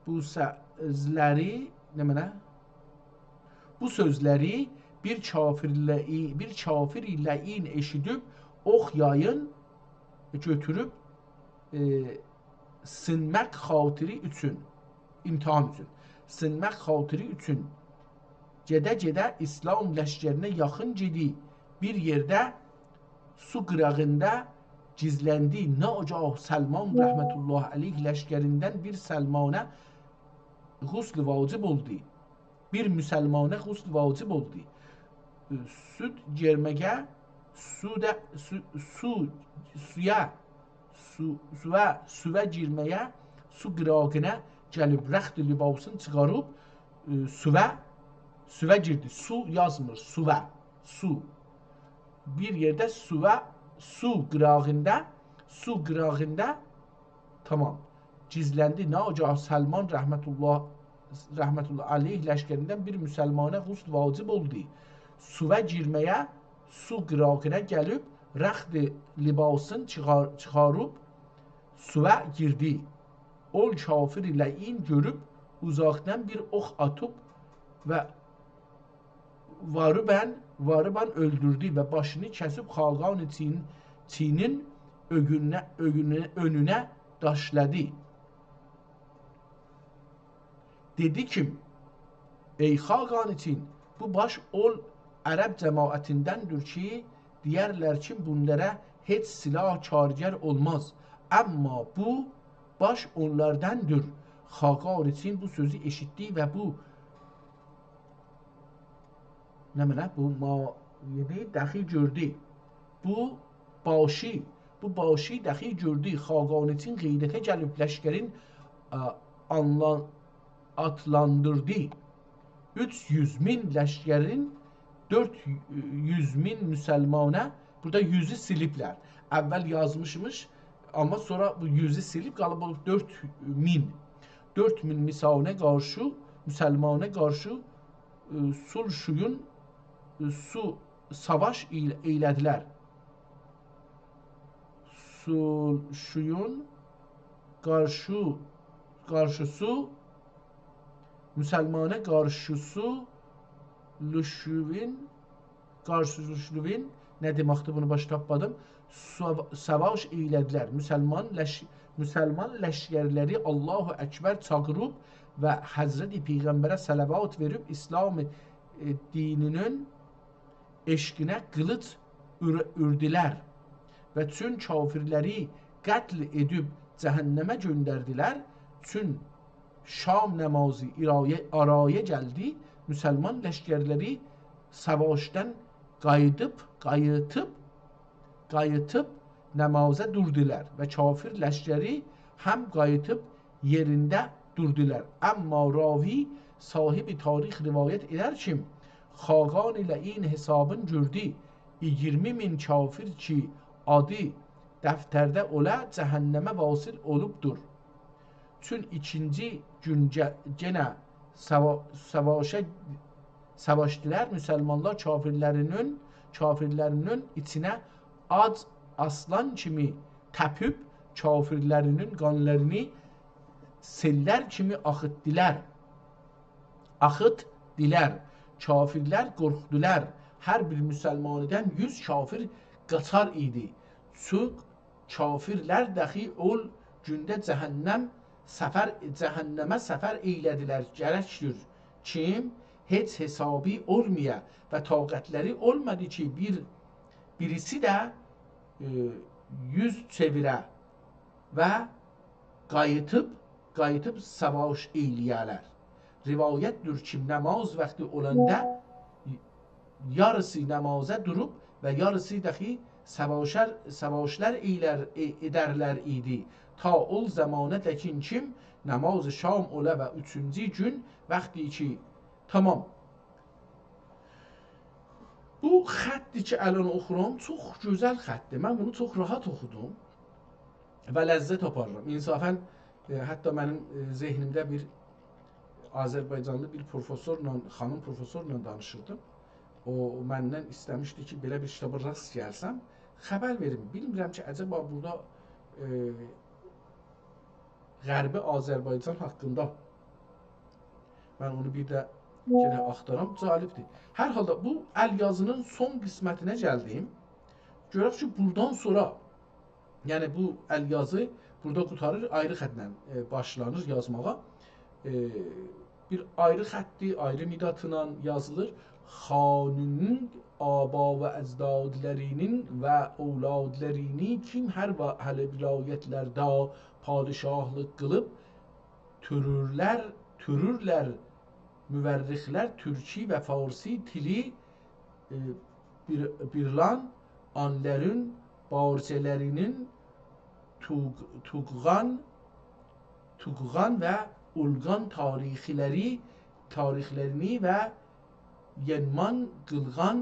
بو سؤزلری، نه معنی؟ بو سؤزلری بیر کافر لعی-، بیر کافر لعین ائشیدیب، اوخ یایین گؤتوروب، ائ، سینمک خاطری اوچون، امتحان اوچون، سینمک خاطری اوچون گئده-گئده اسلام لشکرینه یاخین گئدی. بیر یئرده سو قیراغیندا گیزلندی. ناگاه سلمان رحمة الله علیه لشکریندن بیر سلمانه غسل واجب اولدو. بیر مسلمانا غسل واجب اولدو. سود گیرمه‌یه، سو ده، سو، سو، سویا، سو، سووا، سووا گیرمه‌یه، سو قیراغینا گلیب رخت لباسین چیخاریب، ائ، سووا، سووا گیردی. سو یازمیر، سووا، سو. بیر یئرده سووا، سو قیراغیندا، سو قیراغیندا، تامام. گیزلندی. ناگاه سلمان رحمت الله، رحمت الله علیه لشکریندن بیر مسلمانا غسل واجب اولدو. سووا گیرمه‌یه، سو قیراغینا گلیب رخت لباسین چیخار-، چیخاریب سووا گیردی. اول کافر لعین گؤروب اوزاقدان بیر اوخ آتیب و واروبن، واروبن اؤلدوردو و باشینی کسیب خاقان چین، چینین اؤگونه، اؤگونه، اؤنونه داشلادی. دئدی کی: «ای خاقان چین، بو باش اول عرب جماعتیندندیر کی، دئیرلر کی، بونلارا هئچ سلاح کارگر اولماز. آمما بو باش اونلارداندیر.» خاقان چین بو سؤزو ائشیتدی و بو نمنه؟ بو مایه‌نی دخی گؤردو. بو باشی، بو باشی دخی گؤردو. خاقان چین غیرته گلیب لشکرین، ا، آنلا-، آتلاندیردی. اوچ یوز مین لشکرین دؤرد یوز مین مسلمانا، بورادا یوزو سیلیبلر. اول یازمیشمیش، آمما سونرا بو یوزو سیلیب، قالیب اولوب دؤرد مین. دؤرد مین مسلمانا قارشی، مسلمانا قارشی ائ، سول شویون، ائ، سو ساواش ایل-، ائیله‌دیلر. سول شویون قارشی، قارشیسی، مسلمانا قارشیسی، لوشوین، قارشیسی لوشوین، نه دئمکدیر، بونو باشا تاپمادیم. سو-، ساواش ائیله‌دیلر. مسلمان لش-، مسلمان لشکرلری الله اکبر چاغیریب و حضرت پیغمبره صلوات وئریب اسلام، ائ، دینینین عشقینه قیلیج اور-، اوردولر و چون کافرلری قتل ائدیب جهنمه گؤندردیلر، چون شام نمازی ایرایه-، آرایا گلدی، مسلمان لشکرلری ساواشدان قاییدیب، قاییتیب، قاییتیب نمازا دوردولار و کافر لشکری هم قاییتیب یئرینده دوردولار. آمما راوی صاحب تاریخ روایت ائدر کی، خاقان لعین حسابین گؤردو، ایگیرمی مین کافر کی، آدی دفترده اولا، جهنمه واصل اولوبدور. چون ایکینجی گون گه-، گئنه ساوا-، ساواشا، ساواشدیلار. مسلمانلار کافرلرینین، کافرلرینین ایچینه آج آسلان کیمی تپیب، کافرلرینین قانلارینی سئللر کیمی آخیتدیلار. آخیتدیلار. کافرلر قورخدولار. هر بیر مسلمانیدان یوز کافر قاچار ایدی. چوخ کافرلر دخی اول گونده جهنم سفر، جهنمه سفر ائیله‌دیلر. گرکدیر کی، هئچ حسابی اولمایا و طاقتلری اولمادی کی، بیر، بیریسی ده، ائ، یوز چئویره و قاییتیب، قاییتیب ساواش ائیله‌یه‌لر. روایتدیر کی، نماز واختی اولاندا یاریسی نمازا دوروب و یاریسی دخی ساواشار، ساواشلار ائیلر، ائ-، ائدرلر ایدی. تا اول زامانا دکین کی، نماز شام اولا و اوچونجو گون واختی کی، تامام. بو خطدیر کی، الان اوخورام، چوخ گؤزل خطدیر. من بونو چوخ راحت اوخودوم و لذت آپاریرام. انصافاً، ائ، حتی منیم، ائ، ذهنیمده بیر آذربایجانلی بیر پروفسورلا، خانیم پروفسورلا دانیشیردیم. او مندن ایسته‌میشدی کی، بئله بیر کیتابا راست گلسم، خبر وئریم. بیلمیرم کی، عجبا بورادا، ائ، غربی آذربایجان حاقیندا من اونو بیر ده یئنه آختارام، جالبدیر. هر حالدا بو الیازی‌نین سون قسمتینه گلدیم. گؤرک کی، بورادان سونرا، یعنی بو الیازی بورادا قوتاریر، آیری خطله، ائ، باشلانیر یازماغا. ائ، بیر آیری خطدیر، آیری مدادلا یازیلیر. خانی‌نین آبا و اجدادلری‌نین و اولادلری‌نی کیم هر وا-، هله ولایتلرده پادشاهلیق قیلیب، تؤرورلر، تورورلر، مورخلر تورکی و فارسی دیلی، ائ، بیر، بیرلان آنلارین بارجه‌لرینین توق-، توقغان، توقغان و اولغان تاریخلری، تاریخلرینی و یئنمان قیلغان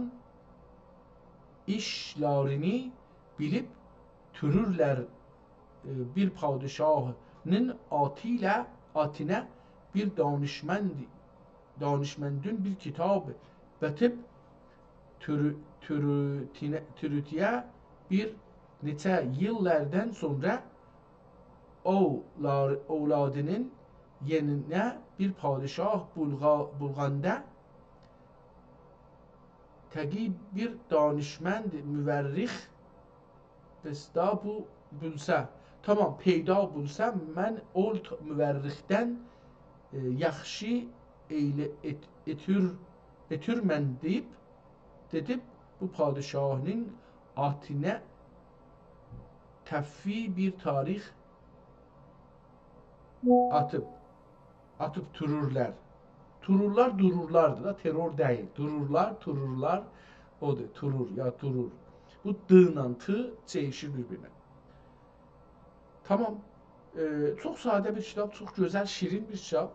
ایشلرینی بیلیب تورورلر، ائ، بیر پادشاهین آتی ایله آتینه بیر دانشمند، دانشمندین بیر کیتاب باتیب تورو-، تورو-، تینه-، توروتیه بیر نئچه ایللردن سونرا اوغلار-، اوغلادینین یئرینه بیر پادشاه بولغا-، بولغاندا تقی بیر دانشمند مورخ پیدا بو-، بولسا، تامام، پیدا بولسا، من اول ت-، مورخدن، ائ، یاخشی ائیله-، ائت-، ائتور-، ائتورمن دئییب، دئدیب، بو پادشاهین آتینه تفی بیر تاریخ آتیب، آتیب تورورلر. تورورلار، دورورلاردیر دا، ترور دئییل. دورورلار، تورورلار، اودور، تورور، یا تورور. بو د ایله ت چئییشیر بیر-بیرینه. تامام. ائ، چوخ ساده بیر کیتاب، چوخ گؤزل، شیرین بیر کیتاب.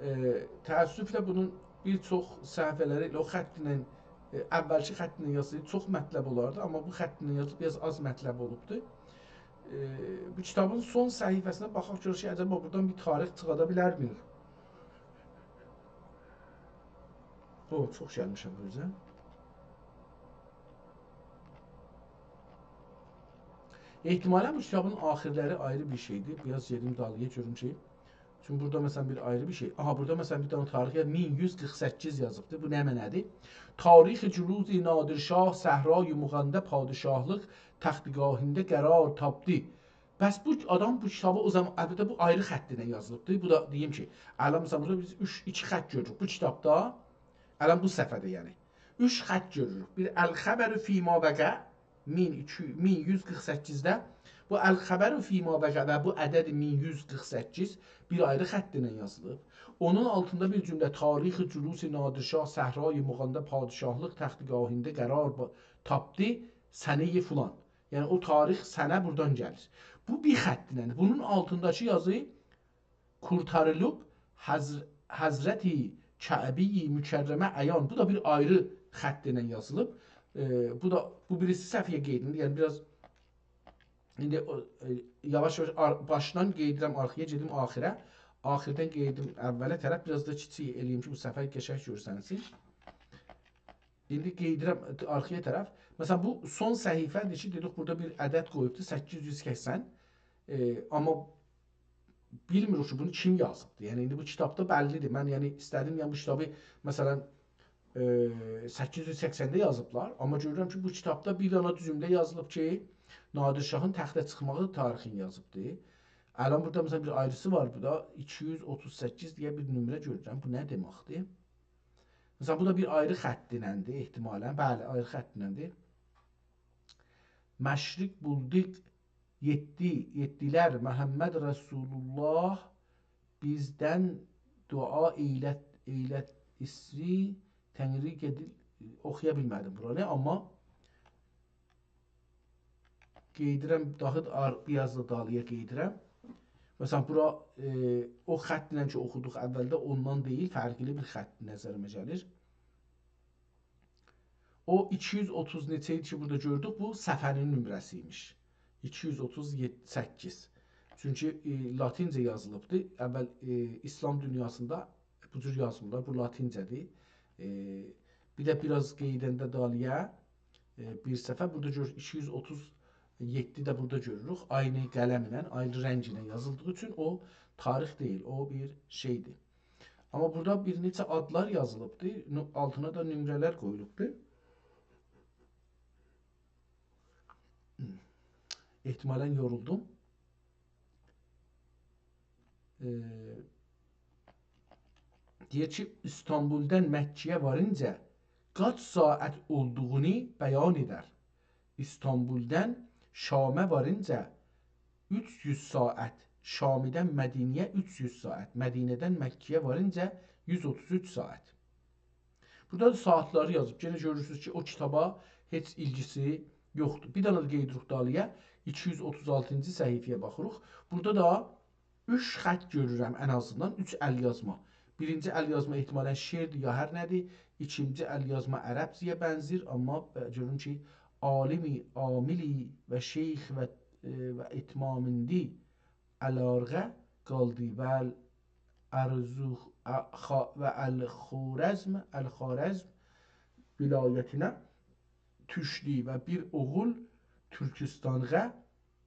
ائ، تأسفله بونون بیر چوخ صفحه‌لری ائله او خط ایله، ائ، اولکی خط ایله یازسایدی، چوخ مطلب اولاردی، آمما بو خط ایله یازیب بیر آز آز مطلب اولوبدو. ائ، بو کیتابین سون صفحه‌سینه باخاق، گؤرک کی، عجبا بورادان بیر تاریخ چیخادا بیلرمی؟ او، چوخ گلمیشم بو اوزه. احتمالاً بو کیتابین آخیرلری آیری بیر شئیدیر. بیر آز گئدیم دالییا گؤروم کی، چونکی بورادا، مثلاً، بیر آیری بیر شئی. آها، بورادا، مثلاً، بیر دنه تاریخ یا-، مین یوز قیرخ سککیز یازیبدی. بو نمنه‌دیر؟ تاریخ جلوس نادرشاه صحرای مغانده پادشاهلیق تختگاهینده قرار تاپدی. پس بو آدام بو کیتابی او زامان، البته، بو آیری خط ایله یازیلیبدی. بو دا دئییم کی، الان، مثلاً، بورادا بیز اوچ، ایکی خط گؤروروک. بو کیتابدا، الان بو صفحه‌ده، یعنی، اوچ خط گؤروروک. بیر الخبر فیما وقع، مین ایکی، مین یوز قیرخ سککیزده، بو الخبر فیما وقع و بو عدد مین یوز قیرخ سککیز بیر آیری خط ایله یازیلیب. اونون آلتیندا بیر جمله: «تاریخ جلوس نادرشاه صحرای مغانده پادشاهلیق تختگاهینده قرار با-، تاپدی سنه‌ی فلان.» یعنی، او تاریخ، سنه بورادان گلیر. بو بیر خط ایله. بونون آلتینداکی یازی «کورتاریلیب حضر-، حضرت کعبه‌ی مکرمه عیان». بو دا بیر آیری خط ایله یازیلیب. ائ، بو دا، بو بیریسی صفحه‌یه قئییدیلدی. یعنی، بیر آز ایندی او، ائ، یاواش-یاواش آر-، باشدان قئییدیرم آرخایا، گئدیم آخیره. آخیردن قئییدیم اوّله طرف. بیر آز دا کیچیک ائله‌ییم کی، بو صفحه قشنگ گؤرسنسین. ایندی قئییدیرم آرخایا طرف. مثلاً، بو سون صفحه‌دیر کی، دئدیک، بورادا بیر عدد قویوبدو، سککیز یوز سکسن. ائ، آمما بیلمیریک کی، بونو کیم یازیبدی. یعنی، ایندی بو کیتابدا بللیدیر. من، یعنی، ایسته‌دیم، یعنی، بو کیتابی، مثلاً، ائ، سککیز یوز سکسنده یازیبلار. آمما گؤرورم کی، بو کیتابدا بیر دنه جمله یازیلیب کی، نادر شاهین تخته چیخماغی تاریخینی یازیبدی. الان بورادا، مثلاً، بیر آیریسی وار، بو دا ایکی یوز اوتوز سککیز دئیه بیر نمره گؤرورم. بو نه دئمکدیر؟ مثلاً، بو دا بیر آیری خط ایلندیر احتمالاً. بلی، آیری خط ایلندیر. «مشرق بولدوق یئتدی، یئتدیلر محمد رسول‌الله، بیزدن دعا ائیلت، ائیلت ایسری، تنگری گئدیل»، اوخویا بیلمه‌دیم بورانی، آمما قئییدیرم، داها دا آر-، بیر آز دا دالییا قئییدیرم. مثلاً، بورا، ائ، او خط ایله کی اوخودوق اوّلده، اوندان دئییل، فرقلی بیر خط نظریمه گلیر. او ایکی یوز اوتوز نئچه ایدی کی، بورادا گؤردوک، بو صفحه‌نین نمره‌سی ایمیش. ایکی یوز اوتوز سککیز. چونکی، ائ، لاتینجه یازیلیبدی. اوّل، ائ، ایسلام دونیاسیندا بو جور یازمیرلار، بو لاتینجه‌دیر. ائ، بیر ده بیر آز قئییدنده دالییا، ائ، بیر صفحه، بورادا گؤر، ایکی یوز اوتوز یئددی ده بورادا گؤروروک. عینی قلم ایله، عینی رنگ ایله یازیلدیغی اوچون او تاریخ دئییل، او بیر شئیدیر. آمما بورادا بیر نئچه آدلار یازیلیبدی، نو-، آلتینا دا نمره‌لر قویولوبدو. احتمالاً یورولدوم. ائ، دئییر کی، ایستانبولدان مکه‌یه وارینجا قاچ ساعت اولدوغونو بیان ائدر. ایستانبولدان شامه وارینجا اوچ یوز ساعت شامیدن مدینه‌یه اوچ یوز ساعت، مدینه‌دن مکه‌یه وارینجا یوز اوتوز اوچ ساعت. بورادا دا ساعاتلاری یازیب. یئنه گؤرورسونوز کی، او کیتابا هئچ ایلگیسی یوخدور. بیر دنه ده گئدیریک دالییا، ایکی یوز اوتوز آلتینجی صفحه‌یه باخیریق. بورادا دا اوچ خط گؤرورم ان آزیندان، اوچ ال‌یازما. بیرینجی ال‌یازما احتمالاً شعردیر یا هر نه‌دیر. ایکینجی ال‌یازما عربجه‌یه بنزیر، آمما، ائ، گؤروم کی، عالمی، عاملی و شیخ و، ائ، و اتمامندی الارغه قالدی و ارزوخ-، ا-، خا-، و الخوارزم، الخوارزم ولایتینه توشدو و بیر اوغول تورکوستانغا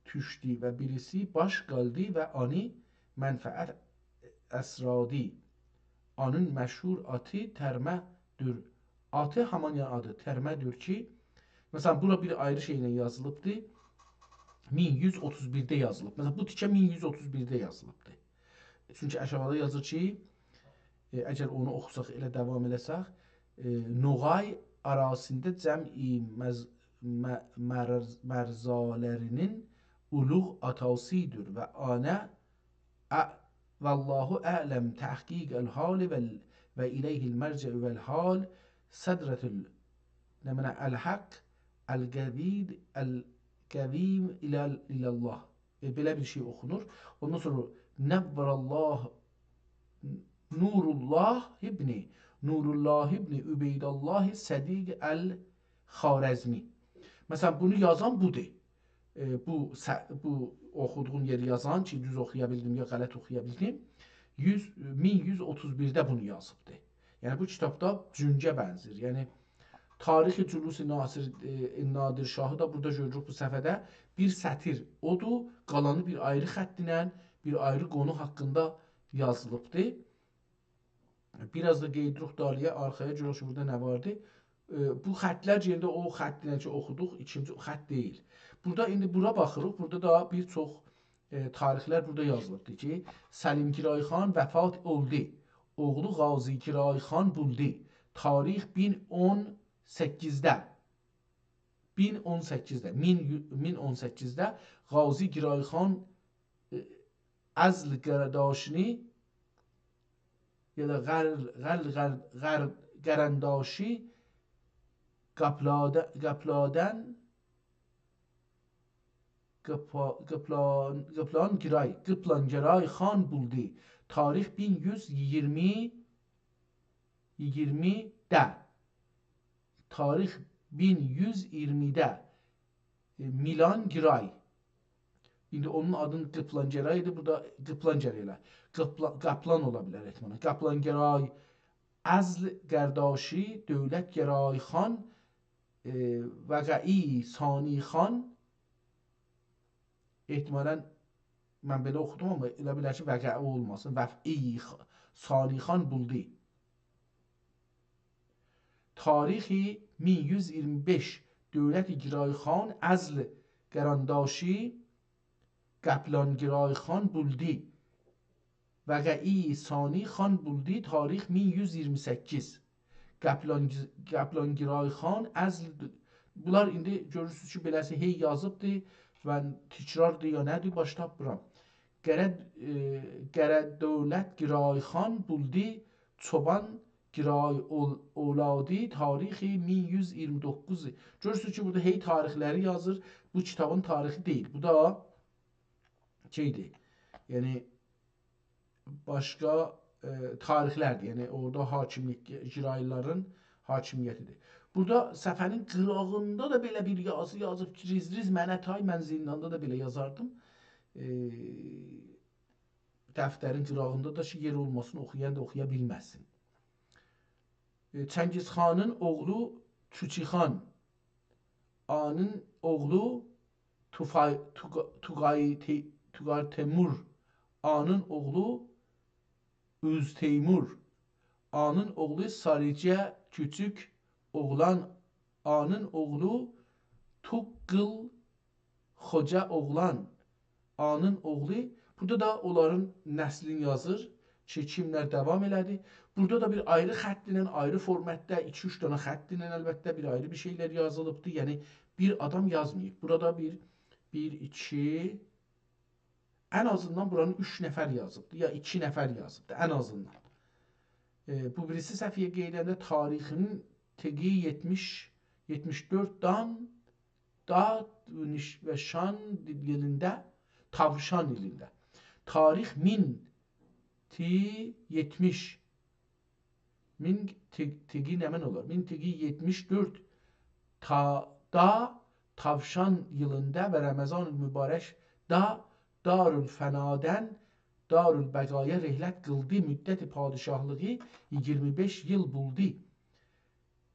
توشدو و بیریسی باش قالدی و آنی منفعت اسرادی. آنین مشهور آتی ترمه‌دور. آتی هامان یعنی آدی، ترمه‌دور کی، مثلاً، بورا بیر آیری شئیله یازیلیبدی. مین یوز اوتوز بیرده یازیلیب. مثلاً، بو تیکه مین یوز اوتوز بیرده یازیلیبدی. چونکی آشاغیدا یازیر کی، ائ، اگر اونو اوخوساق، ائله داوام ائله‌سک، ائ، نوغای آراسیندا جمعی مز-، م-، مرز-، مرزالرینین اولوغ آتاسیدیر و آنه ا-، والله اعلم تحقیق الحال و ال-، و الیه المرجع و الحال صدرة ال-، نه منه، الحق القوی، القوی الی، الی الله. ائ، بئله بیر شئی اوخونور. اوندان سونرا نور الله، نور الله ابن، نور الله ابن عبید الله صدیق الخوارزمی. مثلاً، بونو یازان بودور. ائ، بو س-، بو اوخودوغوم یئری یازان کی، دوز اوخویا بیلدیم یا غلط اوخویا بیلدیم، یوز، مین یوز اوتوز بیرده بونو یازیبدی. یعنی، بو کیتابدا جونگه بنزیر. یعنی، تاریخ جلوس ناصر، ائ، نادر شاهی دا بورادا گؤروروک بو صفحه‌ده. بیر سطیر اودور، قالانی بیر آیری خط ایله، بیر آیری قونو حاقیندا یازیلیبدی. بیر آز دا گئدیریک دالییا، آرخایا، گؤرک کی، بورادا نه واردی. ائ، بو خطلر یئرده او خط ایله کی، اوخودوق، ایکینجی خط دئییل. بورادا ایندی بورا باخیریق، بورادا دا بیر چوخ، ائ، تاریخلر بورادا یازیلیبدیر کی، سلیم گرای خان وفات اولدو. اوغلو غازی گرای خان بولدو. تاریخ مین اون سککیزده. مین اون سککیزده. مین، مین اون سککیزده غازی گرای خان، ائ، ازل قراداشینی یا دا غر-، غر-، غر-، غر-، قرنداشی قاپلاده-، قاپلادن، قاپا-، قاپلان-، قاپلان گرای، قاپلان گرای خان بولدو. تاریخ مین یوز ایگیرمی، ایگیرمیده. تاریخ مین یوز ایگیرمیده. ائ، میلان گرای. ایندی اونون آدینی قاپلان گرای ایدی، بورادا قاپلان گرای ائله. قاپلا-، قاپلان اولا بیلر احتمالاً. قاپلان گرای، ازل قرداشی، دولت گرای خان، ائ، وقعی ثانی خان، احتمالاً من بئله اوخودوم، آمما ائله بیلر کی، وقعی اولماسین. وفعی خ-، ثانی خان بولدو. تاریخ مین یوز ایگیرمی بئش، دولت گرای خان، ازل قرنداشی، قاپلان گرای خان بولدو. وقعی ثانی خان بولدو، تاریخ مین یوز ایگیرمی سککیز. قاپلان، قاپلان گرای خان، ازل، بونلار ایندی گؤرورسونوز کی، بئله‌سی هئی یازیبدی. من تکراردیر یا نه‌دیر، باش تاپمیرام. قره، ائ، قره دولت گرای خان بولدو، چوبان گرای اول-، اولادی، تاریخ مین یوز ایگیرمی دوققوز. گؤرورسونوز کی، بورادا هئی تاریخلری یازیر. بو کیتابین تاریخی دئییل. بو دا شئیدیر. یعنی، باشقا، ائ، تاریخلردیر. یعنی، اورادا حاکمیت، گرایلارین حاکمیتیدیر. بورادا صفحه‌نین قیراغیندا دا بئله بیر یازی یازیب کی، ریز-ریز منه تای، من زینداندا دا بئله یازاردیم. ائ، دفترین قیراغیندا دا کی، یئر اولماسین، اوخویان دا اوخویا بیلمه‌سین. ائ، چنگیز خانین اوغلو چوچی خان، آنین اوغلو توفای-، توقا-، توقای تی-، توقار تیمور، آنین اوغلو اوز تیمور، آنین اوغلو ساریجه کوچوک اوغلان، آنین اوغلو توققیل خوجا اوغلان، آنین اوغلو. بورادا دا اونلارین نسلینی یازیر کی، کیملر داوام ائله‌دی. بورادا دا بیر آیری خط ایله، آیری فورماتدا، ایکی-اوچ دنه خط ایله، البته، بیر آیری بیر شئیلر یازیلیبدی. یعنی، بیر آدام یازماییب. بورادا بیر، بیر، ایکی، ان آزیندان بورانی اوچ نفر یازیبدی، یا ایکی نفر یازیبدی، ان آزیندان. ائ، بو بیریسی صفحه‌یه قئید ائله‌ینده تاریخین تگی یئتمیش، یئتمیش دؤرد دان، دا و نیش-، و شان ایلینده، تاوشان ایلینده. تاریخ مین تی یئتمیش. مین تی-، تگی نمنه اولار؟ مین تگی یئتمیش دؤرد تا، دا تاوشان ایلینده و رمضان مبارک دا دارالفنادن دارالبقایا رحلت قیلدی، مدت پادشاهلیغی ایگیرمی بئش ایل بولدو.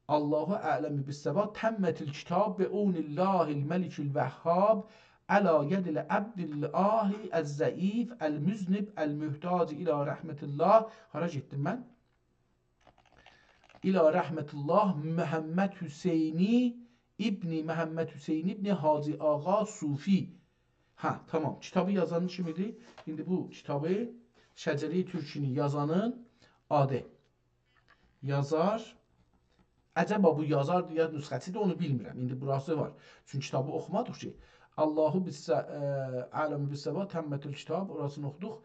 الله اعلم بالصواب. تمت الکتاب بعون الله الملک الوهاب، علی ید العبد الله الضعیف المذنب المحتاج الی رحمة الله. هارا گئتدیم من؟ الی رحمة الله محمد حسینی ابن محمد حسین ابن حاجی آقا صوفی. هه، تامام. کیتابی یازانین کیم ایدی؟ ایندی بو کیتابی، شجره‌ی ترکی‌نی یازانین آدی. یازار. عجبا بو یازاردی یا نسخه‌چیدی، اونو بیلمیرم. ایندی بوراسی وار. چونکی کیتابی اوخومادیق کی. الله بالص-، اه، اعلم بالصواب، تمت الکتاب، اوراسینی اوخودوق.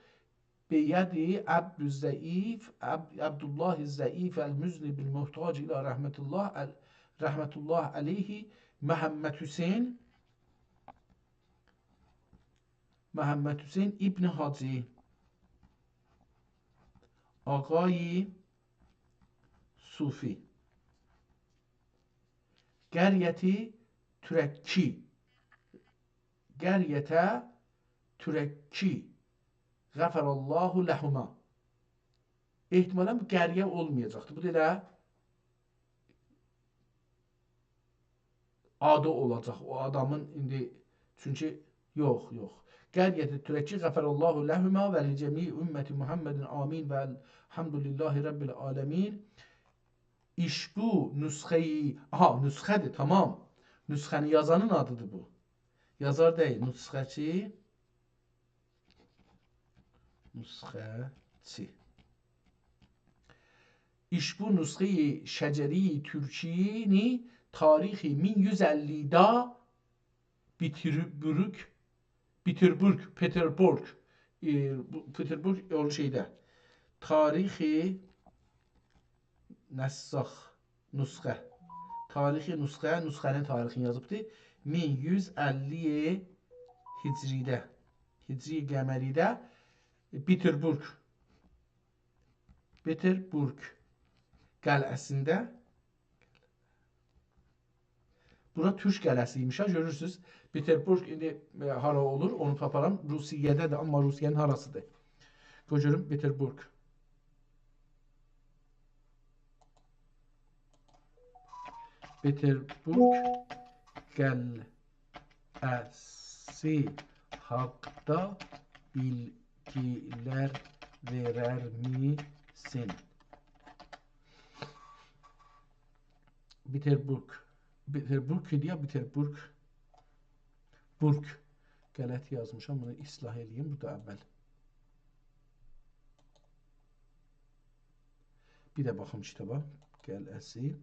بید عبد الضعیف، عب-، عبدالله الضعیف المذنب المحتاج الی رحمة الله، ال-، رحمة الله علیه، محمد حسین، محمد حسین ابن حاجی، آقای صوفی. قریه‌تی ترکی. قریه‌ته ترکی. غفر الله لهما. احتمالاً بو قریه اولمایاجاقدی. بو دا ائله آدی اولاجاق او آدامین ایندی، چونکی یوخ، یوخ. قریه‌تی ترکی غفر الله لهما و لجمیع امة محمد آمین و الحمد لله رب العالمین. ایشبو نسخه‌ی، آها، نسخه‌دیر، تامام. نسخه‌نی یازانین آدیدیر بو. یازار دئییل، نسخه‌چی. نسخه‌چی. ایشبو نسخه‌ی شجره‌ی ترکی‌نی تاریخ مین یوز اللی دا بیتربورگ، بیتربورگ، پتربورگ، ائ، بو، پتربورگ اولور شئیده. تاریخ نسخ، نسخه. تاریخ نسخه، نسخه‌نین تاریخینی یازیبدی. مین یوز اللی هجری‌ده، هجری قمری‌ده، ائ، بیتربورگ، پتربورگ قلعه‌سینده. بورا تورک قلعه‌سی ایمیش ها، گؤرورسونوز. پتربورگ ایندی، ائ، هارا اولور، اونو تاپارام. روسیه‌ده‌دیر، آمما روسیه‌نین هاراسیدیر؟ قوی گؤروم، پتربورگ. پتربورگ قلعه‌سی حاقدا بیلگیلر وئرر میسین؟ پیتربورگ. پیتربورگ ایدی یا، پیتربورگ؟ بورگ. غلط یازمیشام، بونو اصلاح ائله‌ییم. بورادا اول. بیر ده باخیم کیتابا. قلعه‌سی.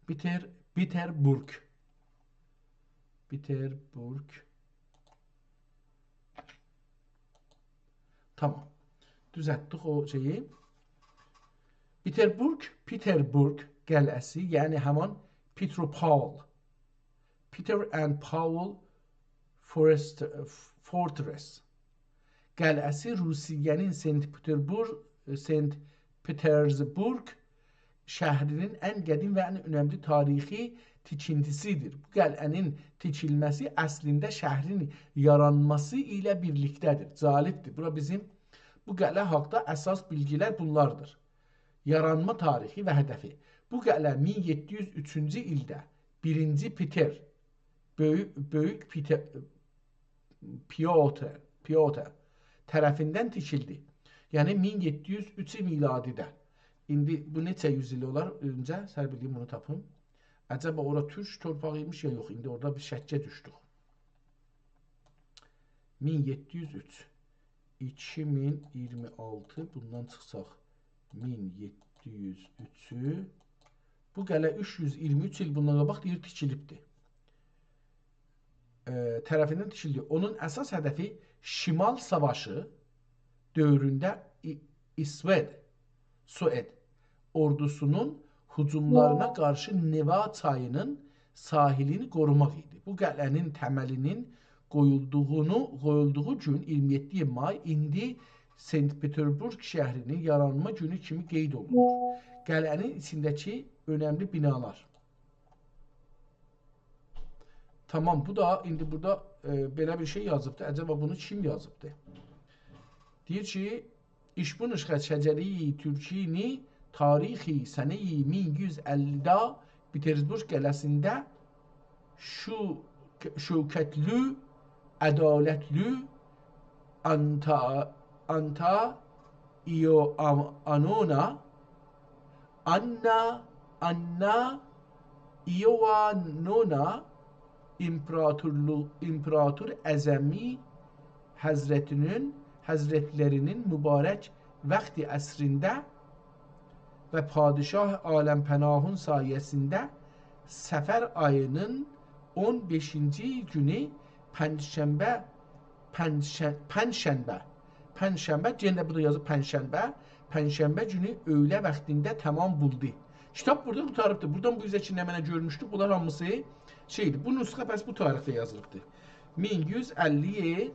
پیتر، پیتربورگ. پیتربورگ. تامام. دوزلتدیک او شئیی. پیتربورگ، پیتربورگ قلعه‌سی، یعنی همان Peter Paul، Peter and Paul Forest-، Fortress قلعه‌سی روسیه‌نین سنت پتربورگ، سنت پترزبورگ شهری‌نین ان قدیم و ان اؤنملی تاریخی تیکینتی‌سی‌دیر. بو قلعه‌نین تیکیلمه‌سی اصلینده شهرین یارانماسی ایله بیرلیکده‌دیر. جالبدیر. بورا بیزیم بو قلعه حاقدا اساس بیلگیلر بونلاردیر. یارانما تاریخی و هدفی. بو قلعه مین یئددی یوز اوچونجو ایلده بیرینجی پیتر، بؤیوک، بؤیوک پیتر، پیوتر، پیوتر طرفیندن تیکیلدی. یعنی مین یئددی یوز اوچ میلادی‌ده. ایندی بو نئچه یوز ایل اولار اؤنجه؟ سر بیلگیم بونو تاپیم. عجبا اورا تورک تورپاغی ایمیش یا یوخ؟ ایندی اورادا بیر شکّه دوشدوک. مین یئددی یوز اوچ. ایکی مین ایگیرمی آلتی، بوندان چیخساق مین یئددی یوز اوچو. بو قلعه اوچ یوز ایگیرمی اوچ ایل بوندان قاباق دئییر تیکیلیبدی. ائ، طرفیندن تیکیلدی. اونون اساس هدفی شمال ساواشی دؤورونده ای-، ایسوئد، سوئد اوردوسونون هجوملارینا قارشی نوا چایی‌نین ساحلینی قوروماق ایدی. بو قلعه‌نین تملینین قویولدوغونو، قویولدوغو گون، اییرمی یئددی مای، ایندی سنت پترزبورگ شهری‌نین یارانما گونو کیمی قید اولونور. قلعه‌نین ایچینده‌کی اؤنملی بینالار. تامام، بو دا ایندی بورادا، ائ، بئله بیر شئی یازیبدی. عجبا بونو کیم یازیبدی؟ دئییر کی، «ایشبو نسخه شجره‌ی تورکی‌نی تاریخ سنه‌ی مین یوز اللی‌ده پترزبورگ قلعه‌سینده شو-، شوکتلی، عدالتلی، آنتا-، آنتا ایو آم-، آنونا، آننا، آننا ایوانونا ایمپراتورلو-، ایمپراتور اعظمی حضرتی‌نین، حضرتلری‌نین مبارک وقت عصرینده و پادشاه عالم‌پناهین سایه‌سینده صفر آیی‌نین اون بئشینجی گونو پنجشنبه، پنجشن-، پنجشنبه، پنجشنبه، یئنه ده بورادا یازیب پنجشنبه، پنجشنبه گونو اؤیله وقتینده تمام بولدو.» کیتاب بورادا قوتاریبدیر. بورادان بو اوزه کی نمنه گؤرموشدوک، بونلار هامیسی شئیدیر. بو نسخه پس بو تاریخده یازیلیبدیر. مین یوز اللی،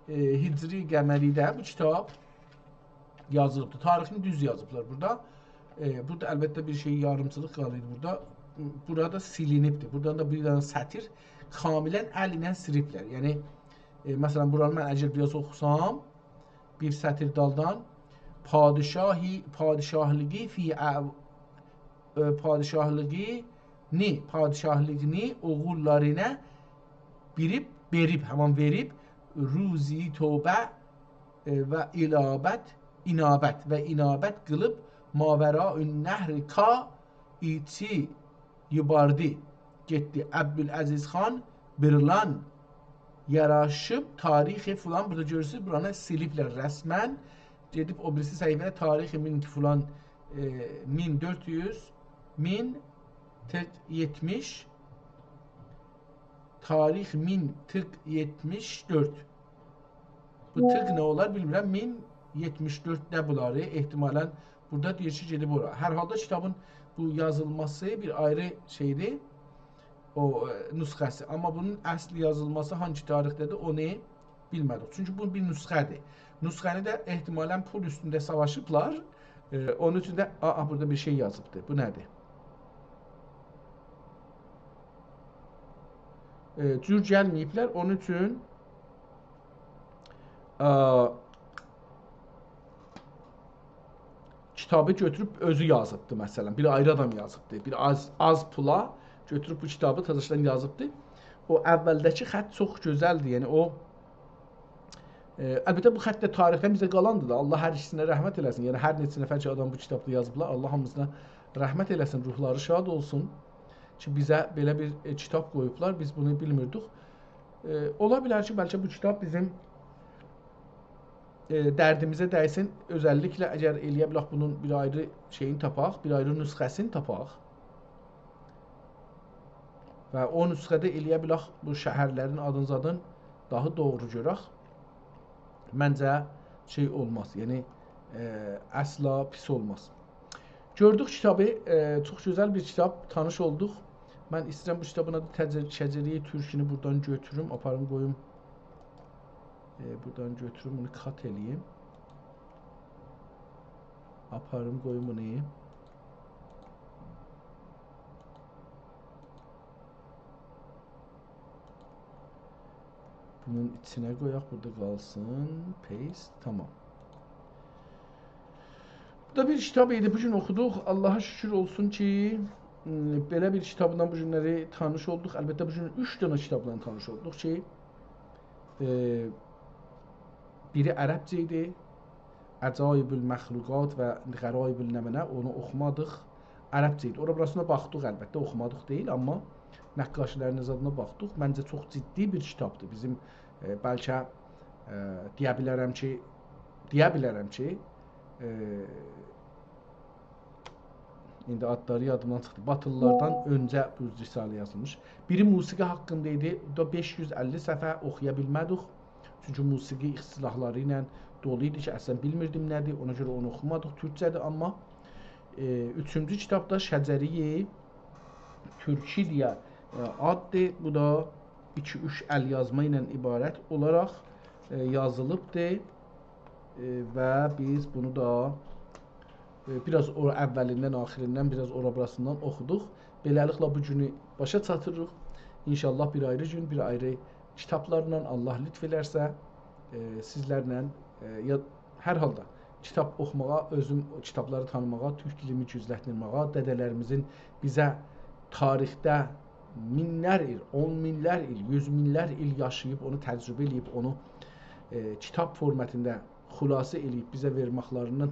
ائ، هجری قمری‌ده بو کیتاب یازیلیبدیر. تاریخینی دوز یازیبلار بورادا. ائ، بورادا البته بیر شئی یاریمچیلیق قالیردی بورادا. بورادا سیلینیبدیر. بورادان دا بیر دنه سطر کاملاً ال ایله سیلیبلر. یعنی، ائ، مثلاً، بورانی من اگر بیر آز اوخوسام، بیر سطر دالدان، پادشاهی، پادشاهلیغی فی اع-، ائ، پادشاهلیغینی، پادشاهلیغینی اوغوللارینا بیریب، وئریب، همان وئریب، روزی توبه، ائ، و ایلابت، اینابت و اینابت قیلیب ماوراءالنهر کا ایچی یوباردی، گئتدی. عبدالعزیز خان بیرلان یاراشیب تاریخ فلان، بورادا گؤرورسونوز، بورانی سیلیبلر رسماً. گئدیب او بیریسی صفحه‌ده تاریخ مین فلان، ائ، مین دؤرد یوز، مین ترک یئتمیش، تاریخ مین ترک یئتمیش دؤرد. بو ترک نه اولار بیلمیرم. مین یئتمیش دؤردده بولاری احتمالاً بورادا دئییر کی، گئدیب اورا. هر حالدا کیتابین بو یازیلماسی بیر آیری شئیدیر، او، ائ، نسخه‌سی. آمما بونون اصل یازیلماسی هانسی تاریخده‌دیر، اونو بیلمه‌دیک. چونکی بو بیر نسخه‌دیر. نسخه‌نی ده احتمالاً پول اوستونده ساواشیبلار. ائ، اونون اوچون ده، آ، آ، بورادا بیر شئی یازیبدیر. بو نه‌دیر؟ ائ، جور گلمه‌ییبلر. اونون اوچون، ا، کیتابی گؤتوروب اؤزو یازیبدی، مثلاً. بیر آیری آدام یازیبدی. بیر آز، آز پولا گؤتوروب بو کیتابی تازاشدان یازیبدی. او اوّلده‌کی خط چوخ گؤزلدیر. یعنی او، ائ، البته، بو خط ده تاریخدن بیزه قالاندیر دا. الله هر ایکیسینه رحمت ائله‌سین. یعنی هر نئچه نفر کی، آدام بو کیتابی یازیبلار، الله هامیسینا رحمت ائله‌سین، روحلاری شاد اولسون کی، بیزه بئله بیر، ائ، کیتاب قویوبلار، بیز بونو بیلمیردیک. ائ، اولا بیلر کی، بلکه بو کیتاب بیزیم، ائ، دردیمیزه دَیسین. اؤزللیکله اگر ائلیه بیلک بونون بیر آیری شئیینی تاپاق، بیر آیری نسخه‌سینی تاپاق و او نسخه‌ده ائلیه بیلک بو شهرلرین آدین زادین داها دوغرو گؤرک. منجه، شئی اولماز، یعنی، ائ، اصلا پیس اولماز. گؤردوک کیتابی، ائ، چوخ گؤزل بیر کیتاب، تانیش اولدوق. من ایسته‌ییرم بو کیتابین آدی تجر-، شجره‌ی تورکی‌نی بورادان گؤتوروم، آپاریم قویوم. ائ، بورادان گؤتوروم، بونو کات ائله‌ییم. آپاریم قویوم بونو. بونون ایچینه قویاق، بورادا قالسین. Paste، تامام. بو دا بیر کیتاب ایدی، بو گون اوخودوق. آللاها شوکور اولسون کی، م، بئله بیر کیتابلا بو گونلری تانیش اولدوق. البته، بو گون اوچ دنه کیتابلا تانیش اولدوق کی، ائ، بیری عربجه ایدی، عجایب المخلوقات و غرایب النمنه، اونو اوخومادیق. عربجه ایدی. اورا بوراسینا باخدیق، البته، اوخومادیق دئییل، آمما نقاشی‌لرینه زادینا باخدیق. منجه، چوخ جدی بیر کیتابدیر. بیزیم، ائ، بلکه، ائ، دئیه بیلرم کی، دئیه بیلرم کی، ائ، ایندی آدلاری یادیمدان چیخدی. باتیلیلاردان اؤنجه بو رساله یازیلمیش. بیری موسیقی حاقیندا ایدی. بو دا بئش یوز اللی صفحه، اوخویا بیلمه‌دیک. چونکی موسیقی اصطلاحلاری ایله دولو ایدی کی، اصلا بیلمیردیم نه‌دیر. اونا گؤره اونو اوخومادیق. تورکجه‌دیر، آمما، ائ، اوچونجو کیتاب دا شجره‌ی ترکی دئیه، ائ، آددیر. بو دا ایکی-اوچ ال‌یازما ایله عبارت اولاراق، ائ، یازیلیبدیر. ائ، و بیز بونو دا، ائ، بیر آز او اولیندن، آخیریندن، بیر آز اورا بوراسیندان اوخودوق. بئله‌لیکله بو گونو باشا چاتیریق. ان‌شاءالله بیر آیری گون، بیر آیری کیتابلارلا، الله لطف ائلرسه، ائ، سیزلرله، ائ، یا، هر حالدا کیتاب اوخوماغا، اؤزوم او کیتابلاری تانیماغا، تورک دیلیمی گوجلندیرمه‌یه، دده‌لریمیزین بیزه تاریخده مینلر ایل، اون مینلر ایل، یوز مینلر ایل یاشاییب، اونو تجربه ائله‌ییب، اونو، ائ، کیتاب فورماتیندا خلاصه ائله‌ییب بیزه وئرمکلریندن